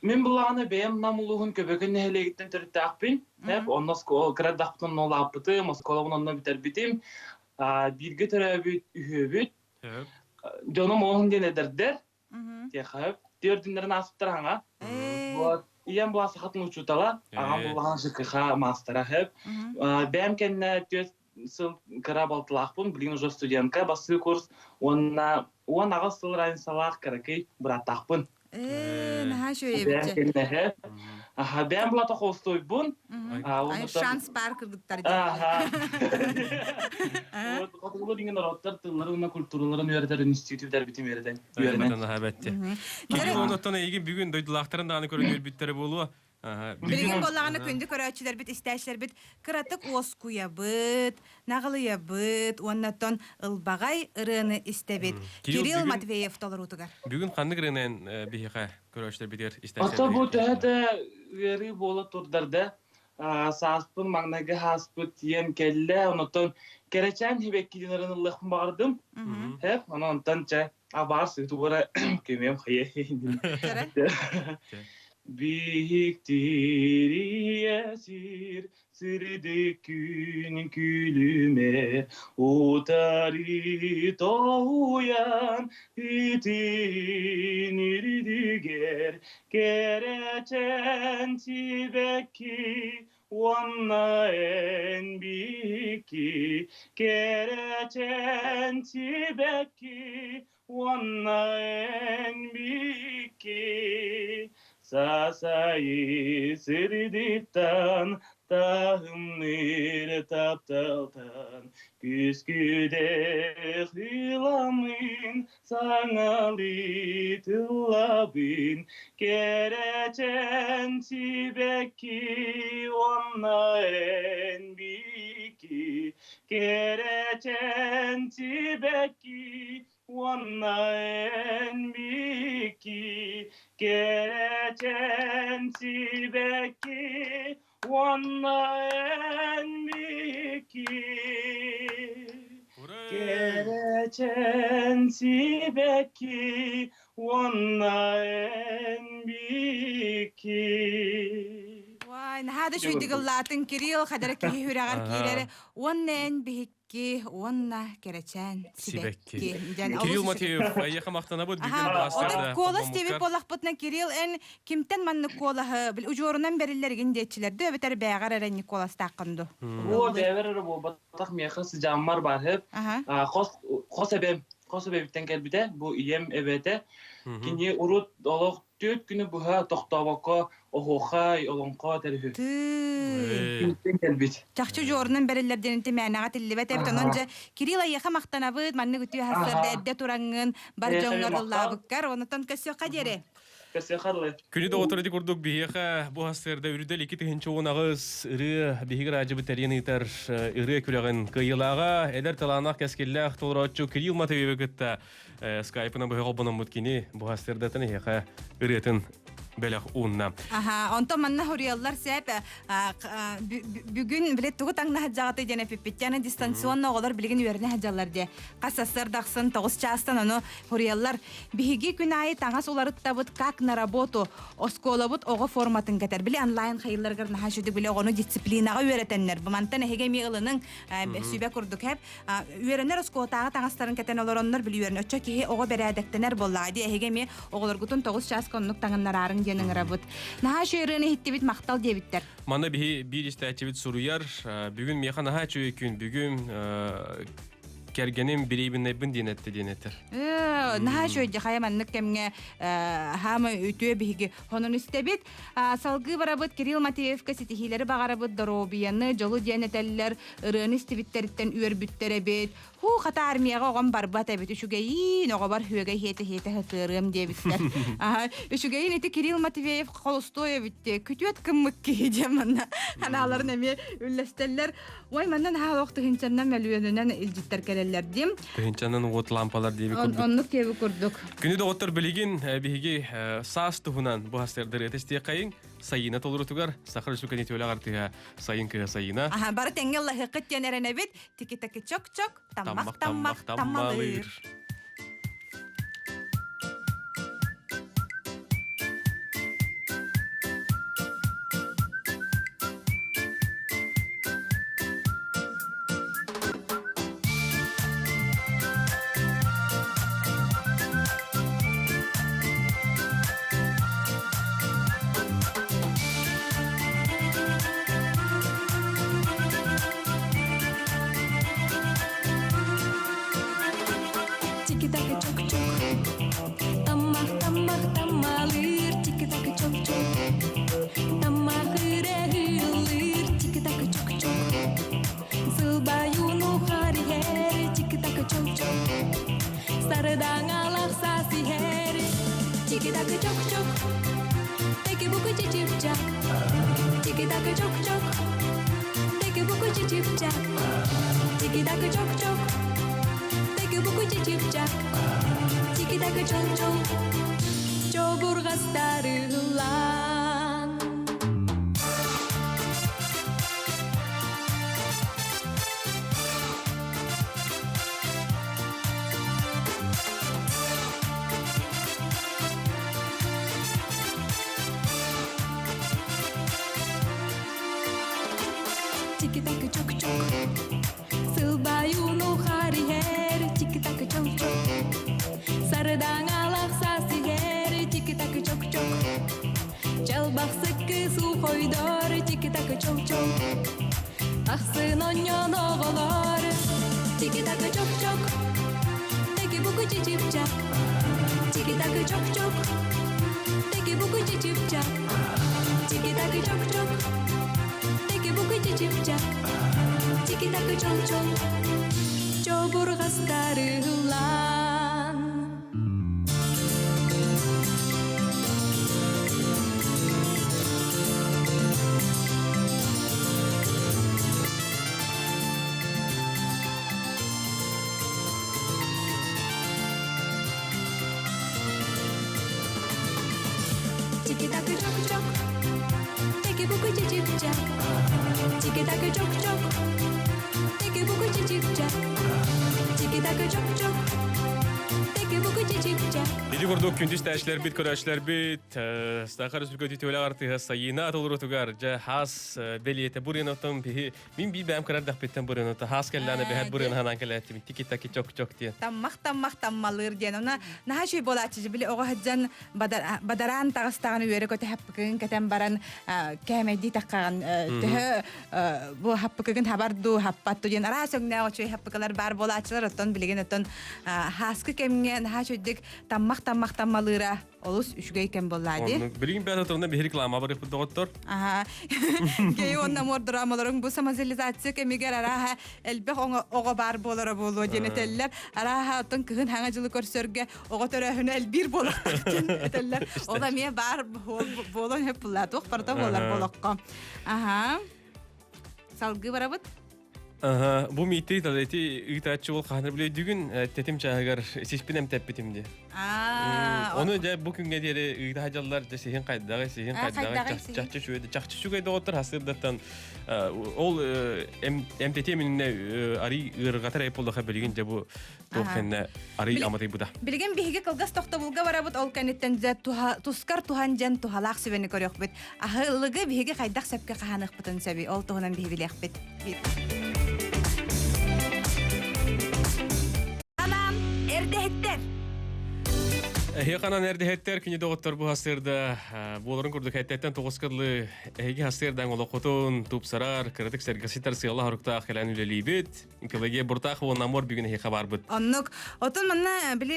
Мин былаана бэйэм Нам улууһун Көбөкөн нэһилиэгиттэн төрүттээхпин. Онно кыра эрдэхпинэ онно улааппытым, оскуолабын онно бүтэрбитим. Бииргэ төрөөбүт үһүөбүт. Дьонум оһун диэн эдэрдэр. Тиэхэп. Түөрдүннэрин ааспыттар хаҥа. Вот. Ийэм була сахатын учуутала, аҕам буллаҕына ЖКХ маастара хэп. Бэйэм кэннэ 4 сыл кыра балтылаахпын, билигин уже студентка, бастыы курс, уонна 18 сыл разницалаах кыракый бырааттаахпын. Наһаа үчүгэй эбит. Аха, бэйэм булата холостуойбун. Шанс паар кыргыттар Хотугулуу деген норуоттар тылларын уонна культураларын үөрэтэр институт бүтэрбитим үөрэтэн. Үөрэнэн. Кирилл оннуттан эйигин бүгүн дойдулаахтарын даҕаны көрөн үөрбүттэрэ буолуо. Билигин буоллаҕына күндү көрөөччүлэрбит, истээччилэрбит кыратык уоскуйабыт, наҕылыйабыт уонна оттон ылбаҕай ырыаны истэбит. Кирилл Матвеев толоруутугар. Бүгүн ханнык ырыанан биһиэхэ көрөөччүлэрбитигэр Ото бу төһө да ыарыы буола турдар да, сааспын маҥнайгы ааспыт тиийэн кэллэ, онотон кэрэчээн сибэккитин ырыныллыахпын баҕардым. Хэп, онон онтон чэ, абаар сытугара көмүөм хайа. Биһиктириэ сир сырдык күн күлүмэр утары тоһуйан ытын үрдүгэр кэрэчээн сибэкки уонна эн биһикки кэрэчээн сибэкки уонна эн биһикки Сасайы сырдыктан таһымныр тапталтан күскүдэх ыламын саҥалыы тыллабын кэрэчээн сибэкки уонна эн биики кэрэчээн сибэкки уонна эн биики кэрэчээн сибэкки уонна эн биики кэрэчээн сибэкки уонна эн биики Вай, наһаа да үчүгэйдик ыллаатын Кирилл, хадара киһи сүрэҕэр киирэр. Уонна эн биһикки Ки уонна кэрэчээн сибэкки. Кирилл Матвеев, эйиэхэ махтанабыт бүгүн Отон куолас диэбит буоллахпытына Кирилл эн кимтэн маннык куолаһы удьуорунан бэриллэригин диэччилэр дуу эбэтэр бээҕэр эрэ инник куоластааххын дуу? Оо, бээбэр эрэ буолбатах миэхэ сыдьааммар баар хэп. Хос хос эбэм хос эбэбиттэн кэлбитэ. Бу ийэм эбэтэ. Кини урут олох түөрт күнү быһа тохтообокко оһуохай, олоҥхо тэрүһү. Тыы. Кэлбит. Чахчы дьуорунан бэриллэр диэн мээнэҕэ тиллибэт эбит. Онон дьэ Кирилл эйиэхэ махтанабыт, маннык үтүө сарсыарда эрдэ тураҥҥын бар дьоҥҥор ыллаабыккар, онтон көрсүөххэ диэри. Көрсүөххэ дылы. Күнү доҕотор ити курдук биһиэхэ бу сарсыарда үрдэл 2018 ырыа биһиги раадьыбыт тэрийэн ыытар ырыа күрэҕин кыайыылааҕа эдэр талааннаах кэскиллээх толорооччу Кирилл Матвеевы кытта скайпынан быһа холбономмут кини бу сарсыардатын эһиэхэ ырыатын бэлэх уунна. Аха, онтон манна хоруйаллар сээп бүгүн билет тугу таҥна сылдьаҕытай диэн эпиппиттэн дистанционно оҕолор билигин үөрэнэ сылдьаллар диэ. Хас сарсыардахсын 9 чаастан ону хоруйаллар. Биһиги күн аайы таҥас уларыттабыт как на работу. Оскуолабыт оҕо форматын кэтэр. Били онлайн хайылларыгар наһаа үчүгэй били оҕону дисциплинаҕа үөрэтэннэр. Бу мантан эһиги эмиэ ылыныҥ сүбэ курдук хэп. Үөрэнэр оскуолатааҕы таҥастарын кэтэн олороннор били үөрэн оччо киһи оҕо бэрээдэктэнэр буоллаҕа дии эһиги эмиэ оҕолоргутун 9 чааска оннук таҥыннараарыҥ диэн ыҥырабыт. Наһаа үчүгэй ырыаны иһиттибит махтал диэбиттэр. Манна биһи биир истээччибит суруйар бүгүн миэхэ наһаа үчүгэй күн бүгүн кэргэним бириэбиннэйбин диэн этте диэн этэр. Наһаа үчүгэй хайа маннык кэмҥэ хаама үтүө биһиги Онон истэбит. Салгыы барабыт Кирилл Матвеевка ситиһиилэри баҕарабыт, доруобуйаны, дьолу диэн этэллэр, ырыаны истибиттэриттэн үөрбүттэр эбит. Һуу, хата армияҕа оҕом барбат эбит, үчүгэйиин, оҕобор үөгэй иһиэтэ-иһиэтэ сытыарыам диэбиттэр. Үчүгэйин ити Кирилл Матвеев холостуой эбит дии, күтүөт кыммык киһи диэн манна ханааларын эмиэ үллэстэллэр. Ой, манна наһаа олох тыһыынчаннан мөлүйүөнүнэн илдьиттэр кэлэллэр диим. Тыһыынчанан уот лампалар диэби курдук. Оннук диэби курдук. Күнү доҕоттор билигин биһиги саас туһунан бу хастырдарыата истиэххэйиҥ. Сайына толорутугар Саха Республикатын үтүөлээх артыыһа Сайын кыһа Сайына. Аха, бары тэҥҥэ ыллаһыаххыт диэн эрэнэбит. Тики-таки чок-чок, таммах-таммах таммалыыр. Тики-таки чок-чок, таммах таммах таммалыыр, тики-таки чок-чок, таммах ырыгылыыр, тики-таки чок-чок. Сылбайуну харыһэр, тики-таки чок-чок, сарыдаҥалах саас иһэр, тики-таки чок-чок. Теки-буку чичипчак, Тики-така чок-чок, Теки-буку чичипчак, Тики-така чок-чок, Теки-буку чичипчак, Тики-така чок-чок, Чобургастары ыллаан. Тики-таки чок-чок, Сылбайуну харihер, Тики-таки чок-чок, Сардаҥалах сасиһэр, Тики-таки чок-чок, Чалбахсыккы сухойдор, Тики-таки чок-чок, Ахсын онньон оҕолор, Тики-таки чок-чок, Теки-буку чичипчак, Тики-таки чок-чок, Теки-буку чичипчак, Тики-таки чок-чок, Теки-буку чичипчак, Тики-таки чок-чок, Чобурҕастары ыллаан. Тики-таки чок-чок, Теки-буку чичипчак, Тики-таки чок-чок, Теки-буку чичипчак, Тики-таки чок-чок, Теки-буку чичипчак. Ити курдук күндүс тәшләрбит, көрәшләрбит, Саха Республика түтүлә артыга сайына толрутугар, жа хас белиете бурыноттон биһи мин би бәм карар дахпеттен бурынота хас келләне бәһәт бурын ханан келәтти тики таки чок чок диен. Таммах таммах таммалыр диэн. Она наһаа шүй буолааччы били оҕо сылдьан бадараан таҕыстаҕына үөрэ көтө хаппыкыгын кэтэн баран кээмэйдии таххаҕын төһө бу хаппыкыгын хабар дуу хаппат дуу диэн араас өҥнөөх үчүгэй хаппыкылар баар буолааччылар оттон билигин оттон хааскы кэмҥэ наһаа үчүгэйдик таммах таммах таммалыыра олус үчүгэй кэм буоллаа дии. Оннук. Билигин бэйэ турна биһи реклама барыппыт доҕоттор. Аха. Кей уонна муордураамаларыҥ бу самозализация кэмигэр арааһа элбэх оҕо баар буолара буолуо диэн этэллэр. Арааһа оттон кыһын хаҥа дьылы көрсөргө оҕо төрөөһүнэ элбиир буолуохтаах диэн этэллэр. Ол эмиэ баар буолуон сөп буолла. Туох барыта буолар болоххо. Аха. Салгыы барабыт. Аха, бу миитти ити ыытааччы ол хаһан билей бүгүн тетим чааһыгар сиспин эмтэппитим ди. Ону дьэ бу күҥҥэ диэри ыыта сылдьаллар дьэ сиһин хайдаҕый, сиһин хайдаҕый, чахчы үчүгэй, чахчы үчүгэй доҕоттор хасырдаттан ол эмтэтиэм иннинэ арый ыарырҕатар эп буоллаха билигин дьэ бу туох кэннэ арый аматыйбыта. Билигин биһиги кылгас тохтобулга барабыт ол кэнниттэн дьэ тускар туһан дьэн туһалаах сүбэни көрүөхпүт. Аһылыгы биһиги хайдах сөпкө хаһаныахпытын сөбүй ол туһунан биһи билиэхпит. Анам эрдэһиттэр. Эһиэханан эрдэһиттэр күнү доҕоттор бу хасырда буоларын курдук хэттеттен тоҕус кыллы эһиги хасырдан олоххутун тупсарар кыратык сэргэситэр сыала хоруктаах кэлэн үлэлиибит. Экология буртаах уонна мор бүгүн эһиэхэ барбыт. Оннук. Отон манна били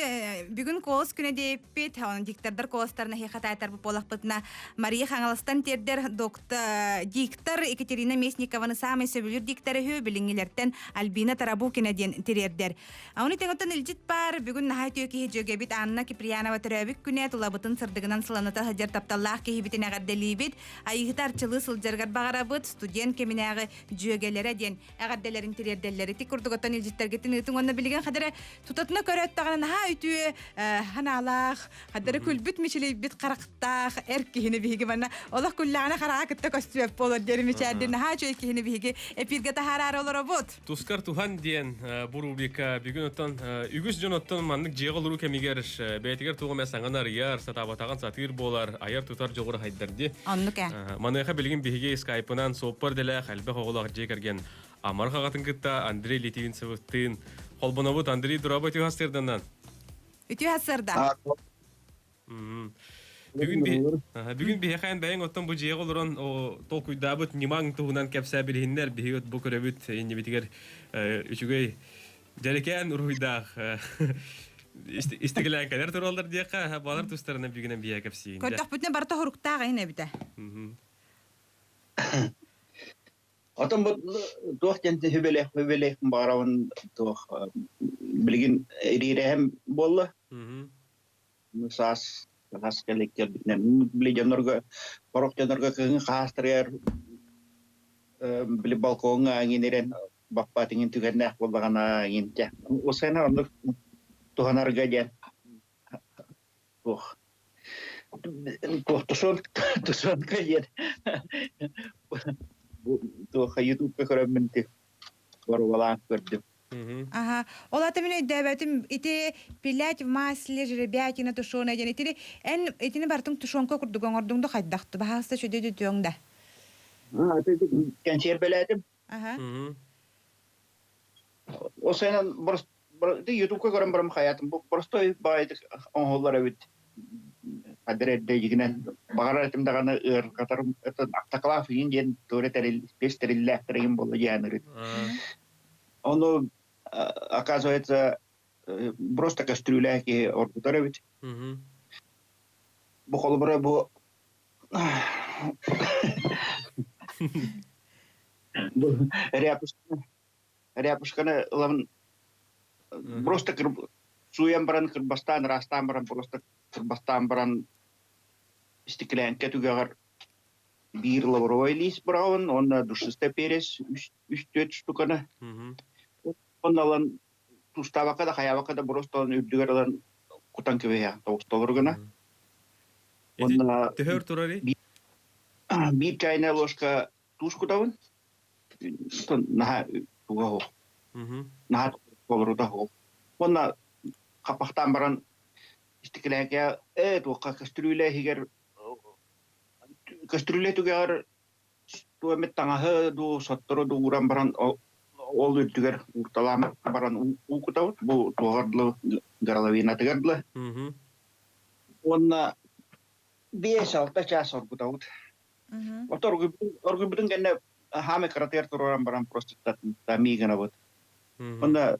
бүгүн колос күнэ диэппит, онон диктордар колостарына эһиэхэ таайтарбыт буолахпытына Мария Хаҥаластан тиэрдэр доктор диктор Екатерина Местникованы саамай сөбүлүүр диктор үһү билиҥҥилэртэн Альбина Тарабукина диэн тириэрдэр. Оны тэҥ илдьит баар бүгүн наһаа үтүө киһи дьүөгэбит Анна Киприянова төрөөбүт күнэ тулабытын сырдыгынан сыланата сылдьар тапталлаах киһибитин эҕэрдэлиибит. Айыыһыта арчылыы сылдьарыгар баҕарабыт. Студент кэминээҕи дьүөгэлэрэ диэн эҕэрдэлэрин тириэрдэллэр. Ити курдук оттон илдьиттэргитин ыытыҥ уонна билигин хадара тутатына көрөөттөҕүнэ наһаа үтүө ханаалаах, хадара күлбүт мичилийбит харахтаах эр киһини биһиги манна олох күллэҕинэ хараҕа кытта көстүбэт буолар диэри мичээрдин наһаа үчүгэй киһини биһиги эпииргэ таһаараары олоробут. Тускар туһан диэн бу рубрика бүгүн оттон үгүс дьон оттон маннык дьиэҕэ олоруу кэмигэр бэйэтигэр туох эмэ саҥаны арыйар, сатаабатаҕын сатыыр буолар, айар тутар дьоҕура хайдар дии. Оннук ээ. Маныаха билигин биһиги скайпынан суоппар дэлээх элбэх оҕолоох дьиэ кэргэн Амар аҕатын кытта Андрей Литвинцевтыын холбонобут. Андрей, дорообо үтүө хастырданан. Үтүө хастырда. Бүгүн би бүгүн биһиэхэ бэйэҥ оттон бу дьиэҕэ олорон толкуйдаабыт ньымаҥ туһунан кэпсээ билиһиннэр биһиги бу көрөбүт иннибитигэр үчүгэй дьэрикээн уруһуйдаах истигилээн кэлэр тураллар диэххэ балар тустарынан бүгүнэн биһиэхэ кэпсиин. Көрдөхпүтүнэ барыта хоруктаах иһин эбитэ. Отон бу туох диэн хүбэлэх хүбэлэх баҕарабын туох билигин ириирэһэм буолла. Саас Хас кэлбитинэн били дьоннорго порох дьоннорго кыһын хаастарыгар били балкоҥҥа иҥинирэн баппаат иҥин түгэннээх буоллаҕына иҥинтэ. Осена оннук туһанарга диэн туох туох тушенка диэн туох ютубка көрөммүн боруобалаан көрдүм. Аха. Ол ата мин өйдөөбөтүм ити пилять в масле жеребятина тушеная диэн итини эн итини бартын тушенка курдук оҥордуҥ да хайдахты баһаалыста чөдө түөҥ да. Кэнсиэрбэлээтим. Аха. Ол сайынан ютубка көрөн барам хаятым бу простой баайдык оҥоһуллар эбит. Хадыр эрдэ дьигинэн баҕарар этим даҕаны ыарырҕатарым автоклав иин диэн туора тэрил бес тэриллээхтэригин буолла диэн ырыт. Ону оказывается просто кастрюля киһи оргутар эбит. Бу холобура бу бу ряпушканы ряпушканы ылан просто сууйан баран кырбастаан ыраастаан баран просто кырбастаан баран стеклянка түгэҕэр биир лавровай лист быраҕабын уонна душистый перец үс түөрт штуканы онно ылан тустаабакка да хайаабакка да просто ылан үрдүгэр ылан кутан кэбиһиэхин тоҕус гына уонна Төһө өр турарый? биир чайная ложка туус кутабын наһаа туга суох наһаа толорута суох уонна хаппахтаан баран истикилээкэ ээ туохха кастрюля иһигэр кастрюля түгэҕэр туох эмит таҥаһы дуу соттору дуу ууран баран ол үрдүгэр уурталаан баран уу кутабыт бу туоҕар дылы горловинатыгар дылы уонна 5-6 чаас оргутабыт. Ото оргуйбутун кэннэ хаамай кыратыгар туруоран баран просто тамии гынабыт. Онно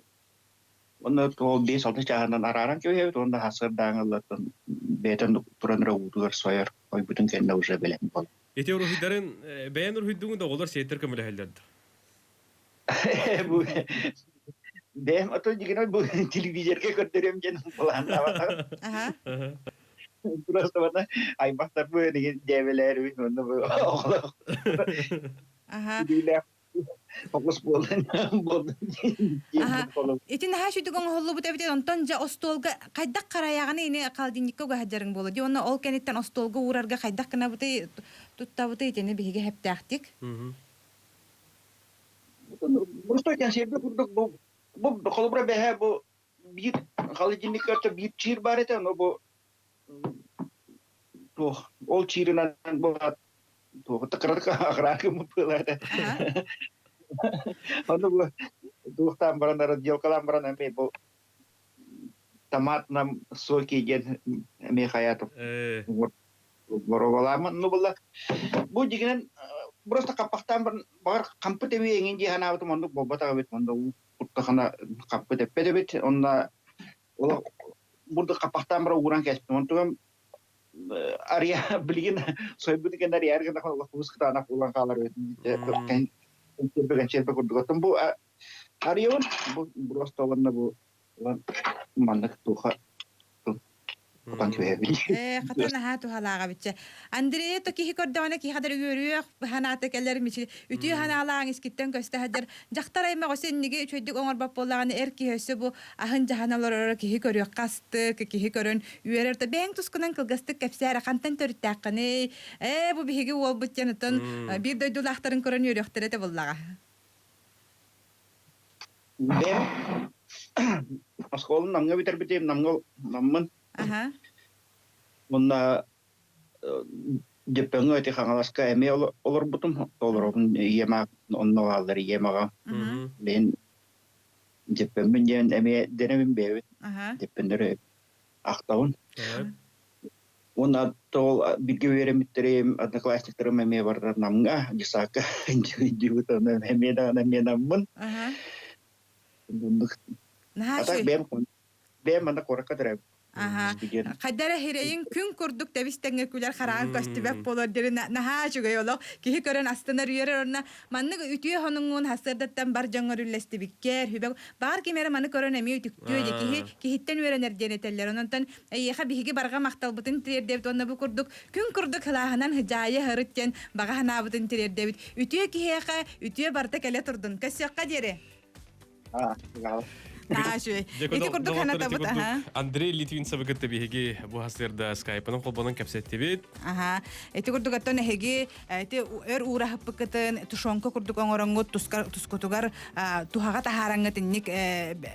онно ол 5-6 чааһынан арааран кэбиһэбит уонна сарсыардааҥы ыллаттан бэйэтин туран эрэ уутугар сойор ойбутун кэннэ уже бэлэм буолар. Ити уруһуйдарын бэйэн уруһуйдуҥ да оҕолор сиэттэр көмөлөһөллөр да? Бу бэйэм ото дигинэ бу телевизорга көрдөрүөм диэн былааннаабатаҕым. Просто бана аймахтар бу деген дьээбэлээрибин уонна бу оҕолор билиилээх фокус буолан буолан Ити наһаа сүтүк оҥоһуллубут эбит онтон дьэ остуолга хайдах харайаҕыный ини холодильникка угаһадьарыҥ буолуо дии уонна ол кэнниттэн остуолга уурарга хайдах гынабытый туттабытый итини биһиги хэптээхтик. Просто кэнсиэргэ курдук бу бу холобура бэһэ бу биир холодильникка биир чиир баар этэ но бу туох ол чииринэн буолаат туох кыратык аҕыраакыммыт буолаа этэ ону бу туохтаан баран разделкалаан баран эмиэ бу томатном соке диэн эмиэ хайаатым боруобалааммын ну буолла бу дьигинэн просто хаппахтаан баран баҕар хампыт эбии эҥин дии санаабытым оннук буолбатах эбит онно уу куттахана хаппыт эппэт эбит онно олох бурдук хаппахтаан баран ууран кээспитим онтугам арыйа билигин сойбут кэннэ арыйаар гына олох кытаанах буолан хаалар эбит кэнчиэрбэ курдук оттон бу арыйабын бу просто уонна бу маннык туха Кутан түһэбин. Ээ, хата наһаа туһалааҕа биччэ. Андрея то киһи көрдөҕүнэ киһи хадыр үөрүөх ханаата кэлэр мичил үтүө ханаалааҥ искиттэн көстө сылдьар дьахтар аймах өссө инниги үчүгэйдик оҥорбот буоллаҕына эр киһи өссө бу аһын дьаһана олороро киһи көрүөх хастык киһи көрөн үөрэр то бэйэҥ тускунан кылгастык кэпсээр хантан төрүттээххиний ээ бу биһиги уолбут диэн оттон биир дойдулаахтарын көрөн үөрүөхтэрэ этэ буоллаҕа. Бэйэм оскуоланы Намҥа бүтэрбитим, Намҥа Наммын. Уонна Дьөппөҥҥө ити Хаҥаласка эмиэ олорбутум. Олоробун ийэм онно бааллар ийэм аҕам. Билигин Дьөппөммүн диэн эмиэ дэнэбин бэйэбит. Дьөппөннөрү ахтабын. Уонна ол бииргэ үөрэммиттэрим, одноклассниктарым эмиэ бардар Намҥа, десакка дьыбыт эмиэ даҕаны эмиэ Наммын. Наһаа А так бэйэм бэйэм манна куоракка төрөөбүт. Аха. Хайдара хирейин күн курдук тэбис-тэҥҥэ күлэр хараан көстүбэт буолар дири наһаа үчүгэй олох. Киһи көрөн астынар үөрэр онно маннык үтүө хонуҥҥун хасыардаттан бар дьоҥҥор үллэстибиккэр хүбэ баар ким эрэ маны көрөн эмиэ үтүктүө дии киһи киһиттэн үөрэнэр диэн этэллэр. Онон эйиэхэ биһиги барҕа махталбытын тириэрдэбит уонна бу курдук күн курдук хылааһынан хыдьаайы һырыт диэн баҕа санаабытын тириэрдэбит. Үтүө киһиэхэ үтүө барыта кэлэ турдун. Көссүөххэ диэри. Ити курдук ханатабыт, аха. Андрей Литвинцевы кытта биһиги бу хасырда скайпынан холбонон кэпсэттибит. Аха. Ити курдук оттон эһиги ити өр уураһыппыккытын тушенка курдук оҥороҥҥут тускутугар туһаҕа таһаараҥҥыт инник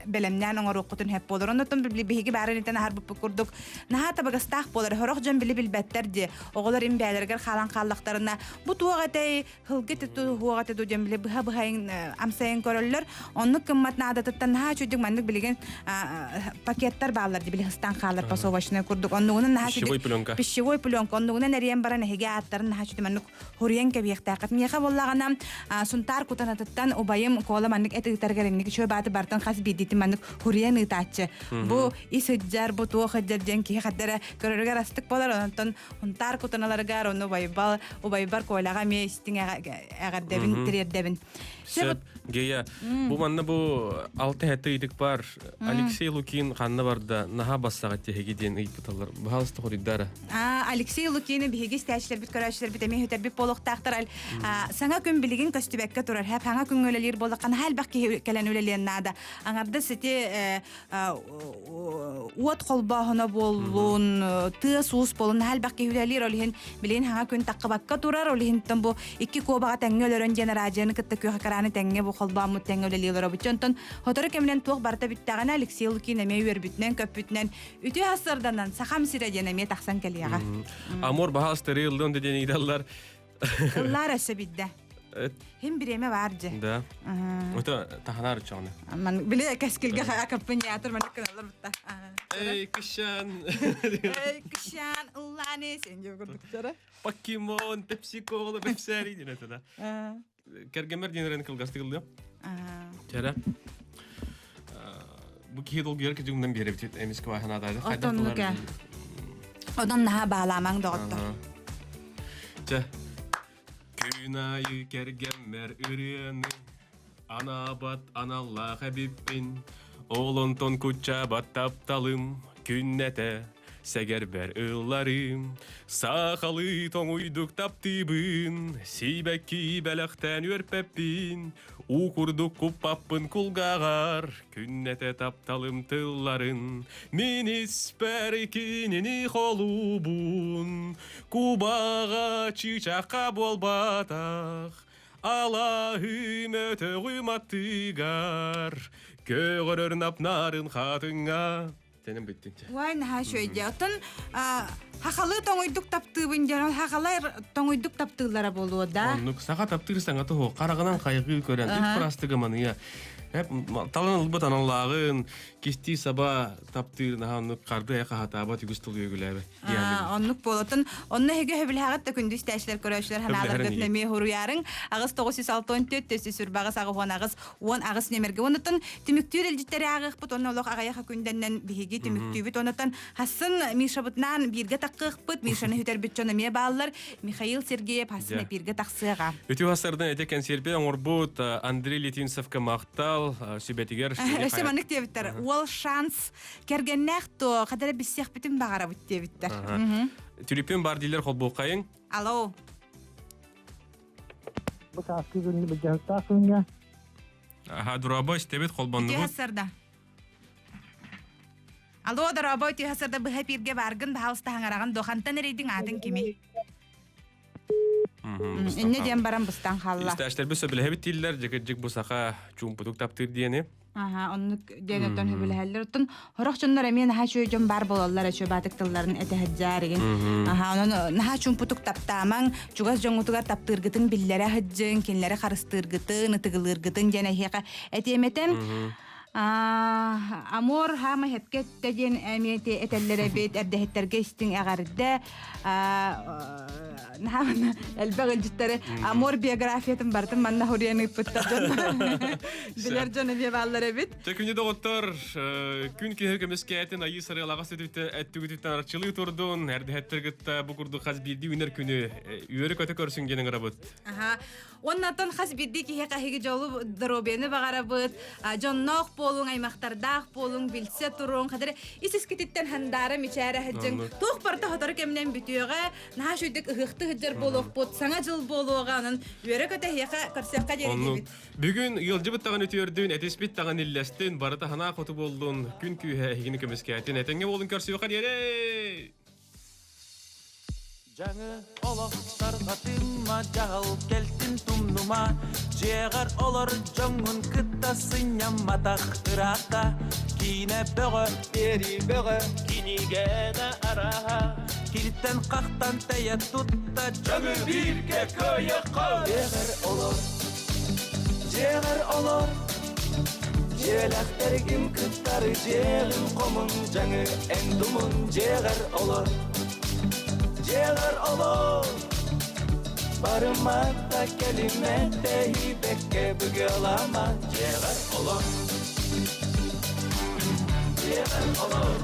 бэлэмнээн оҥоруоххутун сөп буолар. Оннуттан биһиги баарын итэн аһарбыппыт курдук наһаа табыгастаах буолар. Сорох дьон били билбэттэр дии. Оҕолор им бээлэригэр хаалан хааллахтарына бу туох этэй Һылгы туту хуоҕа туту диэн били быһа быһайын амсайын көрөллөр. Оннук кыммат наадатыттан наһаа үчүгдүк маннык билигин пакеттар бааллар ди били хыстан хаалар пасовочный курдук. Оннугунан наһаа Пищевой пленка. Пищевой пленка. Оннугунан эриэн баран эһиги ааттарын наһаа үчүгдүк маннык хуруйан кэбиэхтээххит. Миэхэ буоллаҕына Сунтаар кутанатыттан убайым Кола маннык эт ыытарыгар инник үчүгэй бааты бартан хас биирдиитин маннык хуруйан ыытааччы. Бу ис ыдьар, бу туох ыдьар диэн киһи хаддара көрөрүгэр астык болар. Онтон Хунтаар кутаналарыгар ону убайбал убайбар Коляҕа эмиэ истиҥ эҕэрдэбин тириэрдэбин. Сөп, Гея, бу манна бу алта хэтэ ыйдык бар. Алексей Лукин ханна барда, наһаа бассаҕа тиһиги диэн ыйпыталар. Баһалыста хоруйдара. А, Алексей Лукины биһиги истээччилэрбит, көрөөччүлэрбит эмиэ хөтөрбүт буолуохтаахтар. Саҥа күн билигин көстүбэккэ турар. Хэп саҥа күҥҥэ үлэлиир буоллахха наһаа элбэх киһи кэлэн үлэлиэн наада. Аҥардас ити уот холбооһуна буоллун, тыас-уус буоллун, наһаа элбэх киһи үлэлиир, ол иһин билигин хаҥа күн таххыбакка турар, ол иһинтэн бу икки куобаҕа тэҥҥэ өлөрөн диэн араадьыйаны кытта күөх экраны тэҥҥэ бу холбооммут тэҥҥэ үлэлии олоробут. Онтон сотору кэминэн туох барыта бүттэҕинэ Алексей Лукин эмиэ үөрбүтүнэн, көппүтүнэн үтүө сарсыарданан Сахам сирэ диэн эмиэ тахсан кэлиэҕэ. Амур баһаастары ыллыан да диэн ыйдаллар. Ыллаар өссө бидде. Хим бириэмэ бар же. Да. Это таханар чоны. Ман биле кэскилге аккомпаниатор маннык кыналар бутта. Эй, кышан. Эй, кышан, ыллааны сен деп курдуктара. Покемон, Пепси Кола, Пепсери диэн это да. Кергемер диэн кылгастык ыллыам. Чара. Бу киһи долгуйар кидьугунан биэрэбит эмискэ баһанаатаады. Отоннука. Онон наһаа баалаамаҥ доҕоттор. Чэ. Күн айы кэргэммэр ырыаны анаабат аналлаах эбиппин. Ол онтон куччаабат тапталым күннэтэ сэгэрбэр ылларым. Саахалы тоҥуйдук таптыыбын, сиибэкки бэлэхтээн үөрпэппин. Уу курдук куппаппын кулгааҕар, күннэтэ тапталым тылларын, мин испэр кинини холуубун. Кубаҕа чыычаахха буолбатах, алаһым өтөҕүм аттыгар, көҕөрөр напнарын хатыҥҥа. Тэнэн бүттүн. Уай наһаа үчүгэй Оттон хахалы тоҥуйдук таптыыбын диэн, ол хахалар тоҥуйдук таптыыллара буолуо да? Оннук саха таптыыр саҥата суох, хараҕынан хайҕыы көрөн, үп-пырастыга маныйа. Талан ылбыт аналлааҕын, кистии саба таптыыр наһаа оннук харды хаһатаабат үгүс тыл үөгүлээбэт. Оннук буолатын. Онно эһиги сөбүлэһэҕит да күндү истээччилэр, көрөөччүлэр ханааларгытын эмиэ хуруйаарыҥ. Аҕыс 964 448 аҕыс 18 нүөмэргэ. Оннуттан түмүктүүр илдьиттэри ааҕыахпыт уонна олох аҕыйах күндэннэн биһиги түмүктүүбүт. Оннуттан хассын Мишабытнаан бииргэ таххыахпыт. Мишаны сүтэрбит дьон эмиэ бааллар. Михаил Сергеев хассын эпииргэ тахсыаҕа. Үтүө хастардан эти кэнсиэрпи оҥорбут Андрей Литвинцевка махтал сүбэтигэр. Өссө маннык диэбиттэр. Уол шанс кэргэннээх то хадара билсиэхпитин баҕарабыт диэбиттэр. Түлүпүн бар дииллэр холбуоххайыҥ. Алло. Бу сааскы күннү былдьаһыктаах күҥҥэ Аха, дорообо истэбит холбоннубут. Үтүө сарда. Алло, дорообо, үтүө сарда быһа эпииргэ бааргын, баһаалыста хаҥараҕын дуо? Хантан эрийдиҥ аатын кими? Инньэ диэн баран быстан хаалла. Истээчтэрбит сөбүлэһэбит дииллэр, дьикирдьик бу саха чуумпутук таптыыр диэни. Аха, оннук диэн оттон сөбүлэһэллэр. Оттон сорох дьоннор эмиэ наһаа үчүгэй дьон баар буолаллар, үчүгэй баатык тылларын этэһэддьээр игин. Аха, онон наһаа чуумпутук таптаамаҥ, чугас дьоҥҥутугар таптыыргытын биллэрэ сылдьыҥ, кинилэри харыстыыргытын, ытыгылыыргытын диэн эһиэхэ этиэм этэ. Амор хаама хепке эттэ диэн эмиэ этэллэр эбит, эрдэһиттэргэ истиҥ эҕэрдэ. Наһаа элбэх илдьиттэри Амур биографиятын барытын манна хуруйан ыыппыттар дьон. Билэр дьон эмиэ бааллар эбит. Чэ күнү доҕоттор, күн киһи көмүскээтин айыы сарыалаҕа сүтүтэ эттүгүтүттэн арчылыы турдун, эрдэһэттэр кытта бу курдук хас биирдии үүнэр күнү үөрэ-көтө көрсүн диэн ыҥырабыт. Аха. Уоннаттан хас биирдии киһиэхэ эһиги дьолу доруобуйаны баҕарабыт, дьонноох буолуҥ, аймахтардаах буолуҥ, билсэ туруҥ, хадары ис искититтэн хандаара мичээрэ сылдьыҥ. Туох барыта сотору кэминэн бүтүөҕэ, наһаа үчүгдүк ыһыахты сылдьар буолуохпут, саҥа дьыл буолуоҕа, онон үөрэ-көтө эһиэхэ көрсүөххэ диэри диибит. Бүгүн ыалдьыбыт даҕаны үтүөрдүн, этиспит даҕаны иллэстин, барыта санаа хоту буоллун, күн күүһэ эһигини көмүскээтин, этэҥҥэ буолун көрсүөххэ диэри! Дьаҥы олох тарҕатыма, дьаһал кэлтин тумнума, Дьиэҕэр олор дьоҥҥун кытта сынньамматах ыраата. Киинэ бөҕө, биэрии бөҕө, кинигэни арааһа, Киртэн хахтан тэйэ тутта, дьаҥы бииргэ кыайыахха. Дьиэҕэр олор, дьиэҕэр олор, Дьиэлэхтэргин кыттары дьиэҕин хомун дьаҥы эн тумун дьиэҕэр олор дьиэҕэр олор Барымата кэлимэ тэһийбэккэ быгыалаама дьиэҕэр олор дьиэҕэр олор.